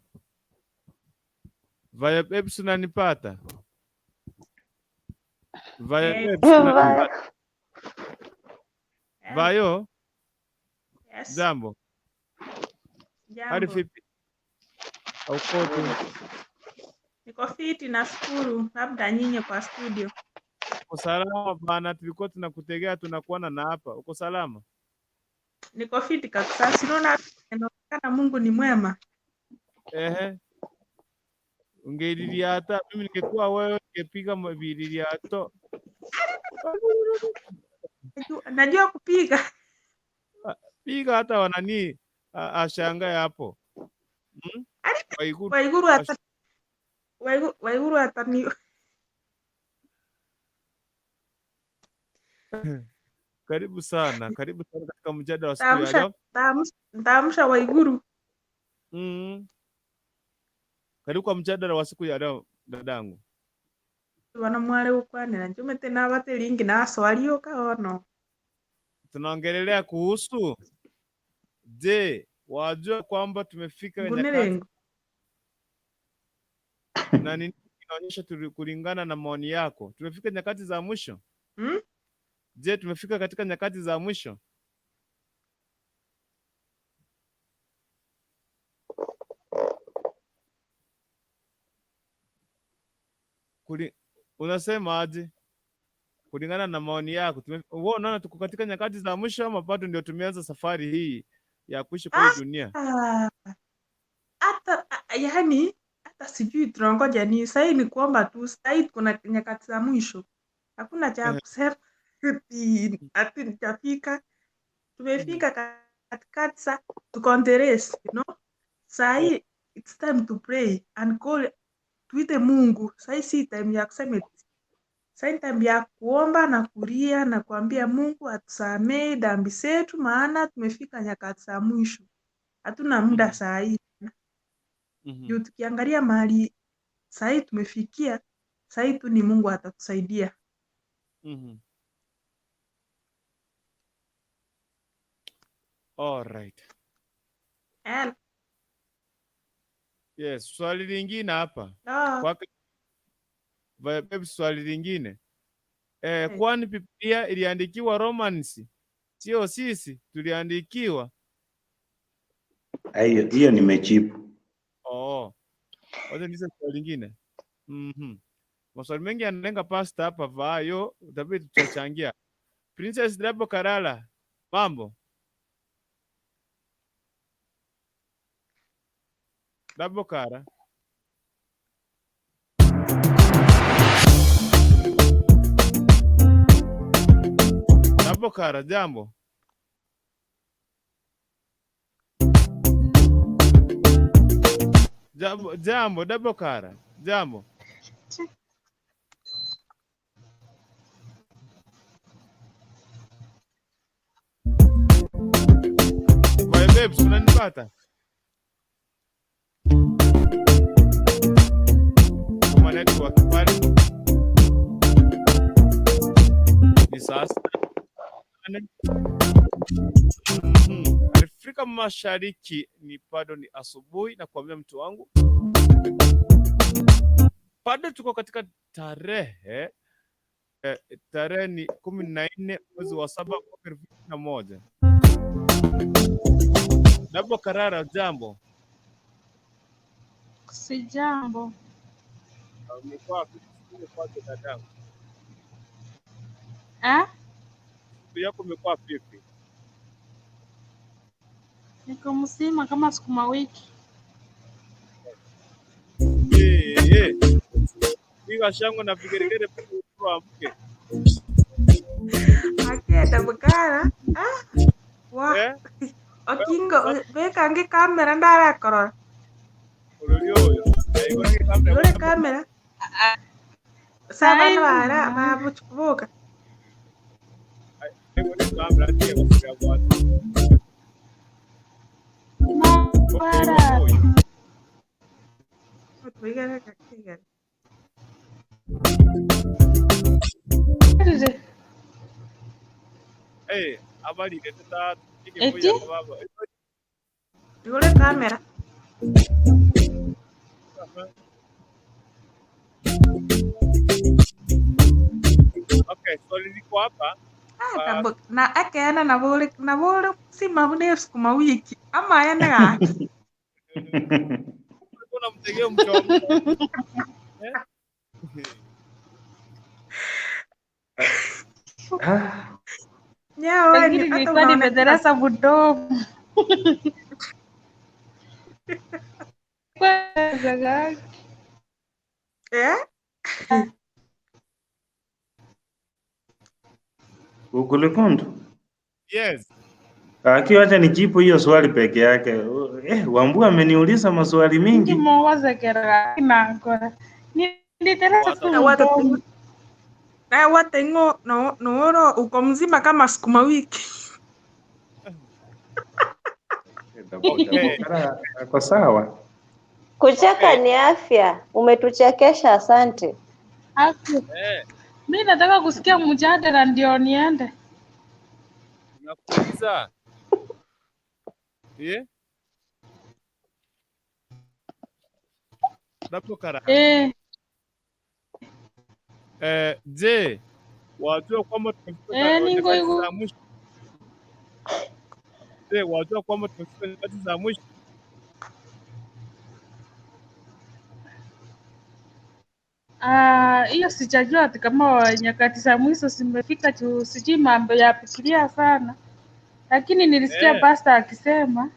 Via Peps unanipata? Via Peps unanipata? Vayo. Yes. Jambo. Hali Jambo. vipi? Uko tu? Niko fiti nashukuru, labda nyinyi kwa studio. Uko salama bana? Tulikuwa tunakutegea tunakuona na hapa. Uko salama? Niko fiti kabisa. Si unaona inaonekana Mungu ni mwema. Ehe. Ungeililiata, mimi ningekuwa wewe ningepiga vililiato. Najua kupiga. Piga hata wanani ashangae hapo. Waiguru. Waiguru ata Waiguru atani Karibu sana, karibu sana katika mjadala wa siku ya leo. Nitaamsha Waiguru. Karibu kwa mjadala wa siku ya leo dadangu. Bana mwale gukwanira njumite nabateringi naswariuka ono. Tunaongelelea kuhusu, je, wajua kwamba tumefika nyakati Ngunirengo. na nini inaonyesha kulingana na maoni yako tumefika nyakati za mwisho? Hmm? Je, tumefika katika nyakati za mwisho? Unasema aje kulingana na maoni yako? Wewe unaona tuko katika nyakati za mwisho ama bado ndio tumeanza safari hii ya kuishi kwa hii dunia? Ah, hata yani hata sijui tunangoja nini. Sahii ni kuomba tu. Sahii kuna nyakati za mwisho, hakuna cha kusema ati nitafika. Tumefika katikati, sa tuko on the race, you know? Sahii it's time to pray and call, tuite Mungu. Sahii si time ya kusema eti, sahii ni time ya kuomba na kulia na kuambia Mungu atusamee dhambi zetu, maana tumefika nyakati za mwisho. Hatuna muda saa hii. Juu tukiangalia mahali saa hii tumefikia, saa hii tu ni Mungu atatusaidia. All right. El, Yes, swali lingine hapa. no. Kwake babe, swali lingine. Kwani Biblia iliandikiwa Romans? Sio sisi tuliandikiwa. Hiyo hiyo nimejibu. Oh. Wacha niulize swali lingine. Maswali mengi yanalenga pasta hapa vayo, utabidi tutachangia. Princess Drabo Karala, mambo? Drabo Kara. Drabo Kara, jambo. Jambo, jambo, Drabo Kara. Jambo. Vai babes, unanipata? Kama network pale ni saa 8. Afrika Mashariki ni bado ni asubuhi, na kuambia mtu wangu bado tuko katika tarehe tarehe ni 14 mwezi wa 7 mwaka 2021. Dabo Karara, jambo. Si jambo. Umekuwa vipi kwake dadangu? Eh? Siku yako imekuwa vipi? Niko mzima kama sukuma wiki. Piga shangwe na vigeregere amke. Akenda bukara. Ah, wa. Eh? Okingo bekange kamera ndarakorora. Ulio huyo. Ule kamera. Sa bana bara babuchukubuka. Bara. Eh, habari tata Eti? Baba. Ule kamera. Okay, swali liko hapa. Ah, na akeana na bole na bole sima bune sukuma wiki ama yana gaki. Kuna mtegeo mchomo. Eh? Nyawe Lakini ni hata nilikuwa unaonekana nimedarasa mdomo. Kwanza gaki. Eh? Ukulikundu. Yes. Akiwa acha nijibu hiyo swali peke yake. Wambua ameniuliza maswali mingi. Ndimowazekera nangora. Nilidarasa tu mdomo. Na watengo no nooro uko mzima kama sukuma wiki. Okay. Ako sawa. Kucheka ni afya. Umetuchekesha, asante. Aku. Eh, Mi nataka kusikia mjadala ndio niende. Nakuuliza. Eh? Dapo Karaha. Eh, Je, wajua kwamba tumefika ningo nyakati igu za mwisho? Je, wajua kwamba tumefika nyakati za mwisho? Ah, hiyo sijajua ati kama nyakati za mwisho zimefika juu sijui mambo ya Biblia sana, lakini nilisikia pasta akisema,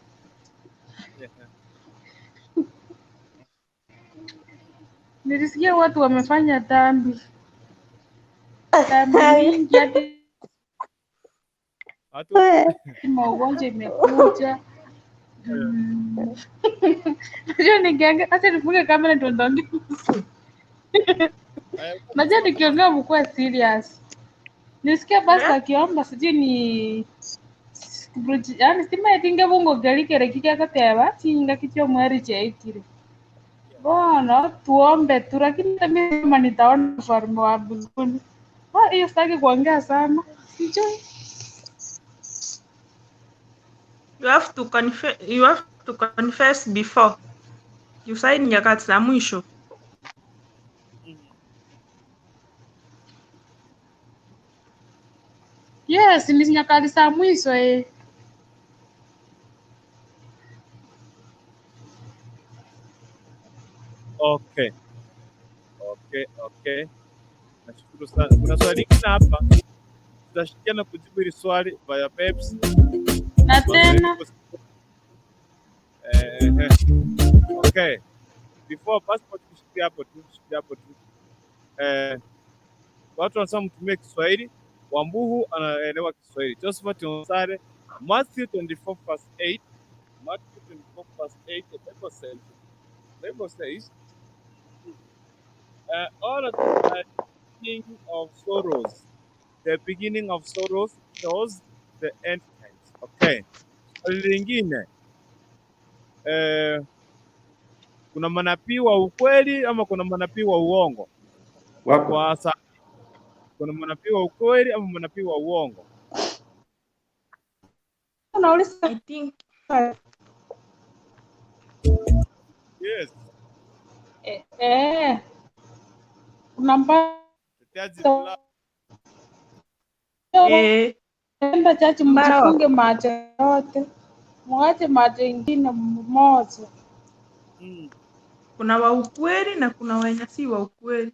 nilisikia watu wamefanya dhambi dhambi mingi hadi Hatu maugonjwa imekuja. Najua nikiongea, acha nifunge kamera ndio nitaongea vizuri. Najua nikiongea mkuwa serious. Nilisikia pasta akiomba sijui ni yani simaetinge bungo gelikere kikakateba chinga kichio mweri cheikire. Bono tuombe tu, lakini hata mimi kama nitaona ufalme wa mbinguni. Ah, hiyo sitaki kuongea sana, sijui. You have to confess, you have to confess before you sign nyakati za mwisho. Yes, ni nyakati za mwisho eh. Okay. Okay. Nashukuru sana. Kuna swali lingine hapa. Tutashirikiana kujibu hili swali via Peps. Na tena Okay. Before passport tushikie hapo tu, tushikie hapo tu. Watu wanasema mtumie Kiswahili. Wambuhu anaelewa Kiswahili. Josephat Onsare, Matthew 24 verse 8. Matthew 24 verse 8, the Bible says, all of the beginning of sorrows, the beginning of sorrows shows the end times. Okay. Swali lingine, kuna manabii wa ukweli ama kuna manabii wa uongo? Wako. Kwa sa, kuna manabii wa ukweli ama manabii wa uongo? Unauliza I think Yes. kuna Tetea jibu mpaka lako. enda chachi Mbara mjifunge macho yote, mwache macho ingine mmoja. Kuna wa ukweli na kuna wenye si wa ukweli.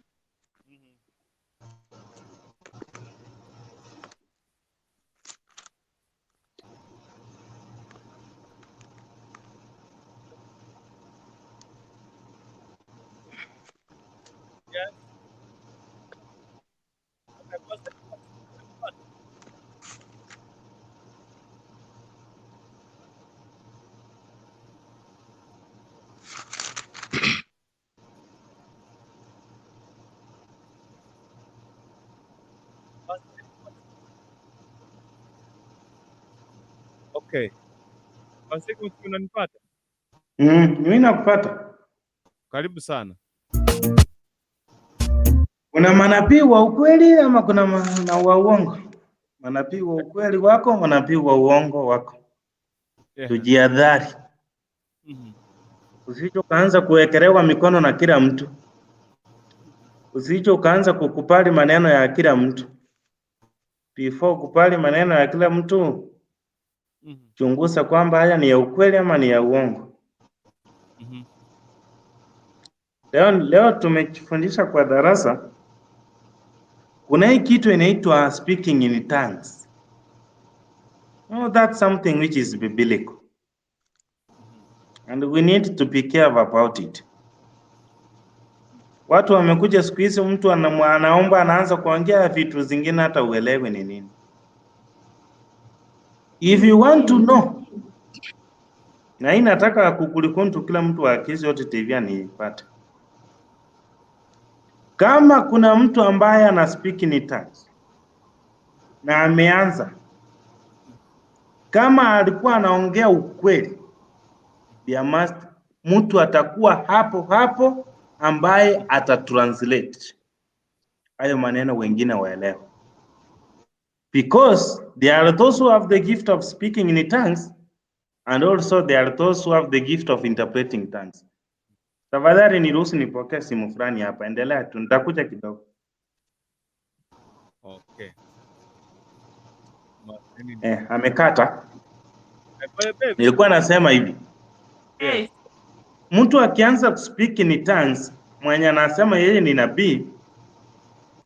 Yes. Okay, Pastor. Okay. Pastor, unanipata? Mimi nakupata. Karibu sana. Kuna manabii wa ukweli ama kuna na wa uongo? Manabii wa ukweli wako, manabii wa uongo wako. Tujiadhari. Usije ukaanza kuwekelewa mikono na kila mtu. Usije ukaanza kukubali maneno ya kila mtu. Before kukubali maneno ya kila mtu, chunguza kwamba haya ni ya ukweli ama ni ya uongo. Leo tumejifundisha kwa darasa kuna hii kitu inaitwa speaking in tongues. No, that's something which is biblical. And we need to be careful about it. Watu wamekuja siku hizi, mtu anaomba anaanza kuongea vitu zingine hata uelewe ni nini. If you want to know, na hii nataka kukulikuntu kila mtu wa Kizi Yote TV aniipate. Kama kuna mtu ambaye ana speak in tongues na ameanza, kama alikuwa anaongea ukweli, there must, mtu atakuwa hapo hapo ambaye atatranslate hayo maneno wengine waelewe. Because there are those who have the gift of speaking in tongues and also there are those who have the gift of interpreting tongues. Tafadhali niruhusu nipokee simu fulani hapa. Endelea tu, nitakuja kidogo. Okay. Nini? Amekata. Eh, babe. Nilikuwa nasema hivi, Hey, mtu akianza kuspeak in tongues, mwenye anasema yeye ni nabii,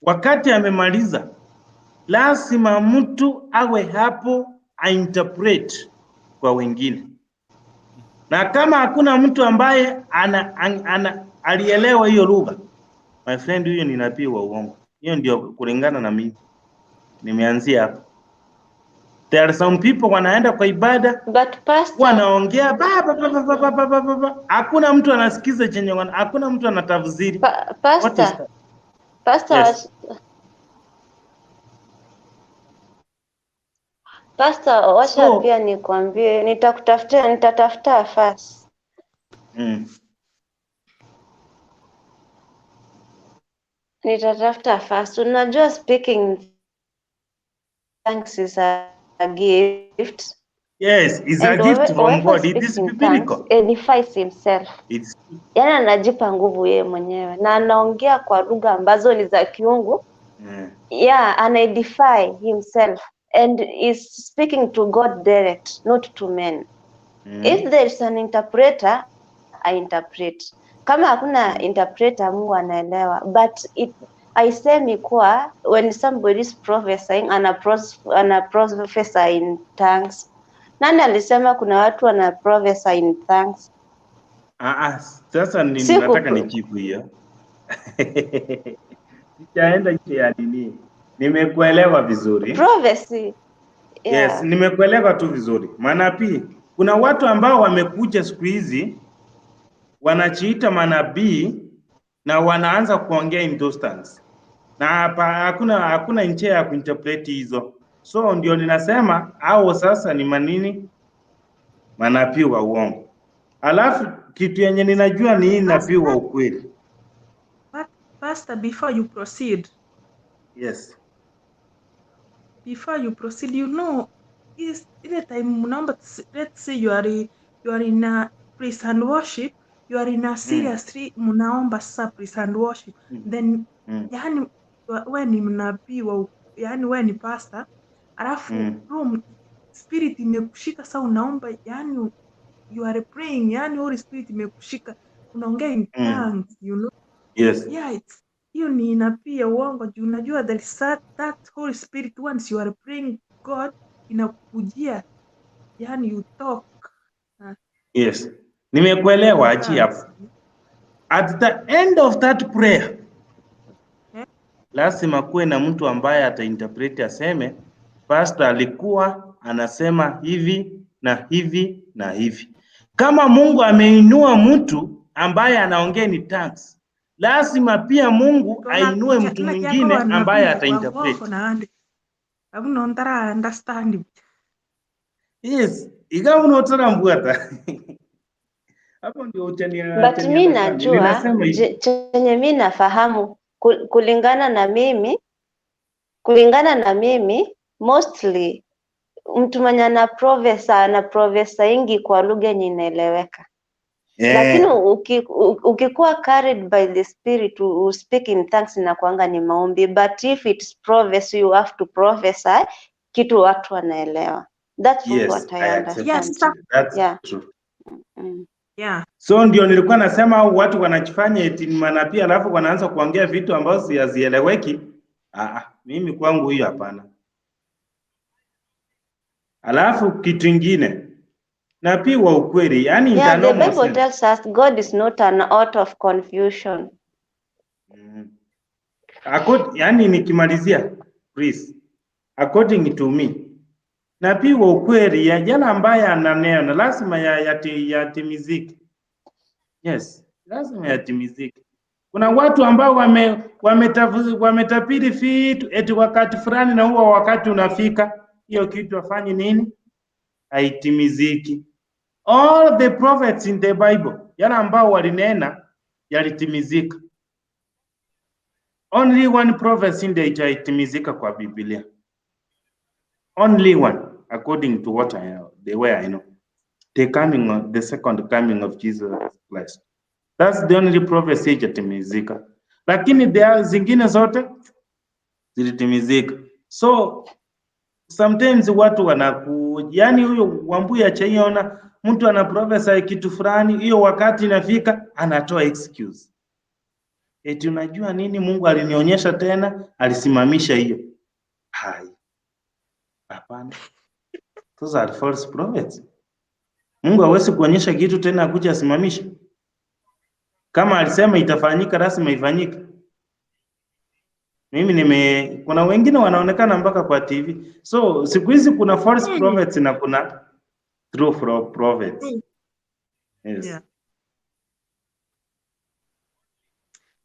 wakati amemaliza, lazima mtu awe hapo ainterpret kwa wengine, na kama hakuna mtu ambaye ana alielewa hiyo lugha, my friend, huyo ni nabii wa uongo. Hiyo ndio kulingana na mimi, nimeanzia hapo. There are some people wanaenda kwa ibada But pastor, wanaongea ba ba ba ba ba ba ba ba ba. Hakuna mtu anasikiza chenye hakuna mtu anatafsiri. What is pastor, that? pastor, Yes. pastor, wacha So, pia nikwambie, nitakutafutia, nitatafuta fast. Nitatafuta fast. Unajua speaking thanks is a gift. Yes, it's a And gift from whoever God. It speaks is in tongues biblical. edifies himself. It's Yaani anajipa nguvu yeye mwenyewe na anaongea kwa lugha ambazo ni za kiungu. Yeah, ana edify himself and is speaking to God direct, not to men. If there is an interpreter, I interpret. Kama hakuna interpreter, Mungu anaelewa. But it haisemi kuwa when somebody is prophesying ana prophesy in tongues. Nani alisema kuna watu wana prophesy in tongues? Sasa ni Si nataka nijibu hiyo. Sijaenda nje ya nini. Nimekuelewa vizuri. Prophecy. Yes, Yeah. nimekuelewa tu vizuri. Manabii, kuna watu ambao wamekuja siku hizi wanajiita manabii na wanaanza kuongea in those tongues. Na hapa hakuna njia ya kuinterpret hizo. So ndio ninasema hao sasa ni manini? Manabii wa uongo. Alafu kitu yenye ninajua ni hii nabii wa ukweli. But pastor, before you proceed, Yes. before you proceed, you know, is ile time mnaomba, let's say you are in a praise and worship, you are in a seriously mnaomba sasa praise and worship, then yani we ni mnabii wa yani we ni pastor, alafu roho spirit imekushika sasa unaomba, yani you are praying, yani Holy Spirit imekushika unaongea in tongues, you know. Yes. Yeah, it's hiyo ni nabii ya uongo juu unajua there is that Holy Spirit once you are praying God inakujia, yani you talk Yes. Nimekuelewa in achi hapo. tongues. At the end of that prayer lazima kuwe na mtu ambaye atainterpret aseme pastor alikuwa anasema hivi na hivi na hivi. Kama Mungu ameinua mtu ambaye anaongea ni tongues, lazima pia Mungu ainue mtu mwingine ambaye atainterpret. Abunontara understand. Yes, ikawa unotara mbwata. Hapo ndio But utani mi understand. najua Ninasema hivi. chenye mi nafahamu kulingana na mimi mostly mtu mwenye ana profesa ingi kwa lugha yenye inaeleweka. Lakini ukikuwa carried by the spirit u speak in tongues inakuanga ni maombi, but if it's prophecy you have to prophesy kitu watu wanaelewa. That's Yes, what I I accept. understand. Yes, That's Yeah. true. So ndio nilikuwa nasema hao watu wanajifanya eti ni manabii alafu wanaanza kuongea vitu ambazo hazieleweki. Mimi kwangu hiyo hapana. Alafu kitu ingine, nabii wa ukweli, yani in Yeah, the the normal Bible sense. tells us God is not an author of confusion. Yani nikimalizia, please. According to me, nabii wa ukweli ya jana ambaye ananena lazima yatimizike. Yes, lazima yatimizike. Kuna watu ambao wametapiri vitu eti wakati fulani na huo wakati unafika, hiyo kitu afanye nini? Haitimiziki. All the prophets in the Bible, yale ambao walinena yalitimizika. Only one prophecy ndio haitimizika kwa Biblia. Only one, according to what I the way I know. The coming of the second coming of Jesus Christ. That's the only prophecy haijatimizika. Lakini there zingine zote zilitimizika. So sometimes watu wanaku, yani huyo Wambuya chaiona mtu ana prophesy kitu fulani, hiyo wakati inafika anatoa excuse. Eti unajua nini, Mungu alinionyesha tena, alisimamisha hiyo. Hai, hapana. Those are false prophets. Mungu hawezi kuonyesha kitu tena akuja asimamishe. Kama alisema itafanyika, lazima ifanyike. Mimi nime kuna wengine wanaonekana mpaka kwa TV. So siku hizi kuna false prophets na kuna true prophets. Yes. Yeah.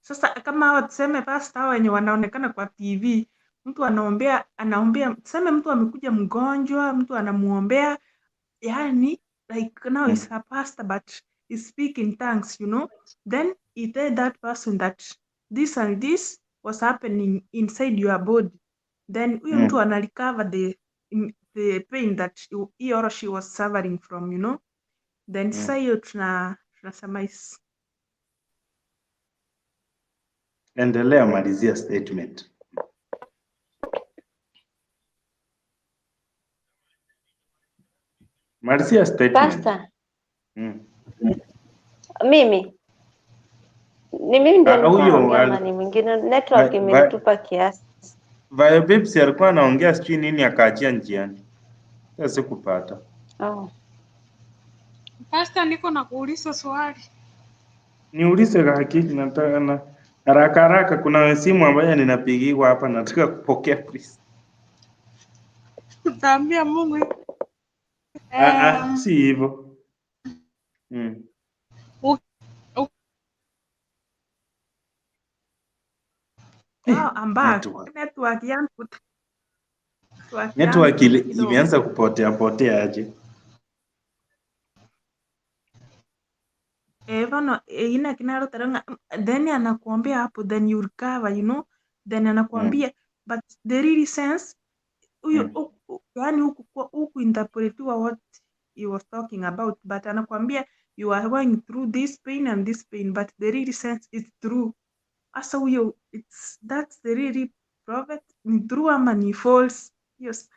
Sasa kama hawa tuseme pasta hawa wenye wanaonekana kwa TV, mtu anaombea anaombea, tuseme mtu amekuja mgonjwa, mtu anamuombea, yani like now he's a pastor but he speak in tongues, you know. Then he tell that person that this and this was happening inside your body. Then huyo mtu ana recover the pain that he or she was suffering from, you know. Then sasa hiyo tunasema is Endelea, malizia statement. Malizia statement. Pastor, mimi ni mimi ndio Ah, nilikuwa huyo naongea ama ni mwingine? Network imenitupa kiasi. Vayo Pips alikuwa anaongea sijui nini akaachia njiani. Sasa sikupata. Oh. Pastor, niko na kuuliza swali. Niulize haki, nataka na haraka haraka, kuna simu ambayo ninapigiwa hapa, nataka kupokea please. Utaambia Mungu Ah, ah, si hivyo. Wow, I'm back. Network. Network yangu network Network yangu ile kidogo. imeanza kupotea potea aje. Eh, bono ina kinalotaranga then anakuambia hapo then you recover, you know, then anakuambia but the really sense huyo yani huku huku interpretiwa what he was talking about but anakuambia you are going through this pain and this pain but the really sense is true. Asa huyo it's that's the really prophet ni true ama ni false? Yes.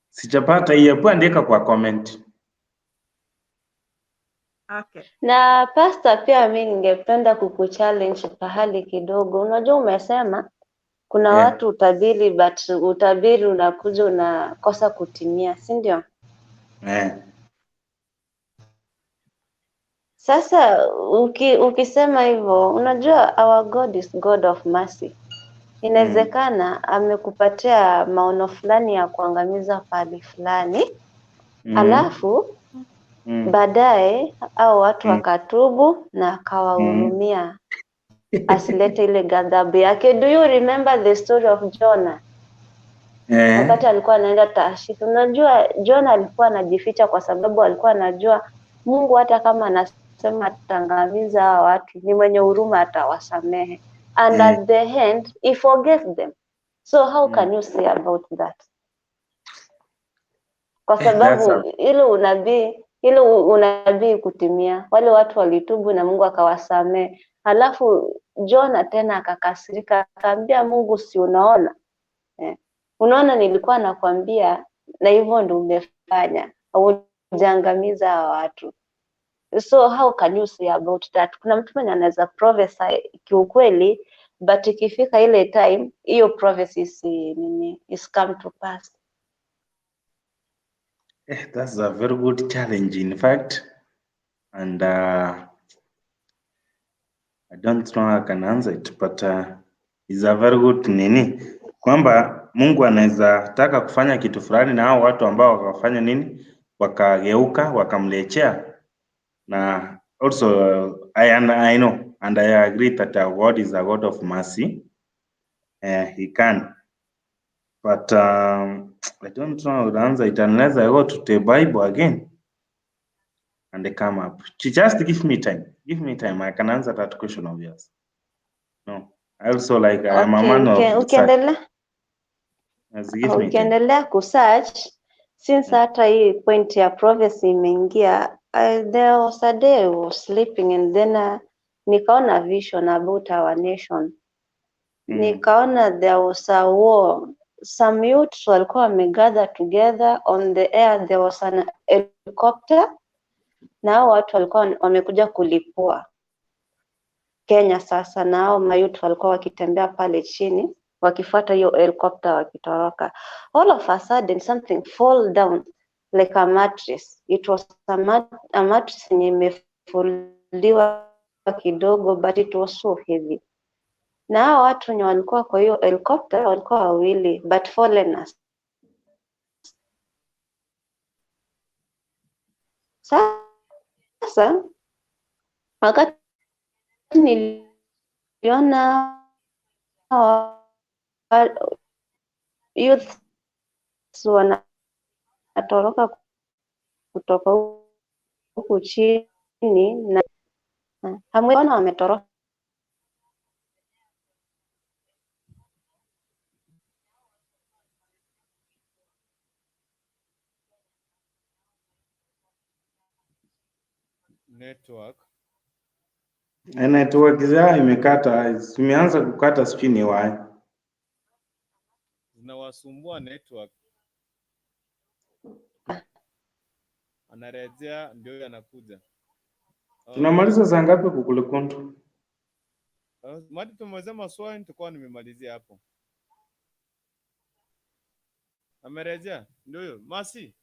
Sijapata hiyo, hebu andika kwa comment. Okay. Na pastor, pia mi ningependa kukuchallenge pahali kidogo. Unajua umesema kuna watu utabiri but utabiri unakuja unakosa kutimia, si ndio? Eh. Sasa ukisema hivyo, unajua our God is God of mercy. Inawezekana amekupatia maono fulani ya kuangamiza pahali fulani, alafu baadaye au watu wakatubu na akawahurumia, asilete ile ghadhabu yake. Do you remember the story of Jonah? Wakati alikuwa anaenda Tarshish, unajua Jonah alikuwa anajificha kwa sababu alikuwa anajua Mungu hata kama anasema ataangamiza hawa watu, ni mwenye huruma, atawasamehe. And at the end he forgave them. So how can you say about that? Kwa sababu ile unabii kutimia, wale watu walitubu na Mungu akawasamehe. Halafu Jona tena akakasirika, akaambia Mungu, si unaona unaona nilikuwa nakwambia na hivyo ndio umefanya, haujaangamiza hawa watu. So how can you say about that? Kuna mtu mwenye anaweza prophesy kiukweli, but ikifika ile time hiyo prophecy si nini, is come to pass. That's a very good challenge, in fact. And I don't know how I can answer it, but it's a very good nini, kwamba Mungu anaweza taka kufanya kitu fulani na hao watu ambao wakafanya nini, wakageuka wakamlechea. Na also I know and I agree that our God is a God of mercy. He can, but I don't know how to answer it unless I go to the Bible again and they come up. Just give me time. Give me time. I can answer that question of yours. No, Also like I am a Okay, man of research. ukiendelea Yes, give me time. ukiendelea kusearch since hata hii point ya prophecy imeingia, there was a day I was sleeping and then nikaona vision about our nation. Nikaona there was a war. Some youths walikuwa wamegather together on the air, there was an helicopter na hao watu walikuwa wamekuja kulipua Kenya sasa, na hao mayouth walikuwa wakitembea pale chini wakifuata hiyo helicopter wakitoroka. All of a sudden something fall down like a mattress. It was a mattress yenye imefuliwa kidogo but it was so heavy. Na hao watu wenye walikuwa kwa hiyo helicopter walikuwa wawili but foreigners. Sasa wakati niliona hawa youths wanatoroka kutoka huku chini na hamwona wametoroka. Network. Network zao imekata, imeanza kukata, sijui ni why. Zinawasumbua network. Anarejea ndio huyo anakuja. Tunamaliza saa ngapi kukulikuntu? Madi tumaliza maswali nitakuwa nimemalizia hapo. Amerejea ndio huyo. Masi.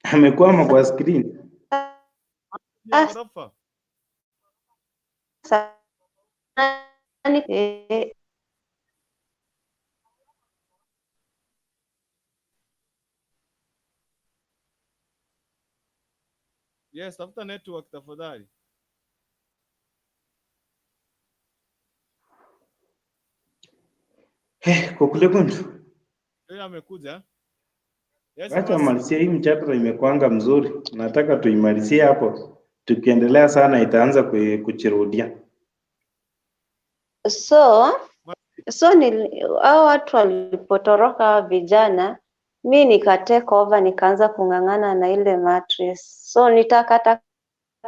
Amekwama kwa screen. Ya ghorofa. Sasa Yes, tafuta network tafadhali. Kukulikuntu. Yeye amekuja. Yes, Wacha Masi. malizie hii mchapter, imekwanga mzuri. Nataka tuimalizie hapo. Tukiendelea sana itaanza kujirudia. So hao watu walipotoroka hao vijana, mi nika take over nikaanza kung'ang'ana na ile mattress. So nitakata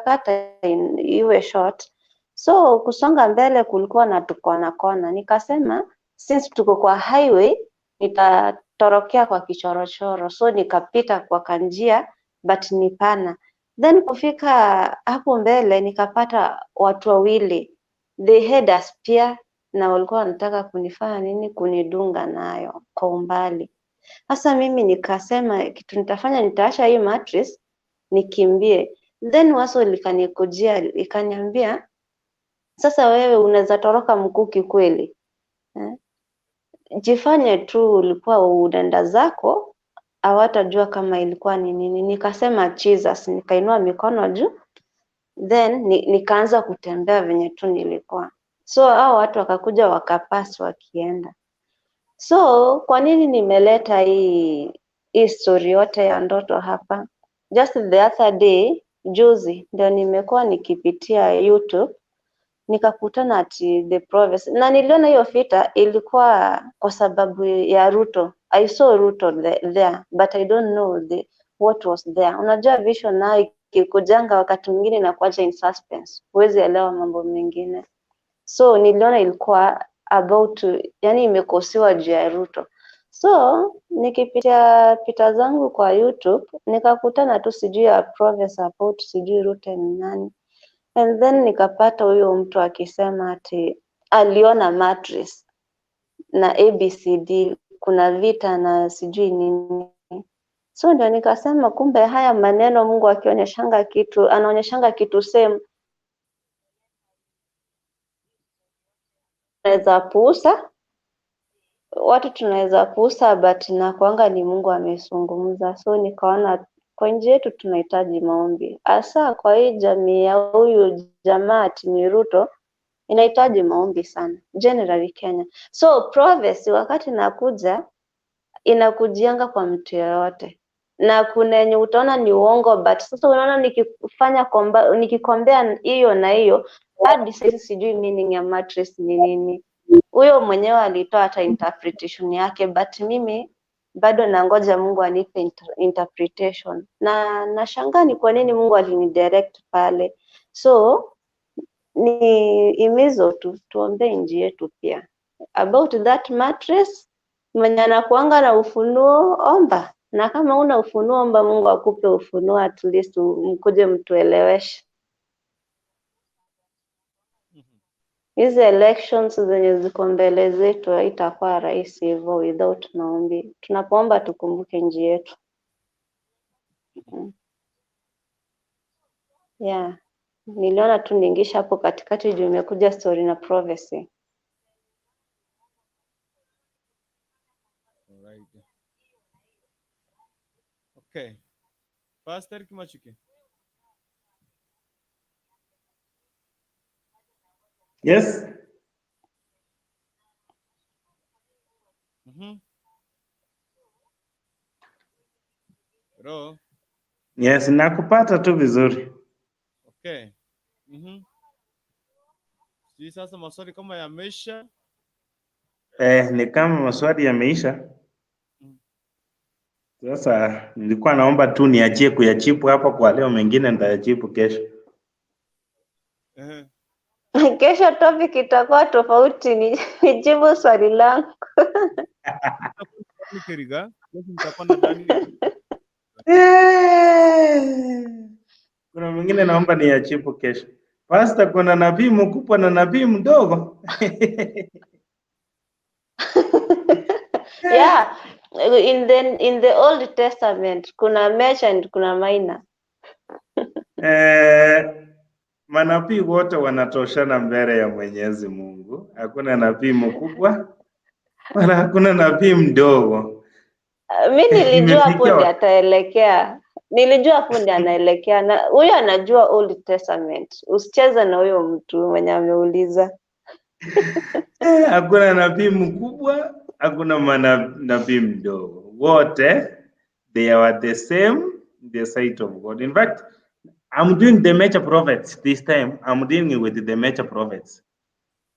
kata iwe short. So kusonga mbele kulikuwa na tukona kona. Nikasema since tuko kwa highway nitatorokea kwa kichorochoro. So nikapita kwa kanjia but ni pana. Then kufika hapo mbele nikapata watu wawili. They had a spear na walikuwa wanataka kunifanya nini, kunidunga nayo kwa umbali. Sasa mimi nikasema kitu nitafanya, nitaacha hii mattress nikimbie. Then wazo likanikujia likaniambia, sasa wewe unaweza toroka mkuki kweli? Jifanye tu ulikuwa unaenda zako, hawatajua kama ilikuwa ni nini. Nikasema Jesus, nikainua mikono juu, then nikaanza kutembea venye tu nilikuwa. So hao watu wakakuja wakapass wakienda. So kwa nini nimeleta hii story yote ya ndoto hapa? Just the other day, juzi ndio nimekuwa nikipitia YouTube nikakutana ati the prophecy, na niliona hiyo vita ilikuwa kwa sababu ya Ruto. I saw Ruto there but I don't know what was there. Unajua vision nayo ikikujanga wakati mwingine inakuacha in suspense, huwezi elewa mambo mengine. So niliona ilikuwa about, yani imekosiwa juu ya Ruto. So nikipitia pita zangu kwa YouTube nikakutana tu sijui ya prophecy about sijui Ruto ni nani. And then nikapata huyo mtu akisema ati aliona mattress na ABCD kuna vita na sijui nini. So ndio nikasema kumbe haya maneno Mungu akionyeshanga kitu, anaonyeshanga kitu same, tunaweza puuza, watu tunaweza puuza, but nakuanga ni Mungu amezungumza. So nikaona kwa nchi yetu tunahitaji maombi, hasa kwa hii jamii ya huyu jamaa ati ni Ruto, inahitaji maombi sana generally Kenya. So prophecy wakati inakuja inakujianga kwa mtu yoyote, na kuna yenye utaona ni uongo, but sasa unaona nikifanya nikikombea hiyo na hiyo Hadi sasa sijui meaning ya mattress ni nini. Huyo mwenyewe alitoa hata interpretation yake, but mimi bado nangoja Mungu anipe interpretation, na nashangaa ni kwa nini Mungu alinidirect pale. So ni imizo tu, tuombee nchi yetu pia. About that mattress, mwenye anakuanga na ufunuo omba, na kama una ufunuo omba Mungu akupe ufunuo, at least mkuje mtueleweshe. Hizi elections zenye ziko mbele zetu haitakuwa rahisi hivyo without maombi. Tunapoomba tukumbuke nchi yetu. Yeah. Niliona tu niingisha hapo katikati juu imekuja story na prophecy. Alright. Okay. Pastor Kimachuki. Yes. Ro. Yes, nakupata tu vizuri. Okay. Sijui sasa maswali kama yameisha. Ni kama maswali yameisha. Sasa nilikuwa naomba tu niachie kuyachipu hapa kwa leo, mengine nitayachipu kesho. Kesho topic itakuwa tofauti, nijibu swali langu. Keriga, kesho nitakuwa na Dani. Kuna mwingine naomba niyachipu kesho. Pastor, kuna nabii mkubwa na nabii mdogo. Yeah, in the Old Testament kuna major and kuna minor. Manabii wote wanatoshana mbele ya Mwenyezi Mungu. Hakuna nabii mkubwa wala hakuna nabii mdogo. Mi nilijua Imefikia fundi ataelekea, nilijua fundi anaelekea, na huyo anajua Old Testament. Usicheze na huyo mtu mwenye ameuliza. Hakuna nabii mkubwa, hakuna nabii mdogo. Wote they are the same in the sight of God. In fact, I'm doing the major prophets this time. I'm dealing with the major prophets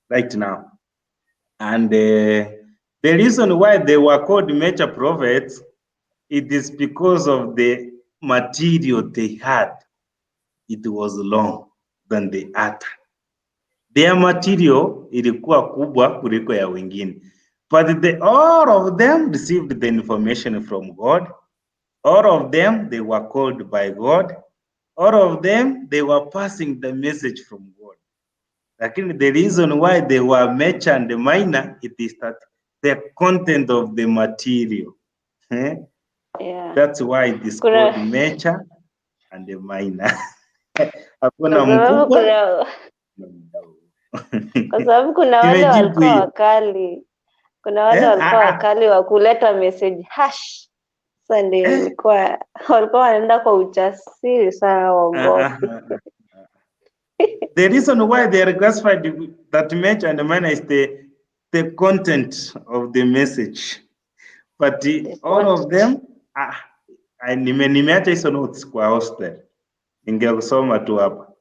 right now. And the reason why they were called major prophets, it is because of the material they had. It was long than the other. Their material ilikuwa kubwa kuliko ya wengine. But all of them received the information from God. All of them, they were called by God. All of them, they were passing the message from God. Lakini the reason why they were major and minor, it is that the content of the material. Yeah. That's why it is called major and minor. Hakuna Kwa sababu mkubwa kuna na mdogo. kwa sababu kuna wale Nimejibu walikuwa hiyo. wakali, kuna wale walikuwa wakali wa kuleta message hash. Sasa ndio ilikuwa walikuwa wanaenda kwa ujasiri sana, waogopi. The reason why they are classified that major and minor is the content of the message. But all of them, nimeacha hizo notes kwa hostel. Ningekusoma tu hapa.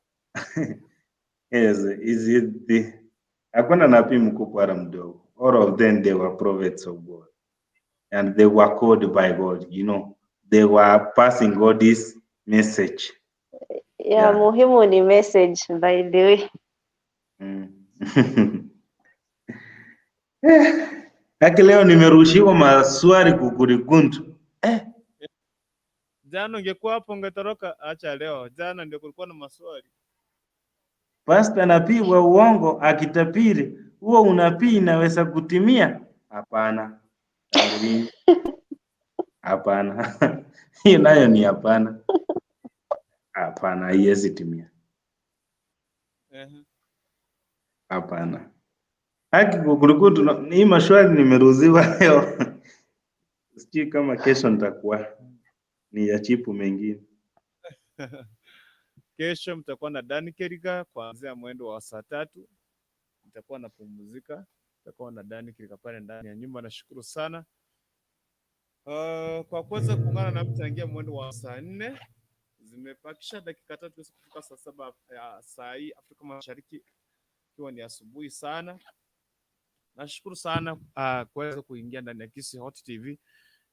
Yes, is it the hakuna nabii mkubwa wala mdogo. All of them, they were prophets of God. And they were called by God, you know. They were passing God's message. Ya Yeah. muhimu ni message by the way. Haki leo nimerushiwa maswali kukurikuntu. Jana ungekuwa hapo ungetoroka. Acha leo. Jana ndio kulikuwa na maswali. Pastor, nabii wa uongo akitabiri, huo unabii inaweza kutimia? Hapana. Tangu lini? Hapana. Hiyo nayo ni hapana. Hapana, haiwezi timia. Hapana. Haki kukurukutu, hii maswali nimeruhusiwa leo. Sijui kama kesho nitakuwa ni ya chipu mengine. Kesho mtakuwa na Dan Keriga kuanzia mwendo wa saa 3. Nitakuwa napumzika, nitakuwa na Dan Keriga pale ndani ya nyumba. Nashukuru sana kwa kuweza kuungana nami tangia mwendo wa saa 4 zime Zimebakisha dakika 3 tuweze kufika saa 7 ya saa hii Afrika Mashariki, ikiwa ni asubuhi sana. Nashukuru sana kuweza kuingia ndani ya Kisii Hot TV.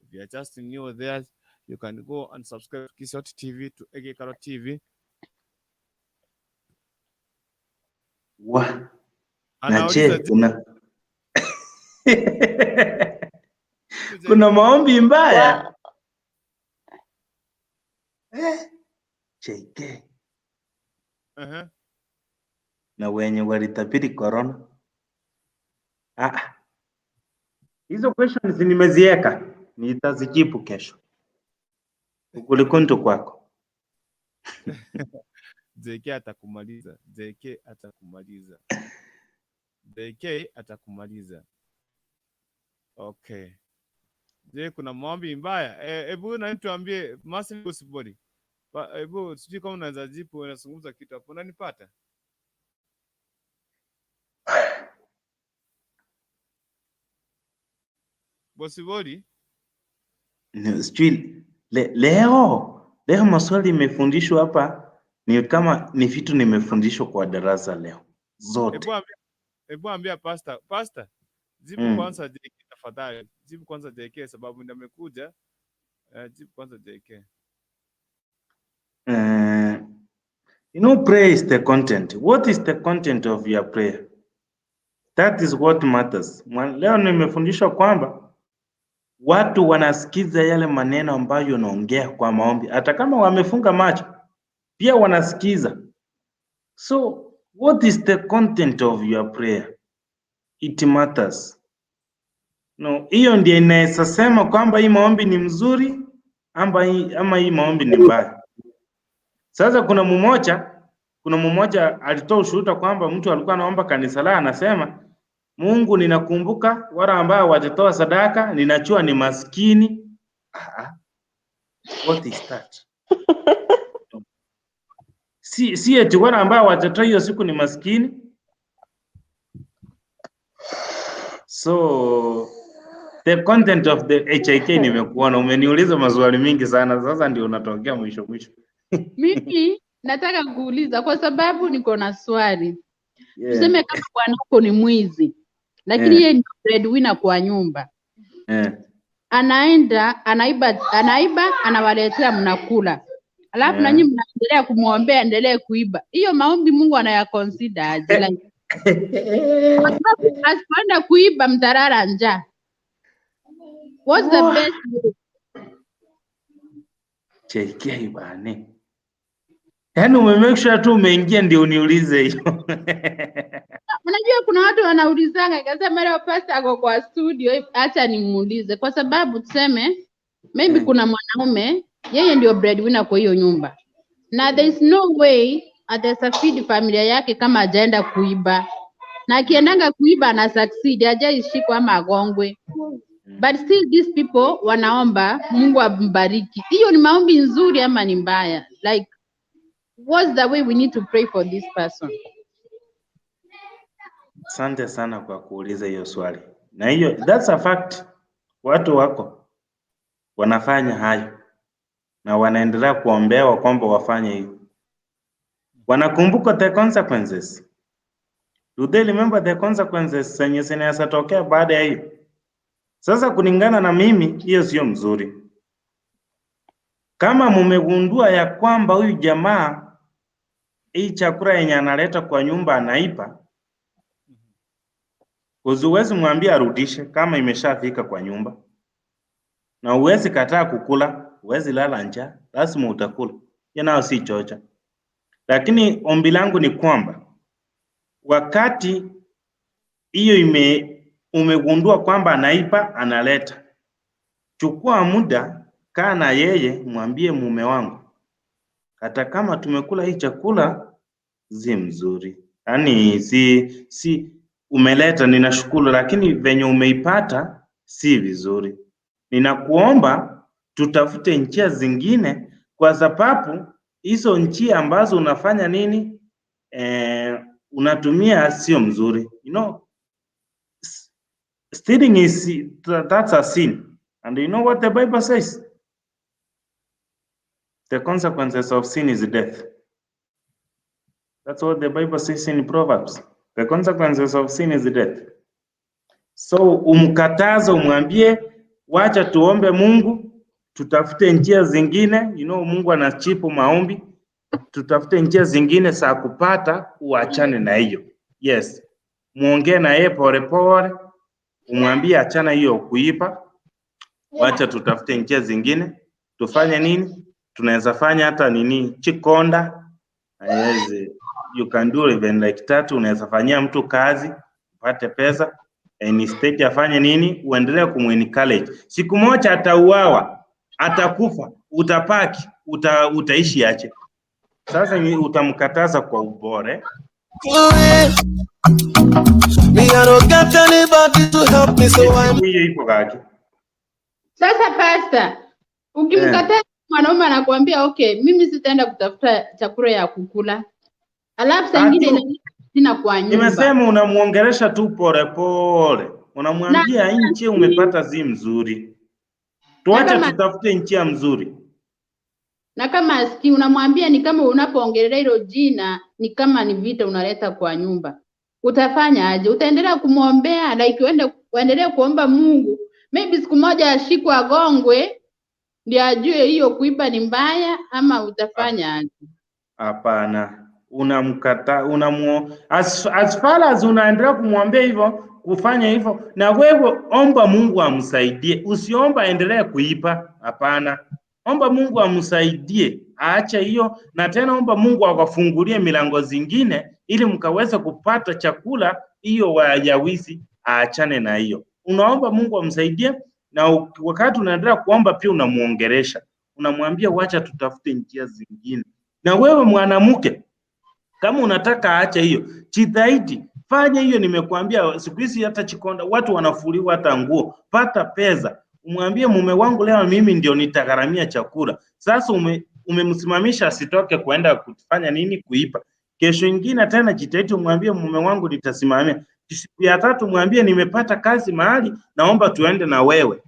If you are just new there, you can go and subscribe to Kisii Hot TV, to AK Karo TV. Wa, na Anauliza je, kuna maombi mbaya? Wa, JK uh-huh. na wenye walitabiri corona. Ah, hizo questions nimeziweka, nitazijibu kesho. Ukulikuntu kwako. JK atakumaliza. JK atakumaliza. JK atakumaliza. Okay. Je, kuna maombi mbaya? Hebu na tuambie Marcel Gosibori. Hebu sijui kama unaweza jibu, unazungumza kitu hapo. Unanipata? Bosibori? Sijui leo maswali imefundishwa hapa ni kama ni vitu nimefundishwa kwa darasa leo zote. Hebu ambia pastor, pastor, jibu kwanza JK tafadhali. Jibu kwanza JK sababu ndio amekuja. Jibu kwanza JK. You know, prayer is the content. What is the content of your prayer? That is what matters. Leo nimefundishwa kwamba watu wanasikiza yale maneno ambayo unaongea kwa maombi, hata kama wamefunga macho pia wanasikiza. So what is the content of your prayer? It matters. No, hiyo ndiyo inaweza sema kwamba hii maombi ni mzuri ama hii maombi ni mbaya. Sasa kuna mmoja alitoa ushuhuda kwamba mtu alikuwa anaomba kanisa la, anasema Mungu, ninakumbuka wale ambao watatoa sadaka, ninajua ni maskini. What is that? Si eti wale ambao watatoa hiyo siku ni maskini. So the content of the HIK, nimekuona umeniuliza maswali mingi sana, sasa ndio unatokea mwisho mwisho. Mimi nataka kuuliza kwa sababu niko na swali. Tuseme kama bwana wako ni mwizi, lakini yeye ni breadwinner kwa nyumba. Anaenda anaiba, anawaletea, mnakula. Alafu na nyinyi mnaendelea kumuombea endelee kuiba. Hiyo maombi Mungu anayaconsider aje? Like, kwa sababu asipoenda kuiba mtarara njaa. What's the best way? JK bane. Yaani ume make sure tu umeingia ndio uniulize hiyo. Unajua kuna watu wanaulizanga, ikasema leo pastor ako kwa studio, acha nimuulize, kwa sababu tuseme maybe kuna mwanaume yeye ndio breadwinner kwa hiyo nyumba, na there is no way atasafidi familia yake kama hajaenda kuiba, na akiendanga kuiba ana succeed, hajaishikwa ama agongwe, but still these people wanaomba Mungu ambariki. Hiyo ni maombi nzuri ama ni mbaya? Like, what's the way we need to pray for this person? Asante sana kwa kuuliza hiyo swali. Na hiyo that's a fact. Watu wako wanafanya hayo na wanaendelea kuombewa kwamba wafanye hiyo. Wanakumbuka the consequences. Do they remember the consequences zenye zinaweza tokea baada ya hiyo? Sasa kulingana na mimi, hiyo sio mzuri. Kama mumegundua ya kwamba huyu jamaa hii chakula yenye analeta kwa nyumba anaipa, huwezi mwambia arudishe kama imeshafika kwa nyumba, na huwezi kataa kukula, huwezi lala njaa, lazima utakula. Hiyo nayo si chocha. Lakini ombi langu ni kwamba wakati hiyo umegundua kwamba anaipa, analeta, chukua muda, kaa na yeye, mwambie mume wangu, hata kama tumekula hii chakula si mzuri, yaani si umeleta, ninashukuru, lakini venye umeipata si vizuri. Ninakuomba tutafute njia zingine, kwa sababu hizo njia ambazo unafanya nini, unatumia sio mzuri. You know, stealing is that's a sin. And you know what the Bible says? The consequences of sin is death. That's what the Bible says in Proverbs. The consequences of sin is death. So umkataze, umwambie wacha tuombe Mungu, tutafute njia zingine. Mungu anajibu maombi. Tutafute njia zingine za kupata, uachane na hiyo. Yes, muongee na yeye polepole, umwambie achana hiyo kuiba, wacha tutafute njia zingine. Tufanye nini? Tunaweza fanya hata nini, chikonda. Yes, you can do even like tatu, unaweza fanyia mtu kazi upate pesa and instead afanye nini, uendelee kumencourage. Siku moja atauawa, atakufa, utapaki, utaishi aje? Sasa utamkataza kwa upole. Me, I don't got anybody to help me, so I'm Hiyo ipo kaki. Sasa pasta, ukimkataa mwanaume anakuambia okay, mimi sitaenda kutafuta chakula ya kukula, alafu saa ingine inaleta fitina kwa nyumba. Nimesema unamuongelesha tu polepole, unamwambia nchi umepata si mzuri, tuache tutafute njia mzuri. Na kama asikii, unamwambia ni kama unapoongelea hilo jina ni kama ni vita unaleta kwa nyumba. Utafanya aje? Utaendelea kumwombea like uende uendelee kuomba Mungu, maybe siku moja ashikwe agongwe ndio ajue hiyo kuiba ni mbaya, ama utafanya aje? Hapana, unamkata as far as unaendelea kumwambia hivyo kufanya hivyo, na wewe omba Mungu amsaidie. Usiomba aendelee kuiba, hapana. Omba Mungu amsaidie aache hiyo, na tena omba Mungu akafungulie milango zingine ili mkaweze kupata chakula hiyo ya wizi, aachane na hiyo. Unaomba Mungu amsaidie, na wakati unaendelea kuomba pia unamuongelesha, unamwambia wacha tutafute njia zingine. Na wewe mwanamke, kama unataka aache hiyo, jitahidi fanya hiyo. Nimekuambia siku hizi hata chikonda watu wanafuliwa hata nguo, pata pesa, umwambie mume wangu leo mimi ndio nitagharamia chakula. Sasa umemsimamisha asitoke kuenda kufanya nini, kuiba. Kesho ingine tena jitahidi umwambie mume wangu nitasimamia. Siku ya tatu mwambie nimepata kazi mahali, naomba tuende na wewe.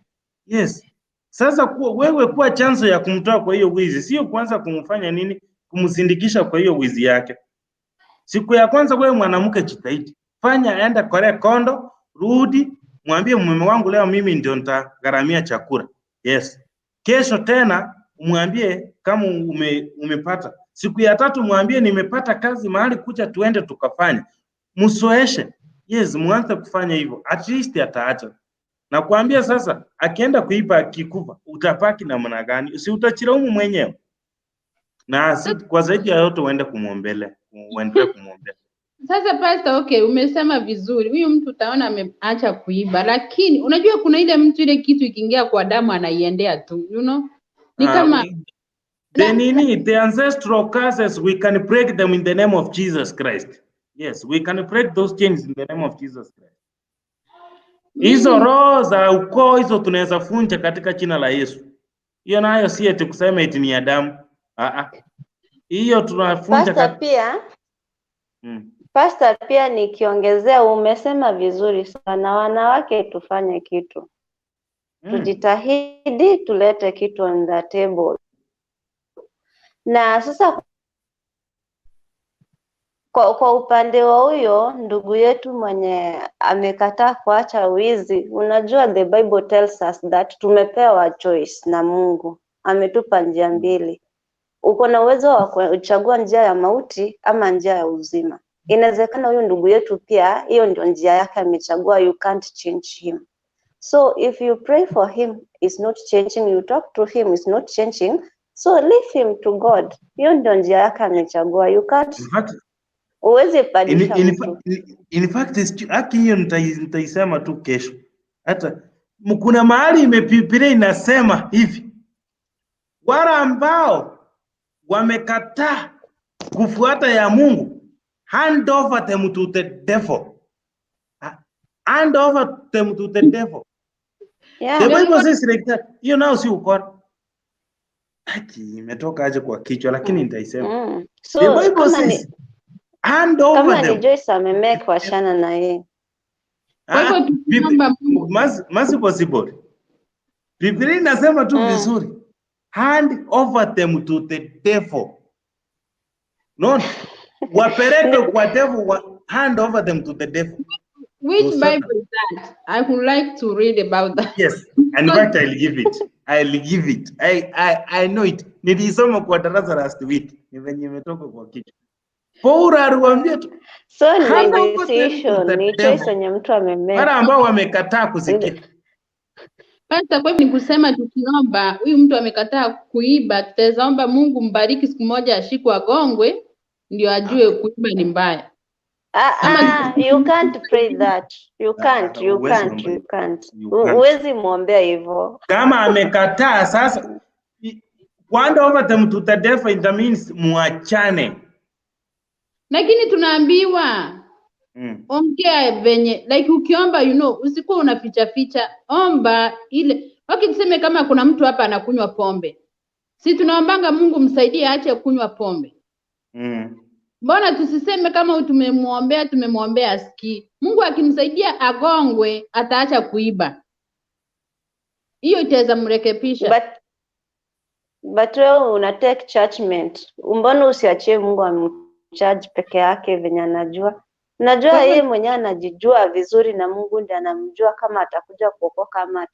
Yes. Sasa kuwa, wewe kuwa chanzo ya kumtoa kwa hiyo wizi, sio kuanza kumfanya nini, kumsindikisha kwa hiyo wizi yake. Siku ya kwanza wewe mwanamke jitahidi, fanya, enda kore kondo, rudi, mwambie mume wangu leo mimi ndio nitagharamia chakula. Yes. Kesho tena umwambie kama umepata. Siku ya tatu mwambie nimepata kazi mahali, kuja tuende tukafanya. Msoeshe. Yes, muanze kufanya hivyo. At least ataacha. Nakwambia sasa, akienda kuiba akikufa, utapaki namna gani? Si utachilaumu mwenyewe. Na si, kwa zaidi ya yote uende kumwombelea, uendelee kumwombea. Sasa pastor, okay, umesema vizuri. Huyu mtu utaona ameacha kuiba, lakini unajua kuna ile mtu ile kitu ikiingia kwa damu anaiendea tu. Ni kama The nini, the ancestral curses, we can break them in the name of Jesus Christ. Yes, we can break those chains in the name of Jesus Christ. Hizo roho za ukoo hizo tunaweza funja katika jina la Yesu. Hiyo nayo si eti kusema eti ni ya damu. Ah ah. Hiyo tunafunja Pastor pia Pastor pia nikiongezea, umesema vizuri sana, wanawake tufanye kitu, tujitahidi tulete kitu on the table. Na sasa kwa upande wa huyo ndugu yetu mwenye amekataa kuacha wizi, unajua the Bible tells us that tumepewa choice na Mungu, ametupa njia mbili. Uko na uwezo wa kuchagua njia ya mauti ama njia ya uzima. Inawezekana huyu ndugu yetu pia hiyo ndio njia yake amechagua, you can't change him. So if you pray for him, is not changing, you talk to him, is not changing, so leave him to God. Hiyo ndio njia yake amechagua, you can't, In fact, huwezi badilisha mtu. In fact, haki hiyo nitaisema tu kesho. Hata kuna mahali Biblia inasema hivi, wale ambao wamekataa kufuata ya Mungu, hand over them to the devil. Hand over them to the devil. The Bible says like that. Hiyo nao si ukora. Haki imetoka aje kwa kichwa lakini nitaisema. The So Bible kama ni says hand over kama ni them. Joyce amemake, wachana na yeye. Kwa hivyo Ah, tukiomba Mercy possible. Biblia inasema tu vizuri. Hand over them to the devil. No, wapeleke kwa devil, hand over them to the devil. Which To Satan. Bible is that? I would like to read about that. Yes, in fact I'll give it. I'll give it. I know it. Nilisoma kwa darasa last week. Ni venye imetoka kwa kichwa. Paul aliwaambia tu So ni hand over them to decision, the ni choice devil. yenye mtu Wale amemake. ambao wamekataa kusikia. Pastor, kwa hivyo ni kusema tukiomba huyu mtu amekataa kuiba, tutaweza omba Mungu mbariki siku moja ashikwe agongwe ndio ajue kuiba ni mbaya. Ah, Ama ah, you can't pray that. You can't, you Huwezi can't, omba you can't. You can't. Huwezi muombea hivyo. Kama amekataa sasa, hand over them to the devil, it means muachane. Lakini tunaambiwa ongea venye like ukiomba usikuwa unaficha ficha, omba ile. Okay, tuseme kama kuna mtu hapa anakunywa pombe, si tunaombanga Mungu msaidie aache kunywa pombe. Mbona tusiseme kama tumemwombea asikii? Mungu akimsaidia agongwe, ataacha kuiba, hiyo itaweza mrekebisha. But wewe una take judgment. Mbona usiachie Mungu amcharge peke yake venye anajua? Najua Kwa hivyo yeye mwenyewe anajijua vizuri na Mungu ndiye anamjua kama atakuja kuokoka ama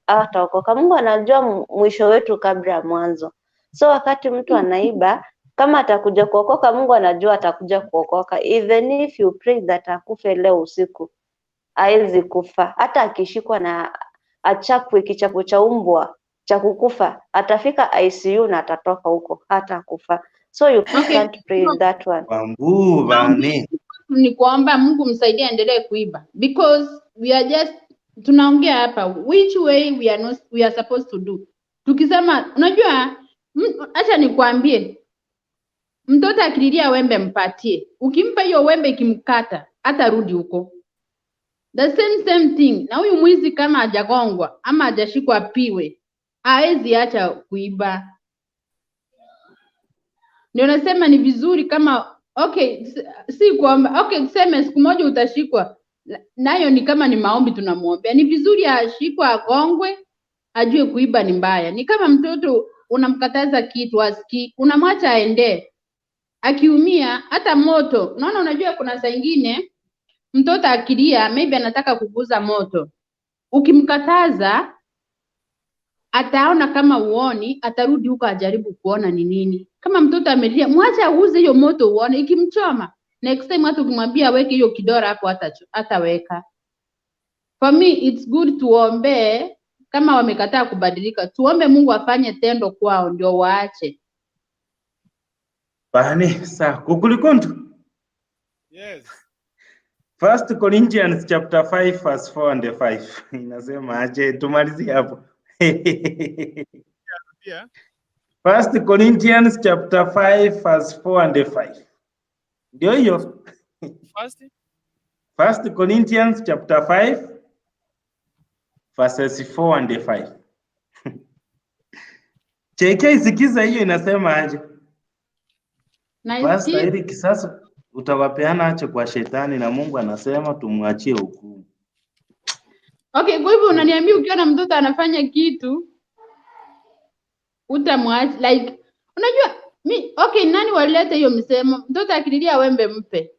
ataokoka. Mungu anajua mwisho wetu kabla ya mwanzo. So wakati mtu anaiba, kama atakuja kuokoka, Mungu anajua atakuja kuokoka. Even if you pray that akufe leo usiku, haezi kufa. Hata akishikwa na achapwe kichapo cha umbwa cha kukufa, atafika ICU na atatoka huko, hata kufa. So you okay, can't pray that one. Wambuu bane. Ni kuomba Mungu msaidie aendelee kuiba because we are just tunaongea hapa which way we are not, we are supposed to do. Tukisema unajua, acha nikwambie, mtoto akililia wembe mpatie, ukimpa hiyo wembe ikimkata hatarudi huko. The same same thing na huyu mwizi kama hajagongwa ama hajashikwa apiwe, haezi acha kuiba. Ndio nasema ni vizuri kama okay, si kwamba okay, tuseme siku moja utashikwa nayo ni kama ni maombi tunamwombea. Ni vizuri ashikwe, agongwe, ajue kuiba ni mbaya. Ni kama mtoto unamkataza kitu asikii, unamwacha aendee, akiumia hata moto. Unaona, unajua kuna saa ingine mtoto akilia, maybe anataka kuguza moto, ukimkataza ataona kama uoni, atarudi huko ajaribu kuona ni nini. Kama mtoto amelia, mwache aguze hiyo moto uone, ikimchoma next time hata ukimwambia aweke hiyo kidora hapo hataweka. For me it's good tuombee, kama wamekataa kubadilika, tuombe Mungu afanye tendo kwao ndio waache. Bane, sa kukulikuntu. Yes. First Corinthians chapter 5 verse 4 and 5. Inasema aje? Tumalizie hapo. Yeah. First Corinthians chapter 5 verse 4 and 5. Ndio hiyo. First, First Corinthians chapter 5 verses 4 and 5. JK, sikiza hiyo inasema aje? Pastor, Naisikia. hili kisasi utawapeana ache kwa shetani na Mungu anasema tumwachie hukumu. Okay, kwa hivyo unaniambia ukiona mtoto anafanya kitu utamwacha like unajua mi okay, nani walileta hiyo msemo? Mtoto akililia wembe mpe.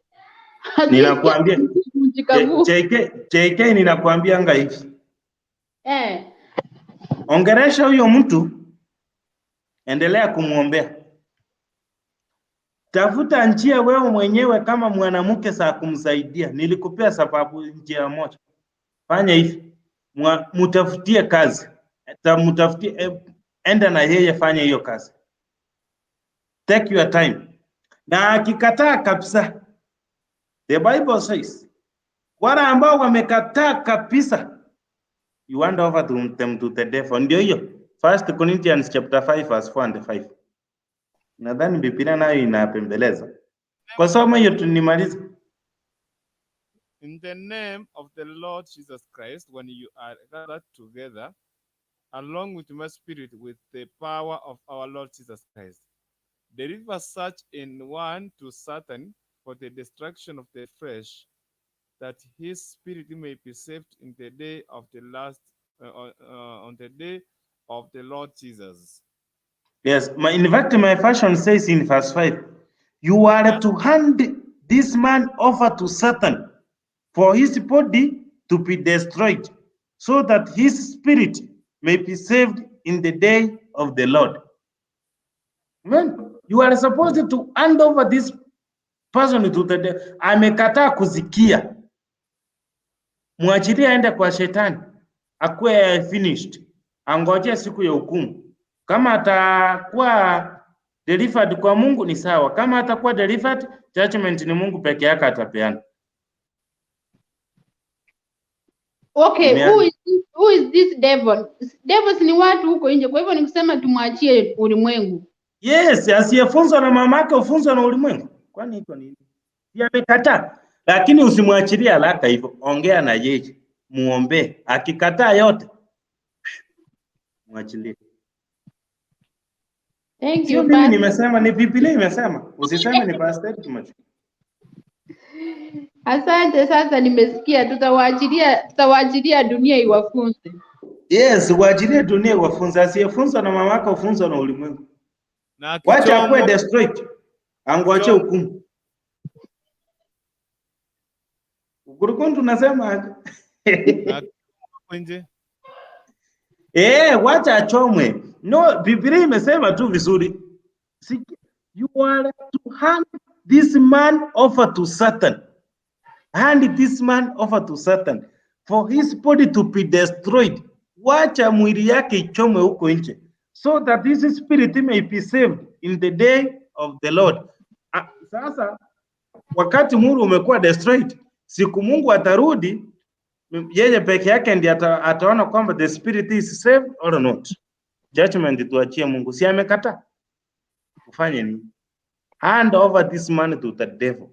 Ninakwambia Mjikaguu. JK, JK ninakwambia anga hivi. Eh, Ongeresha huyo mtu, endelea kumwombea. Tafuta njia wewe mwenyewe kama mwanamke za kumsaidia. Nilikupea sababu njia moja. Fanya hivi, mtafutie kazi, mtafutie, enda na yeye, fanya hiyo kazi. Take your time. Na akikataa kabisa, the Bible says, wale ambao wamekataa kabisa, you hand over to them to the devil. Ndio hiyo First Corinthians chapter 5 verse 4 and 5. Nadhani Biblia nayo inapembeleza. Kwa soma hiyo tunimalize. In the name of the Lord Jesus Christ, when you are gathered together, along with my spirit, with the power of our Lord Jesus Christ, deliver such an one to Satan for the destruction of the flesh, that his spirit may be saved in the day of the last, on the day of the Lord Jesus. Yes, in fact, my version says in verse 5, you are to hand this man over to Satan for his body to be destroyed, so that his spirit may be saved in the day of the Lord. Man, you are supposed to hand over this person to the devil. Amekataa kusikia, mwachilie aende kwa shetani, akuwe finished, angojee siku ya hukumu. Kama atakuwa delivered kwa Mungu ni sawa, kama atakuwa delivered, judgment ni Mungu peke yake atapeana. Okay, Nimeanza. who is this devil? Devils ni watu huko nje, kwa hivyo ni kusema tumwachie ulimwengu. Yes, asiyefunzwa na mamake hufunzwa na ulimwengu. Kwani iko nini? Si amekataa, lakini usimwachilie haraka hivyo. Ongea na yeye, muombe. Akikataa yote, mwachilie. Thank Sio you, mimi Pastor. nimesema, ni Biblia imesema. Usiseme ni Pastor Eric Machuki. Asante, sasa nimesikia, tutawaachilia dunia iwafunze. Yes, uachilie dunia iwafunze. Asiyefunzwa na mamake hufunzwa na ulimwengu. Na Wacha akuwe akichomwa destroyed, angoje hukumu. Ukurukundu unasema aje? na akichomwa nje. Eh, wacha achomwe. No, Biblia imesema tu vizuri. You are to hand this man over to Satan. Hand this man over to Satan for his body to be destroyed. Wacha mwili yake ichomwe huko nje so that his spirit may be saved in the day of the Lord. Ah, sasa wakati mwili umekuwa destroyed, siku Mungu atarudi, yeye peke yake ndiye ataona kwamba the spirit is saved or not. Judgment tuachie Mungu, si amekataa? Ufanye nini? Hand over this man to the devil.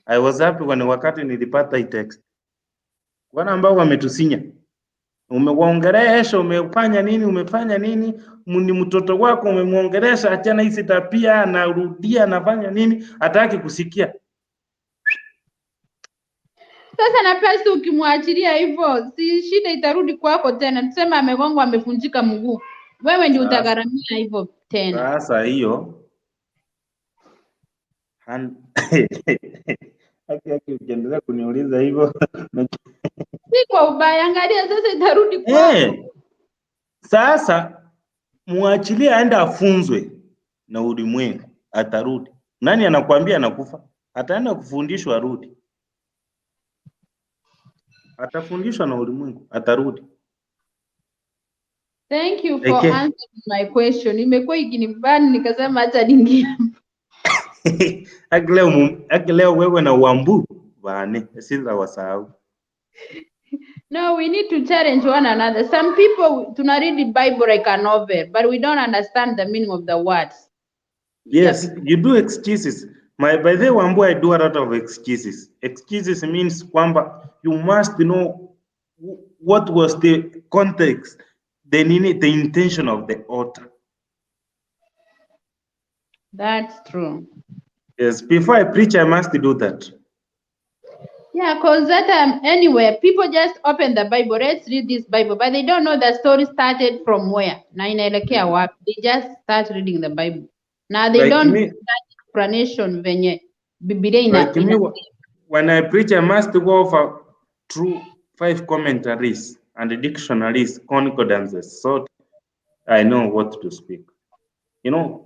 I was happy when wakati nilipata hii text. Wana ambao wametusinya, umewaongelesha, umefanya nini, umefanya nini, ni mtoto wako umemwongelesha, achana hizi tabia, anarudia, anafanya nini, hataki kusikia. Sasa na pasi ukimwachilia hivyo, si shida itarudi kwako tena. Tuseme amegongwa, amevunjika mguu, wewe ndio Sasa utagharamia hivyo tena. sasa hiyo Haki, ukiendelea kuniuliza hivyo Si kwa ubaya, angalia sasa itarudi kwako. Sasa muachilie aende afunzwe na ulimwengu, atarudi. Nani anakuambia anakufa? Ataenda kufundishwa arudi, atafundishwa na ulimwengu, atarudi. Thank you for Pekee. answering my question. Imekuwa ikinibani nikasema acha niingie. Haki leo wewe na Wambu bane, sitawasahau. No, we need to challenge one another. Some people tuna read the Bible like a novel, but we don't understand the meaning of the words. Yes, you do excuses. My by the way, Wambu, I do a lot of excuses. Excuses means kwamba you must know what was the context, the nini, the intention of the author. That's true. Yes, before I preach, I must do that. Yeah, because that anyway, people just open the Bible, let's read this Bible, but they don't know the story started from where. Na inaelekea wapi. They just start reading the Bible. Now they Like don't me, give that explanation venye Biblia ina, like me, ina when I preach, I must go over through 5 commentaries and dictionaries, concordances, so I know what to speak. You know,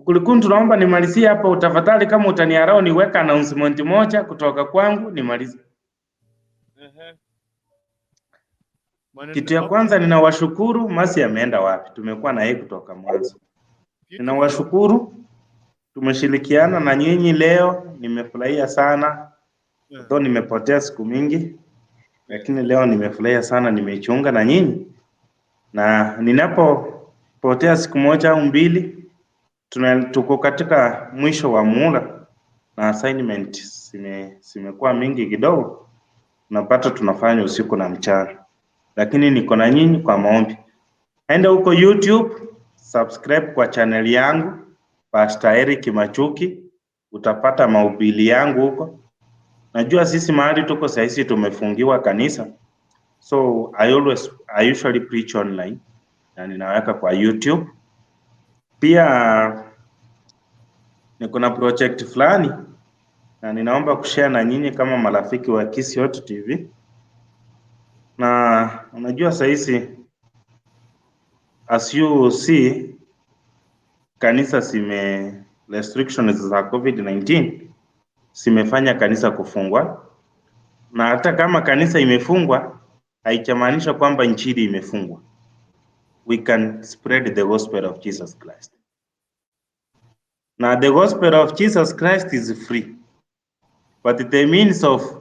Kulikuntu, naomba nimalizie hapa utafadhali, kama utaniarau niweka announcement moja kutoka kwangu nimalize. Kitu ya kwanza ninawashukuru, Masi ameenda wapi? Tumekuwa na yeye kutoka mwanzo. Ninawashukuru, tumeshirikiana na nyinyi leo, nimefurahia sana. Though nimepotea siku mingi, lakini leo nimefurahia sana, nimeichunga na nyinyi, na ninapopotea siku moja au mbili, tuko katika mwisho wa muhula na assignment zimekuwa mingi kidogo, unapata tunafanya usiku na mchana, lakini niko na nyinyi kwa maombi. Enda huko YouTube, subscribe kwa channel yangu Pastor Eric Machuki, utapata mahubiri yangu huko. Najua sisi mahali tuko saa hizi tumefungiwa kanisa, so I usually preach online. na ninaweka kwa YouTube. Pia niko na project fulani na ninaomba kushare na nyinyi kama marafiki wa Kisii Hot TV. Na unajua sahizi as you see kanisa zime restrictions za COVID-19 zimefanya kanisa kufungwa, na hata kama kanisa imefungwa haijamaanisha kwamba injili imefungwa. We can spread the gospel of Jesus Christ. Na the gospel of Jesus Christ is free, but the means of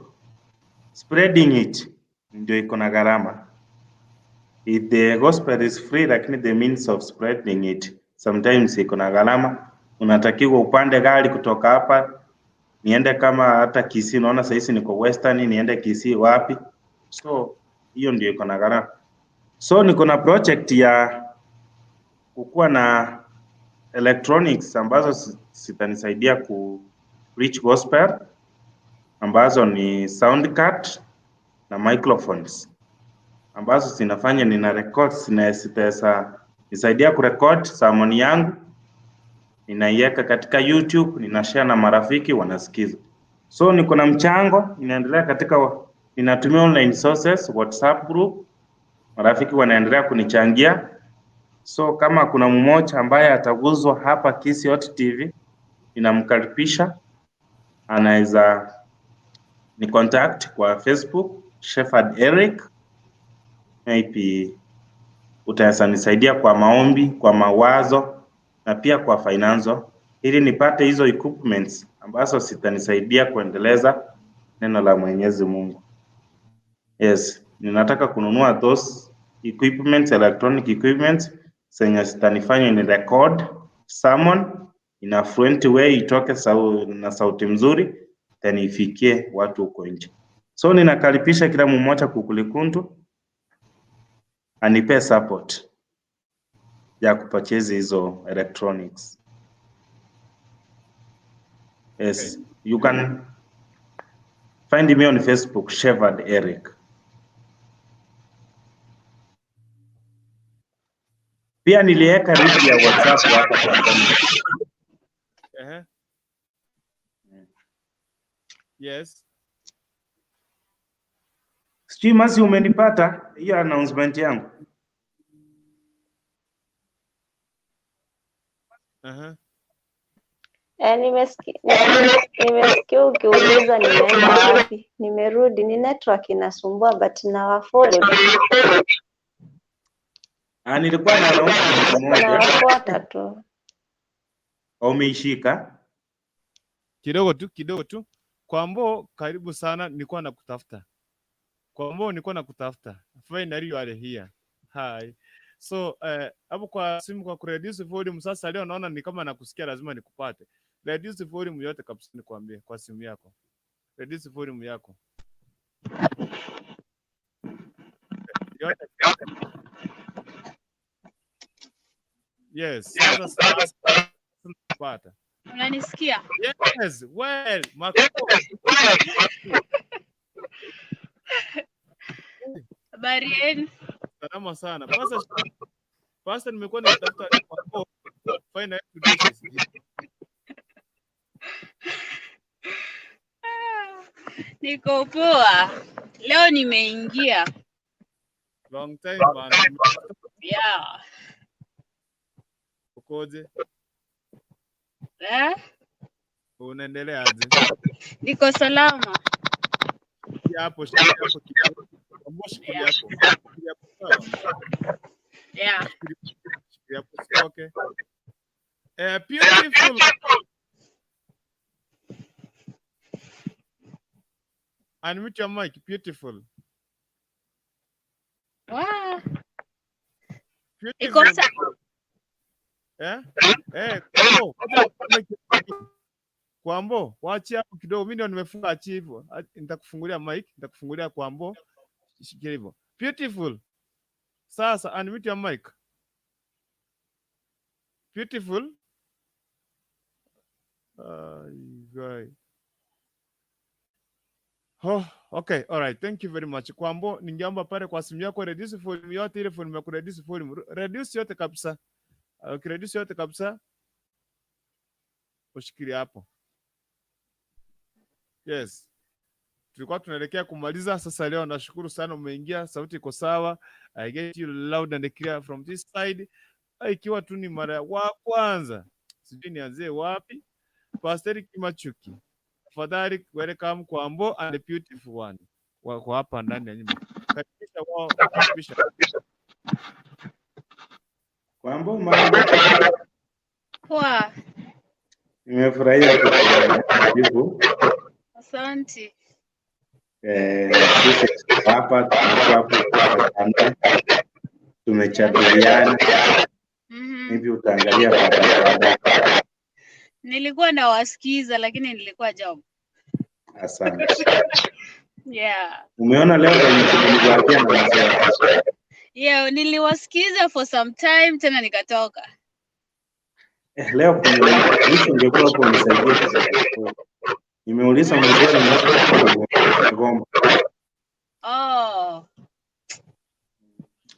spreading it ndio iko na gharama. If the gospel is free, lakini the means of spreading it sometimes iko na gharama. Unatakiwa upande gari kutoka hapa niende kama hata Kisii, unaona sahizi niko Western, niende Kisii wapi? So hiyo ndio iko na gharama. So niko na project ya kukuwa na electronics ambazo zitanisaidia ku preach gospel ambazo ni sound card na microphones ambazo zinafanya nina record, zitaweza nisaidia kurecord sermon yangu, ninaiweka katika YouTube, nina share na marafiki wanasikiza. So niko na mchango inaendelea katika, ninatumia online sources, WhatsApp group, marafiki wanaendelea kunichangia. So kama kuna mmoja ambaye ataguzwa hapa Kisii Hot TV, ninamkaribisha, anaweza ni contact kwa Facebook Shepherd Eric, maybe utaweza nisaidia kwa maombi, kwa mawazo na pia kwa financial, ili nipate hizo equipments ambazo zitanisaidia kuendeleza neno la Mwenyezi Mungu. Yes, ninataka kununua those equipments, electronic equipments zenye zitanifanya ni record sermon in a fluent way, itoke na sauti mzuri, then ifikie watu huko nje. So ninakaribisha kila mmoja kukulikuntu anipe support ya kupurchase hizo electronics. Yes, you can find me on Facebook, Shepherd Eric. Pia niliweka link ya WhatsApp hapa kwa comment. Ehe. Yes. Sijui Masi, umenipata hiyo announcement yangu? Aha. Eh, nimesikia ukiuliza nimeenda wapi. Nimerudi, ni network inasumbua but nawafollow tu. Ah, nilikuwa na announcement moja. Nawafuata tu. Umeishika? Kidogo tu, kidogo tu. Kwambo, karibu sana, nilikuwa nakutafuta. Kwambo, nilikuwa nakutafuta. Finally you are here. Hi. So, hapo kwa simu kwa kureduce volume sasa leo naona ni kama nakusikia lazima nikupate. Reduce volume yote kabisa nikwambie kwa simu yako. Reduce volume yako. Yote. Yes. Sasa sasa nakupata. Unanisikia? Yes, well, Mako. Habari yenu? Salama sana. Pastor, nimekuwa nikitafuta Kwambo. Finally today she's here. Niko poa. Leo nimeingia. Long time bana. Yeah. Ukoje? Eh? Unaendelea aje? Niko salama. Shikilia hapo, shikilia hapo kidogo. Kwambo, shikilia hapo. Shikilia hapo sawa. Yeah. Shikilia hapo usitoke. Eh, beautiful. Unmute your mic, beautiful. Wow. Iko Beautiful. sawa. Eh? Eh, Kwambo, wacha mic. Kwambo, waachie hapo kidogo. Mimi ndio nimefunga, achie hivyo. Nitakufungulia mic, nitakufungulia Kwambo. Shikilia hivyo. Beautiful. Sasa unmute your mic. Beautiful. Ay, guy. Oh, Okay, all right. Thank you very much. Kwambo, ningeomba pale kwa simu yako reduce volume yote ile volume ya kureduce volume. Reduce yote kabisa. Ukireduce yote kabisa, ushikilie hapo. Yes. Tulikuwa tunaelekea kumaliza sasa. Leo nashukuru sana umeingia, sauti iko sawa. I get you loud and clear from this side. Ikiwa tu ni mara wa kwanza, sijui nianzie wapi. Pastor Kimachuki, tafadhali welcome Kwambo and the beautiful one wako hapa ndani ya nyumba. Karibisha wao, karibisha. Kwambo, mambo? Poa, Nimefurahia kukujibu. Asante. Sisi tuko hapa, tumekuwa hapo kwa channel, tumejadiliana. Maybe utaangalia baadaye baadaye. Nilikuwa nawasikiza lakini nilikuwa job. Asante. Yeah. Umeona leo venye tulikuambia na mzee. Yeah, niliwasikiza for some time tena nikatoka. Leo kwenye wish ungekuwa hapo unisaidie. Nimeuliza mzee ni Gomba, Oh,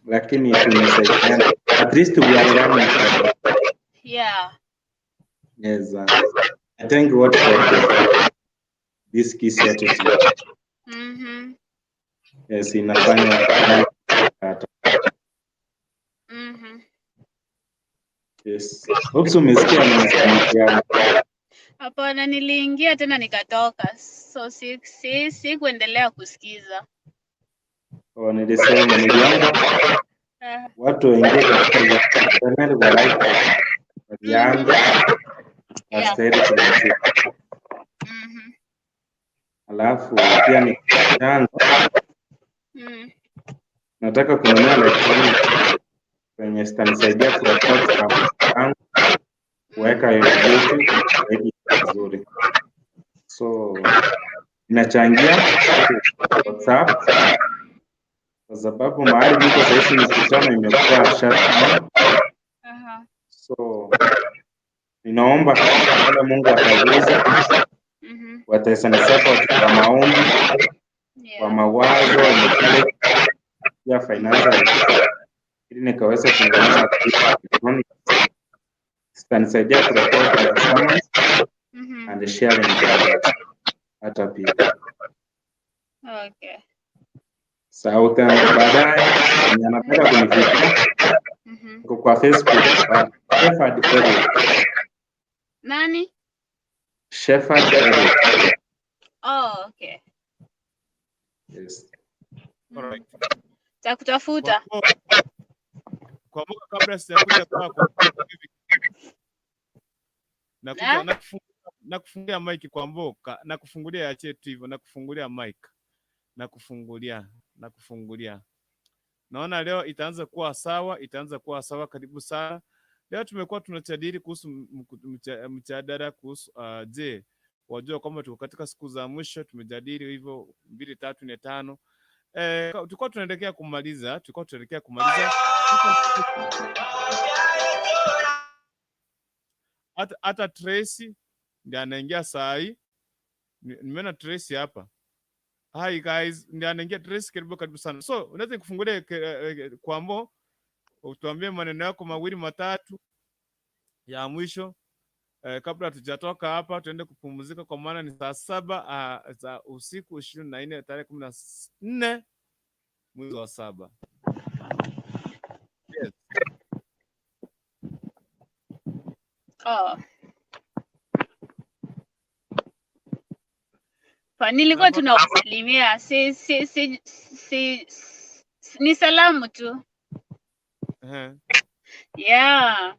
lakini tumesaidiana. At least we are learning. Yeah. Yes, I thank God for this kiss attitude. Yes, inafanya hata. Yes. Hope umesikia nimesikia. Hapana, niliingia tena nikatoka. So si kuendelea kusikiza. Oh, nilisema niliomba watu waingie katika channel wa like walianza wastahili kumsifu. Alafu pia ni chanzo nataka kununua electronic kwenye zitanisaidia kurecord yangu, kuweka YouTube zaidi vizuri, so inachangia WhatsApp kwa sababu mahali niko saizi mikutano imekuwa shutdown. So ninaomba wale Mungu ataguza wataweza support kwa maombi, kwa mawazo, pia financial, ili nikaweza kununua electronics zitanisaidia kurecord my sermons and sharing the hata pia. Sawa, baadaye mwenye anataka kunifikia niko kwa Facebook, Shepherd Eric. Nani? Shepherd Eric. Oh, okay. Yes. Alright. Takutafuta. Kwa muda kabla sijakuja kwako nakuja Eh? nakufungulia mic kwa mboka, nakufungulia ya chetu hivyo, nakufungulia mic, nakufungulia. Naona leo itaanza kuwa sawa, itaanza kuwa sawa. Karibu sana. Leo tumekuwa tunajadili kuhusu mjadala kuhusu je, wajua kwamba tuko katika siku za mwisho. Tumejadili hivyo mbili, tatu, nne, tano. Tulikuwa tunaelekea kumaliza, tulikuwa tunaelekea kumaliza. Hata Tracy ndiye anaingia saa hii. Nimeona Tracy hapa. Hi guys, ndiye anaingia Tracy, karibu karibu sana. So unaweza kufungulia Kwambo, utuambie maneno yako mawili matatu ya mwisho kabla hatujatoka hapa tuende kupumzika, kwa maana ni saa 7 za usiku 24 tarehe 14 mwezi wa 7. Yes. Oh. Nilikuwa tunawasalimia, si ni salamu tu. Yeah.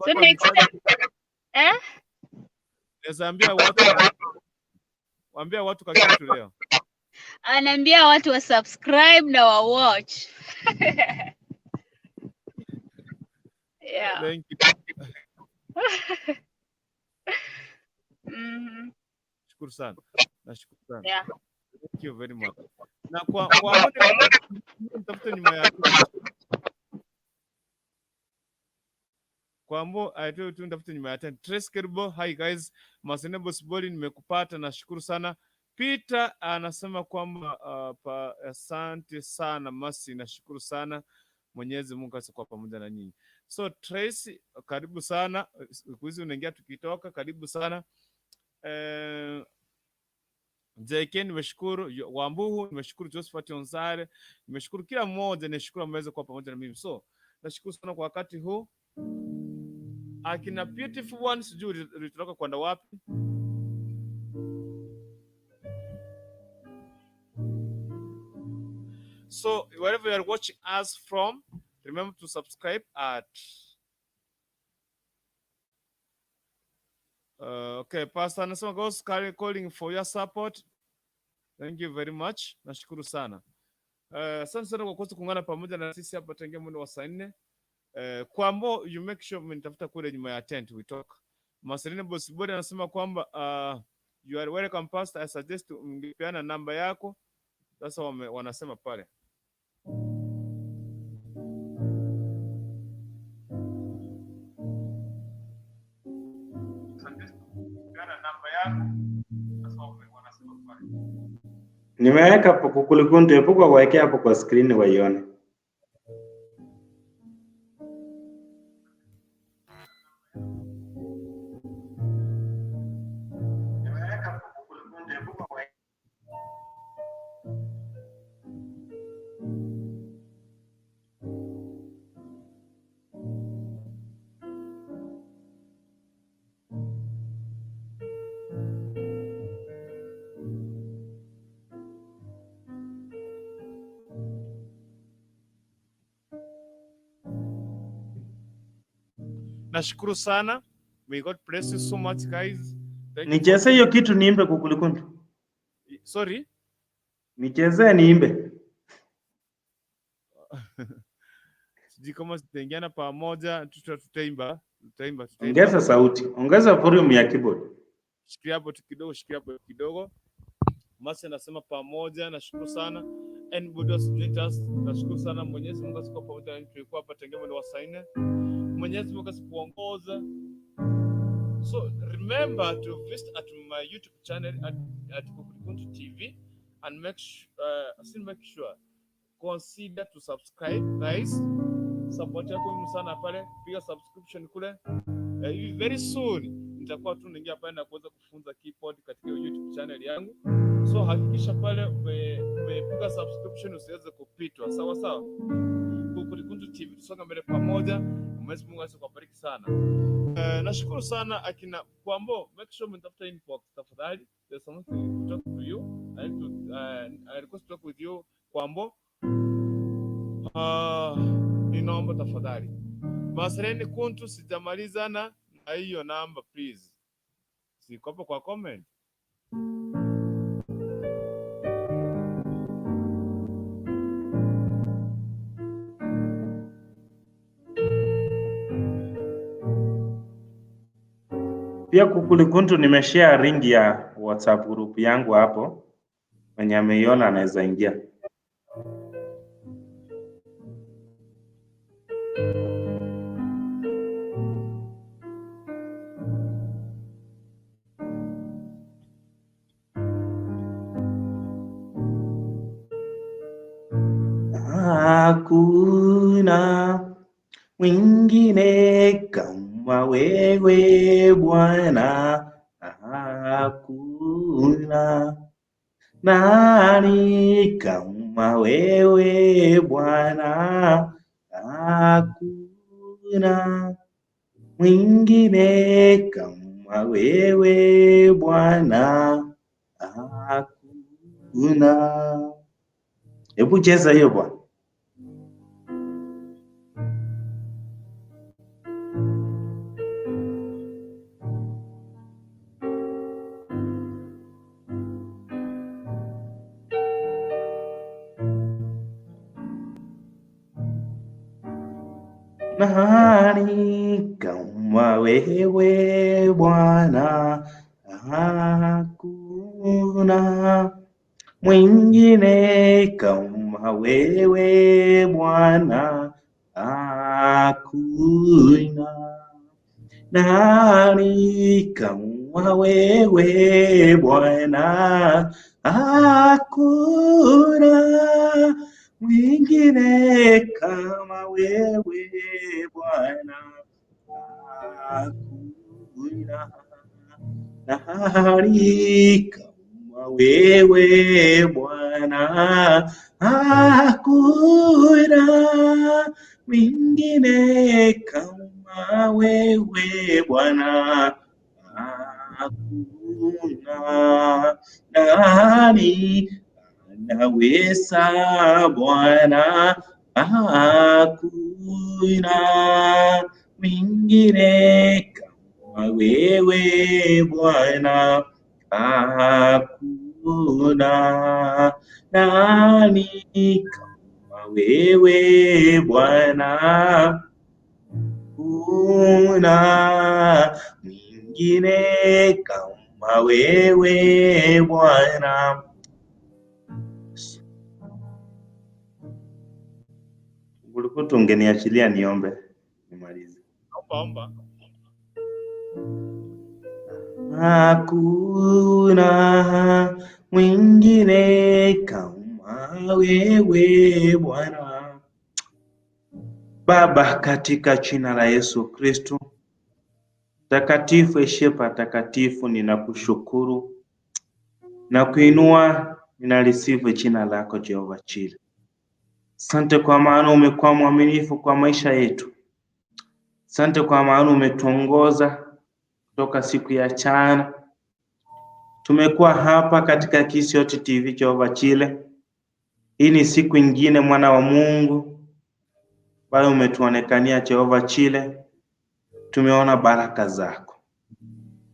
So next time, eh? Naweza ambia watu, waambia watu kwa kitu leo. Anaambia watu wa subscribe na wa watch. Yeah. Thank you. Shukuru sana. Nashukuru sana. Yeah. Thank you very much. Na kwa wale mtafute nyuma ya kwa ambao tu mtafute nyuma ya tent. Trace Kerbo, hi guys. Masene Bosibori nimekupata, nashukuru sana. Peter anasema kwamba asante sana Masi, nashukuru sana. Mwenyezi Mungu aweze kuwa pamoja na nyinyi. So Tracy, karibu sana. Siku hizi unaingia tukitoka, karibu sana. JK nimeshukuru, Wambuhu nimeshukuru, Josephat Onsare nimeshukuru, kila mmoja nashukuru ameweza kuwa pamoja na mimi. So nashukuru sana kwa wakati huu. Akina Beautiful One, sijui ulitoroka kwenda wapi? So wherever you are watching us from, remember to subscribe at okay, Pastor anasema God's calling for your support. Thank you very much. Nashukuru sana. Asante sana kwa kuweza kuungana pamoja na sisi hapa tangia mwendo wa saa 4. Kwambo, you make sure mmenitafuta kule nyuma ya tent we talk. Marceline Bosibori anasema kwamba you are welcome pastor, I suggest ungepeana namba yako. Sasa wanasema pale. Peana namba yako. Sasa wanasema pale. Nimeweka hapo kukulikuntu, epuka kuwekea hapo kwa screen waione. Nashukuru sana. May God bless you so much guys. Thank you for Nicheze hiyo kitu niimbe kukulikuntu. Sorry? Nichezee niimbe. Sijui kama tutaingiana pamoja, tutaimba, tutaimba, tutaimba. Ongeza sauti, ongeza volume ya keyboard. Shikilia hapo tu kidogo, shikilia hapo kidogo. Masi anasema pamoja, nashukuru sana. Anybody else joined us, nashukuru sana. Mwenyezi Mungu asikuwa pamoja na tulikuwa hapa tangia mwendo wa saa 4. Mwenyezi Mungu asikuongoza. So remember to visit at my YouTube channel at Kukulikuntu TV and still make sure consider to subscribe guys. Support yako muhimu sana pale, piga subscription kule. Hivi very soon nitakuwa tu naingia pale na kuweza kufunza keyboard katika YouTube channel yangu. So hakikisha pale umepiga subscription usiweze kupitwa. Sawa sawa. Kukulikuntu TV, tusonga mbele pamoja. Mwenyezi Mungu aweze kuwabariki sana. Nashukuru sana akina Kwambo, make sure mnitafuta inbox tafadhali. There's something to talk to you. I need to I request to talk with you Kwambo. Ninaomba tafadhali. Masreni Kuntu, sijamalizana na hiyo namba please. Siko hapo kwa comment. Pia kukulikuntu nimeshare link ya WhatsApp group yangu hapo. Mwenye ameiona anaweza ingia. Hakuna mwingine kama wewe Bwana, hakuna nani kama wewe Bwana, hakuna mwingine kama wewe Bwana, hakuna. Hebu cheza hiyo bwana. Nani kama wewe Bwana, hakuna mwingine kama wewe Bwana, hakuna. Nani kama Kama wewe Bwana, hakuna mwingine kama wewe Bwana, hakuna nani kama wewe Bwana, hakuna mwingine kama wewe Bwana, hakuna nani anaweza Bwana, hakuna mwingine kama wewe Bwana, hakuna nani kama wewe Bwana, kuna mwingine kama wewe Bwana. Ulikuwa ungeniachilia niombe nimalize. Omba omba. Hakuna mwingine kama wewe Bwana. Baba, katika jina la Yesu Kristo takatifu, ishiye patakatifu, ninakushukuru na kuinua, ninalisifu jina lako Jehova Jire. Asante kwa maana umekuwa mwaminifu kwa maisha yetu. Asante kwa maana umetuongoza toka siku ya jana. Tumekuwa hapa katika Kisiot TV Jehova Jire. Hii ni siku ingine, mwana wa Mungu, ambayo umetuonekania Jehova Jire. Tumeona baraka zako.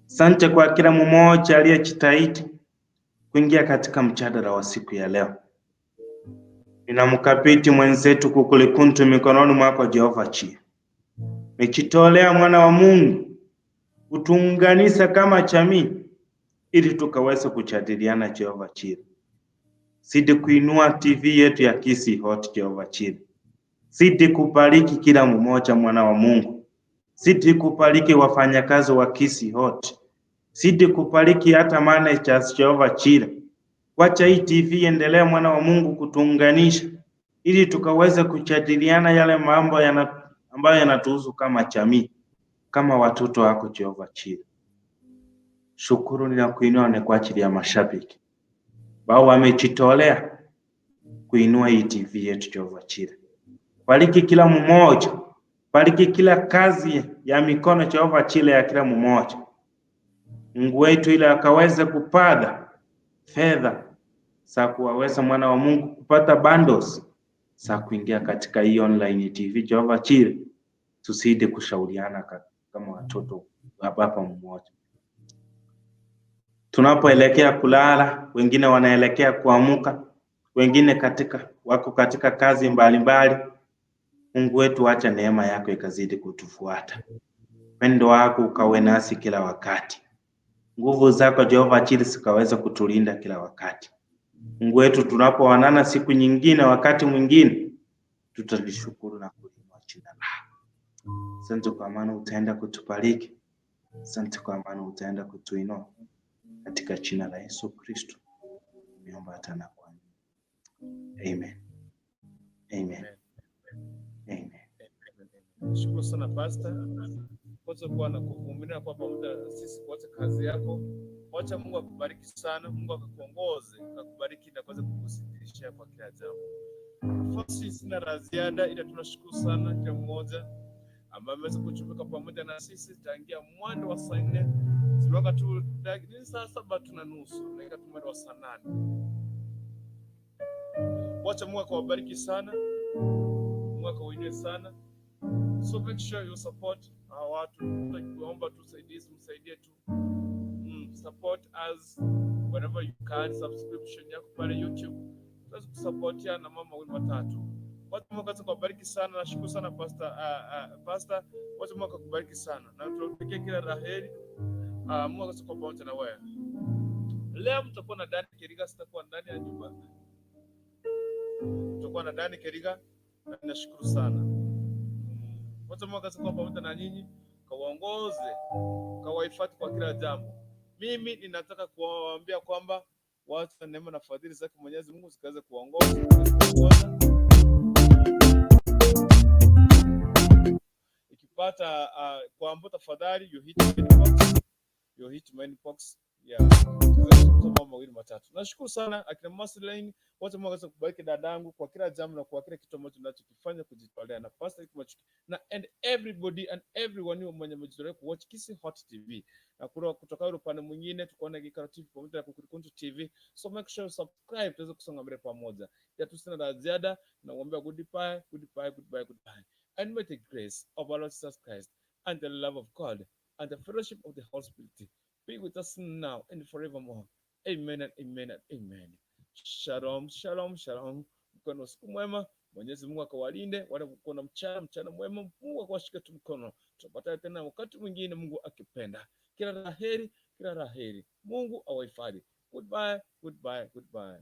Asante kwa kila mmoja aliyejitahidi kuingia katika mjadala wa siku ya leo. Ninamkabidhi mwenzetu Kukulikuntu mikononi mwako Jehova Jire. Umejitolea mwana wa Mungu kutuunganisha kama jamii ili tukaweze kujadiliana Jehova Jire. Zidi kuinua TV yetu ya Kisii Hot Jehova Jire. Zidi kubariki kila mmoja mwana wa Mungu. Zidi kubariki wafanyakazi wa Kisii Hot. Zidi kubariki hata managers Jehova Jire. Wacha hii TV iendelee mwana wa Mungu kutuunganisha ili tukaweze kujadiliana yale mambo ambayo yanatuhusu kama jamii, kama watoto wako Jehova Jire. Shukuru na kuinua ni kwa ajili ya mashabiki ambao wamejitolea kuinua hii TV yetu Jehova Jire. Bariki kila mmoja, bariki kila kazi ya mikono Jehova Jire ya kila mmoja. Mungu wetu, ili akaweze kupata fedha za kuwaweza mwana wa Mungu kupata bundles za kuingia katika hii online TV Jehova Jire. Tusidi kushauriana kama watoto wa baba mmoja. Tunapoelekea kulala, wengine wanaelekea kuamuka, wengine wako katika kazi mbalimbali. Mungu wetu, acha neema yako ikazidi kutufuata, pendo wako ukawe nasi kila wakati, nguvu zako Jehova Jire zikaweza kutulinda kila wakati. Mungu wetu, tunapoonana siku nyingine, wakati mwingine, tutalishukuru na kuliinua jina lako. Asante kwa maana utaenda kutubariki, asante kwa maana utaenda kutuinua. Katika jina la Yesu Kristo niomba hata na kuamini. Amen. Amen. Amen. Shukuru sana Pastor, kwanza kuwa na kuvumilia kwa pamoja na sisi kuacha kazi yako. Wacha Mungu akubariki sana, Mungu akakuongoze, akakubariki na kuweza kukusikilishia kwa kila jambo. Nafasi sina la ziada, ila tunashukuru sana kila mmoja ambaye ameweza kuchumika pamoja na sisi tangia mwendo wa saa 4 zimewaka tu ni saa 7:30 dakika tu mwendo wa saa 8. Wacha Mungu akawabariki sana, Mungu akawainue sana. So make sure you support hawa watu, tunaomba tu usaidizi, msaidie tu support us whenever you can. Subscription yako pale YouTube tuweze kusupportiana na mama mawili matatu. Wacha Mungu akaweze kuwabariki sana. Nashukuru sana Pastor, Pastor, wacha Mungu akakubariki sana na tunakutakia kila la heri. Mungu akaweze kuwa pamoja na wewe. Leo mtakuwa na Dani Keriga, sitakuwa ndani ya nyumba, mtakuwa na Dani Keriga na ninashukuru sana. Wacha Mungu akaweze kuwa pamoja na nyinyi, kawaongoze, kawahifadhi kwa kila jambo. Mimi ninataka kuwaambia kwamba watu wa neema na fadhili zake Mwenyezi Mungu zikaweze kuwaongoza, zikaweze kuongoza. Ikipata kwambo, tafadhali you hit my inbox, you hit my inbox, yeah, tuweze kuzungumza mambo mawili matatu. Nashukuru sana akina Marceline wote, Mungu aweze kubariki dadangu kwa kila jambo na kwa kila kitu ambacho tunachokifanya kujitolea, na Pastor Eric Machuki na and everybody and everyone mwenye amejitolea kuwatch Kisii Hot TV na kutoka ule upande mwingine tukaona Gikaro TV pamoja na Kukurikuntu TV. So make sure you subscribe tuweze kusonga mbele pamoja. Ya tu sina la ziada na goodbye, goodbye, goodbye, goodbye. And may the grace of our Lord Jesus Christ and the love of God and the fellowship of the Holy Spirit be with us now and forevermore. Amen and amen and amen. Shalom, shalom, shalom. Mkono usiku mwema. Mwenyezi Mungu akawalinde wale mko na mchana, mchana mwema. Mungu akawashike tu mkono. Tutapatana tena wakati mwingine Mungu akipenda. Kila la heri, kila la heri. Mungu awahifadhi. Goodbye, goodbye, goodbye.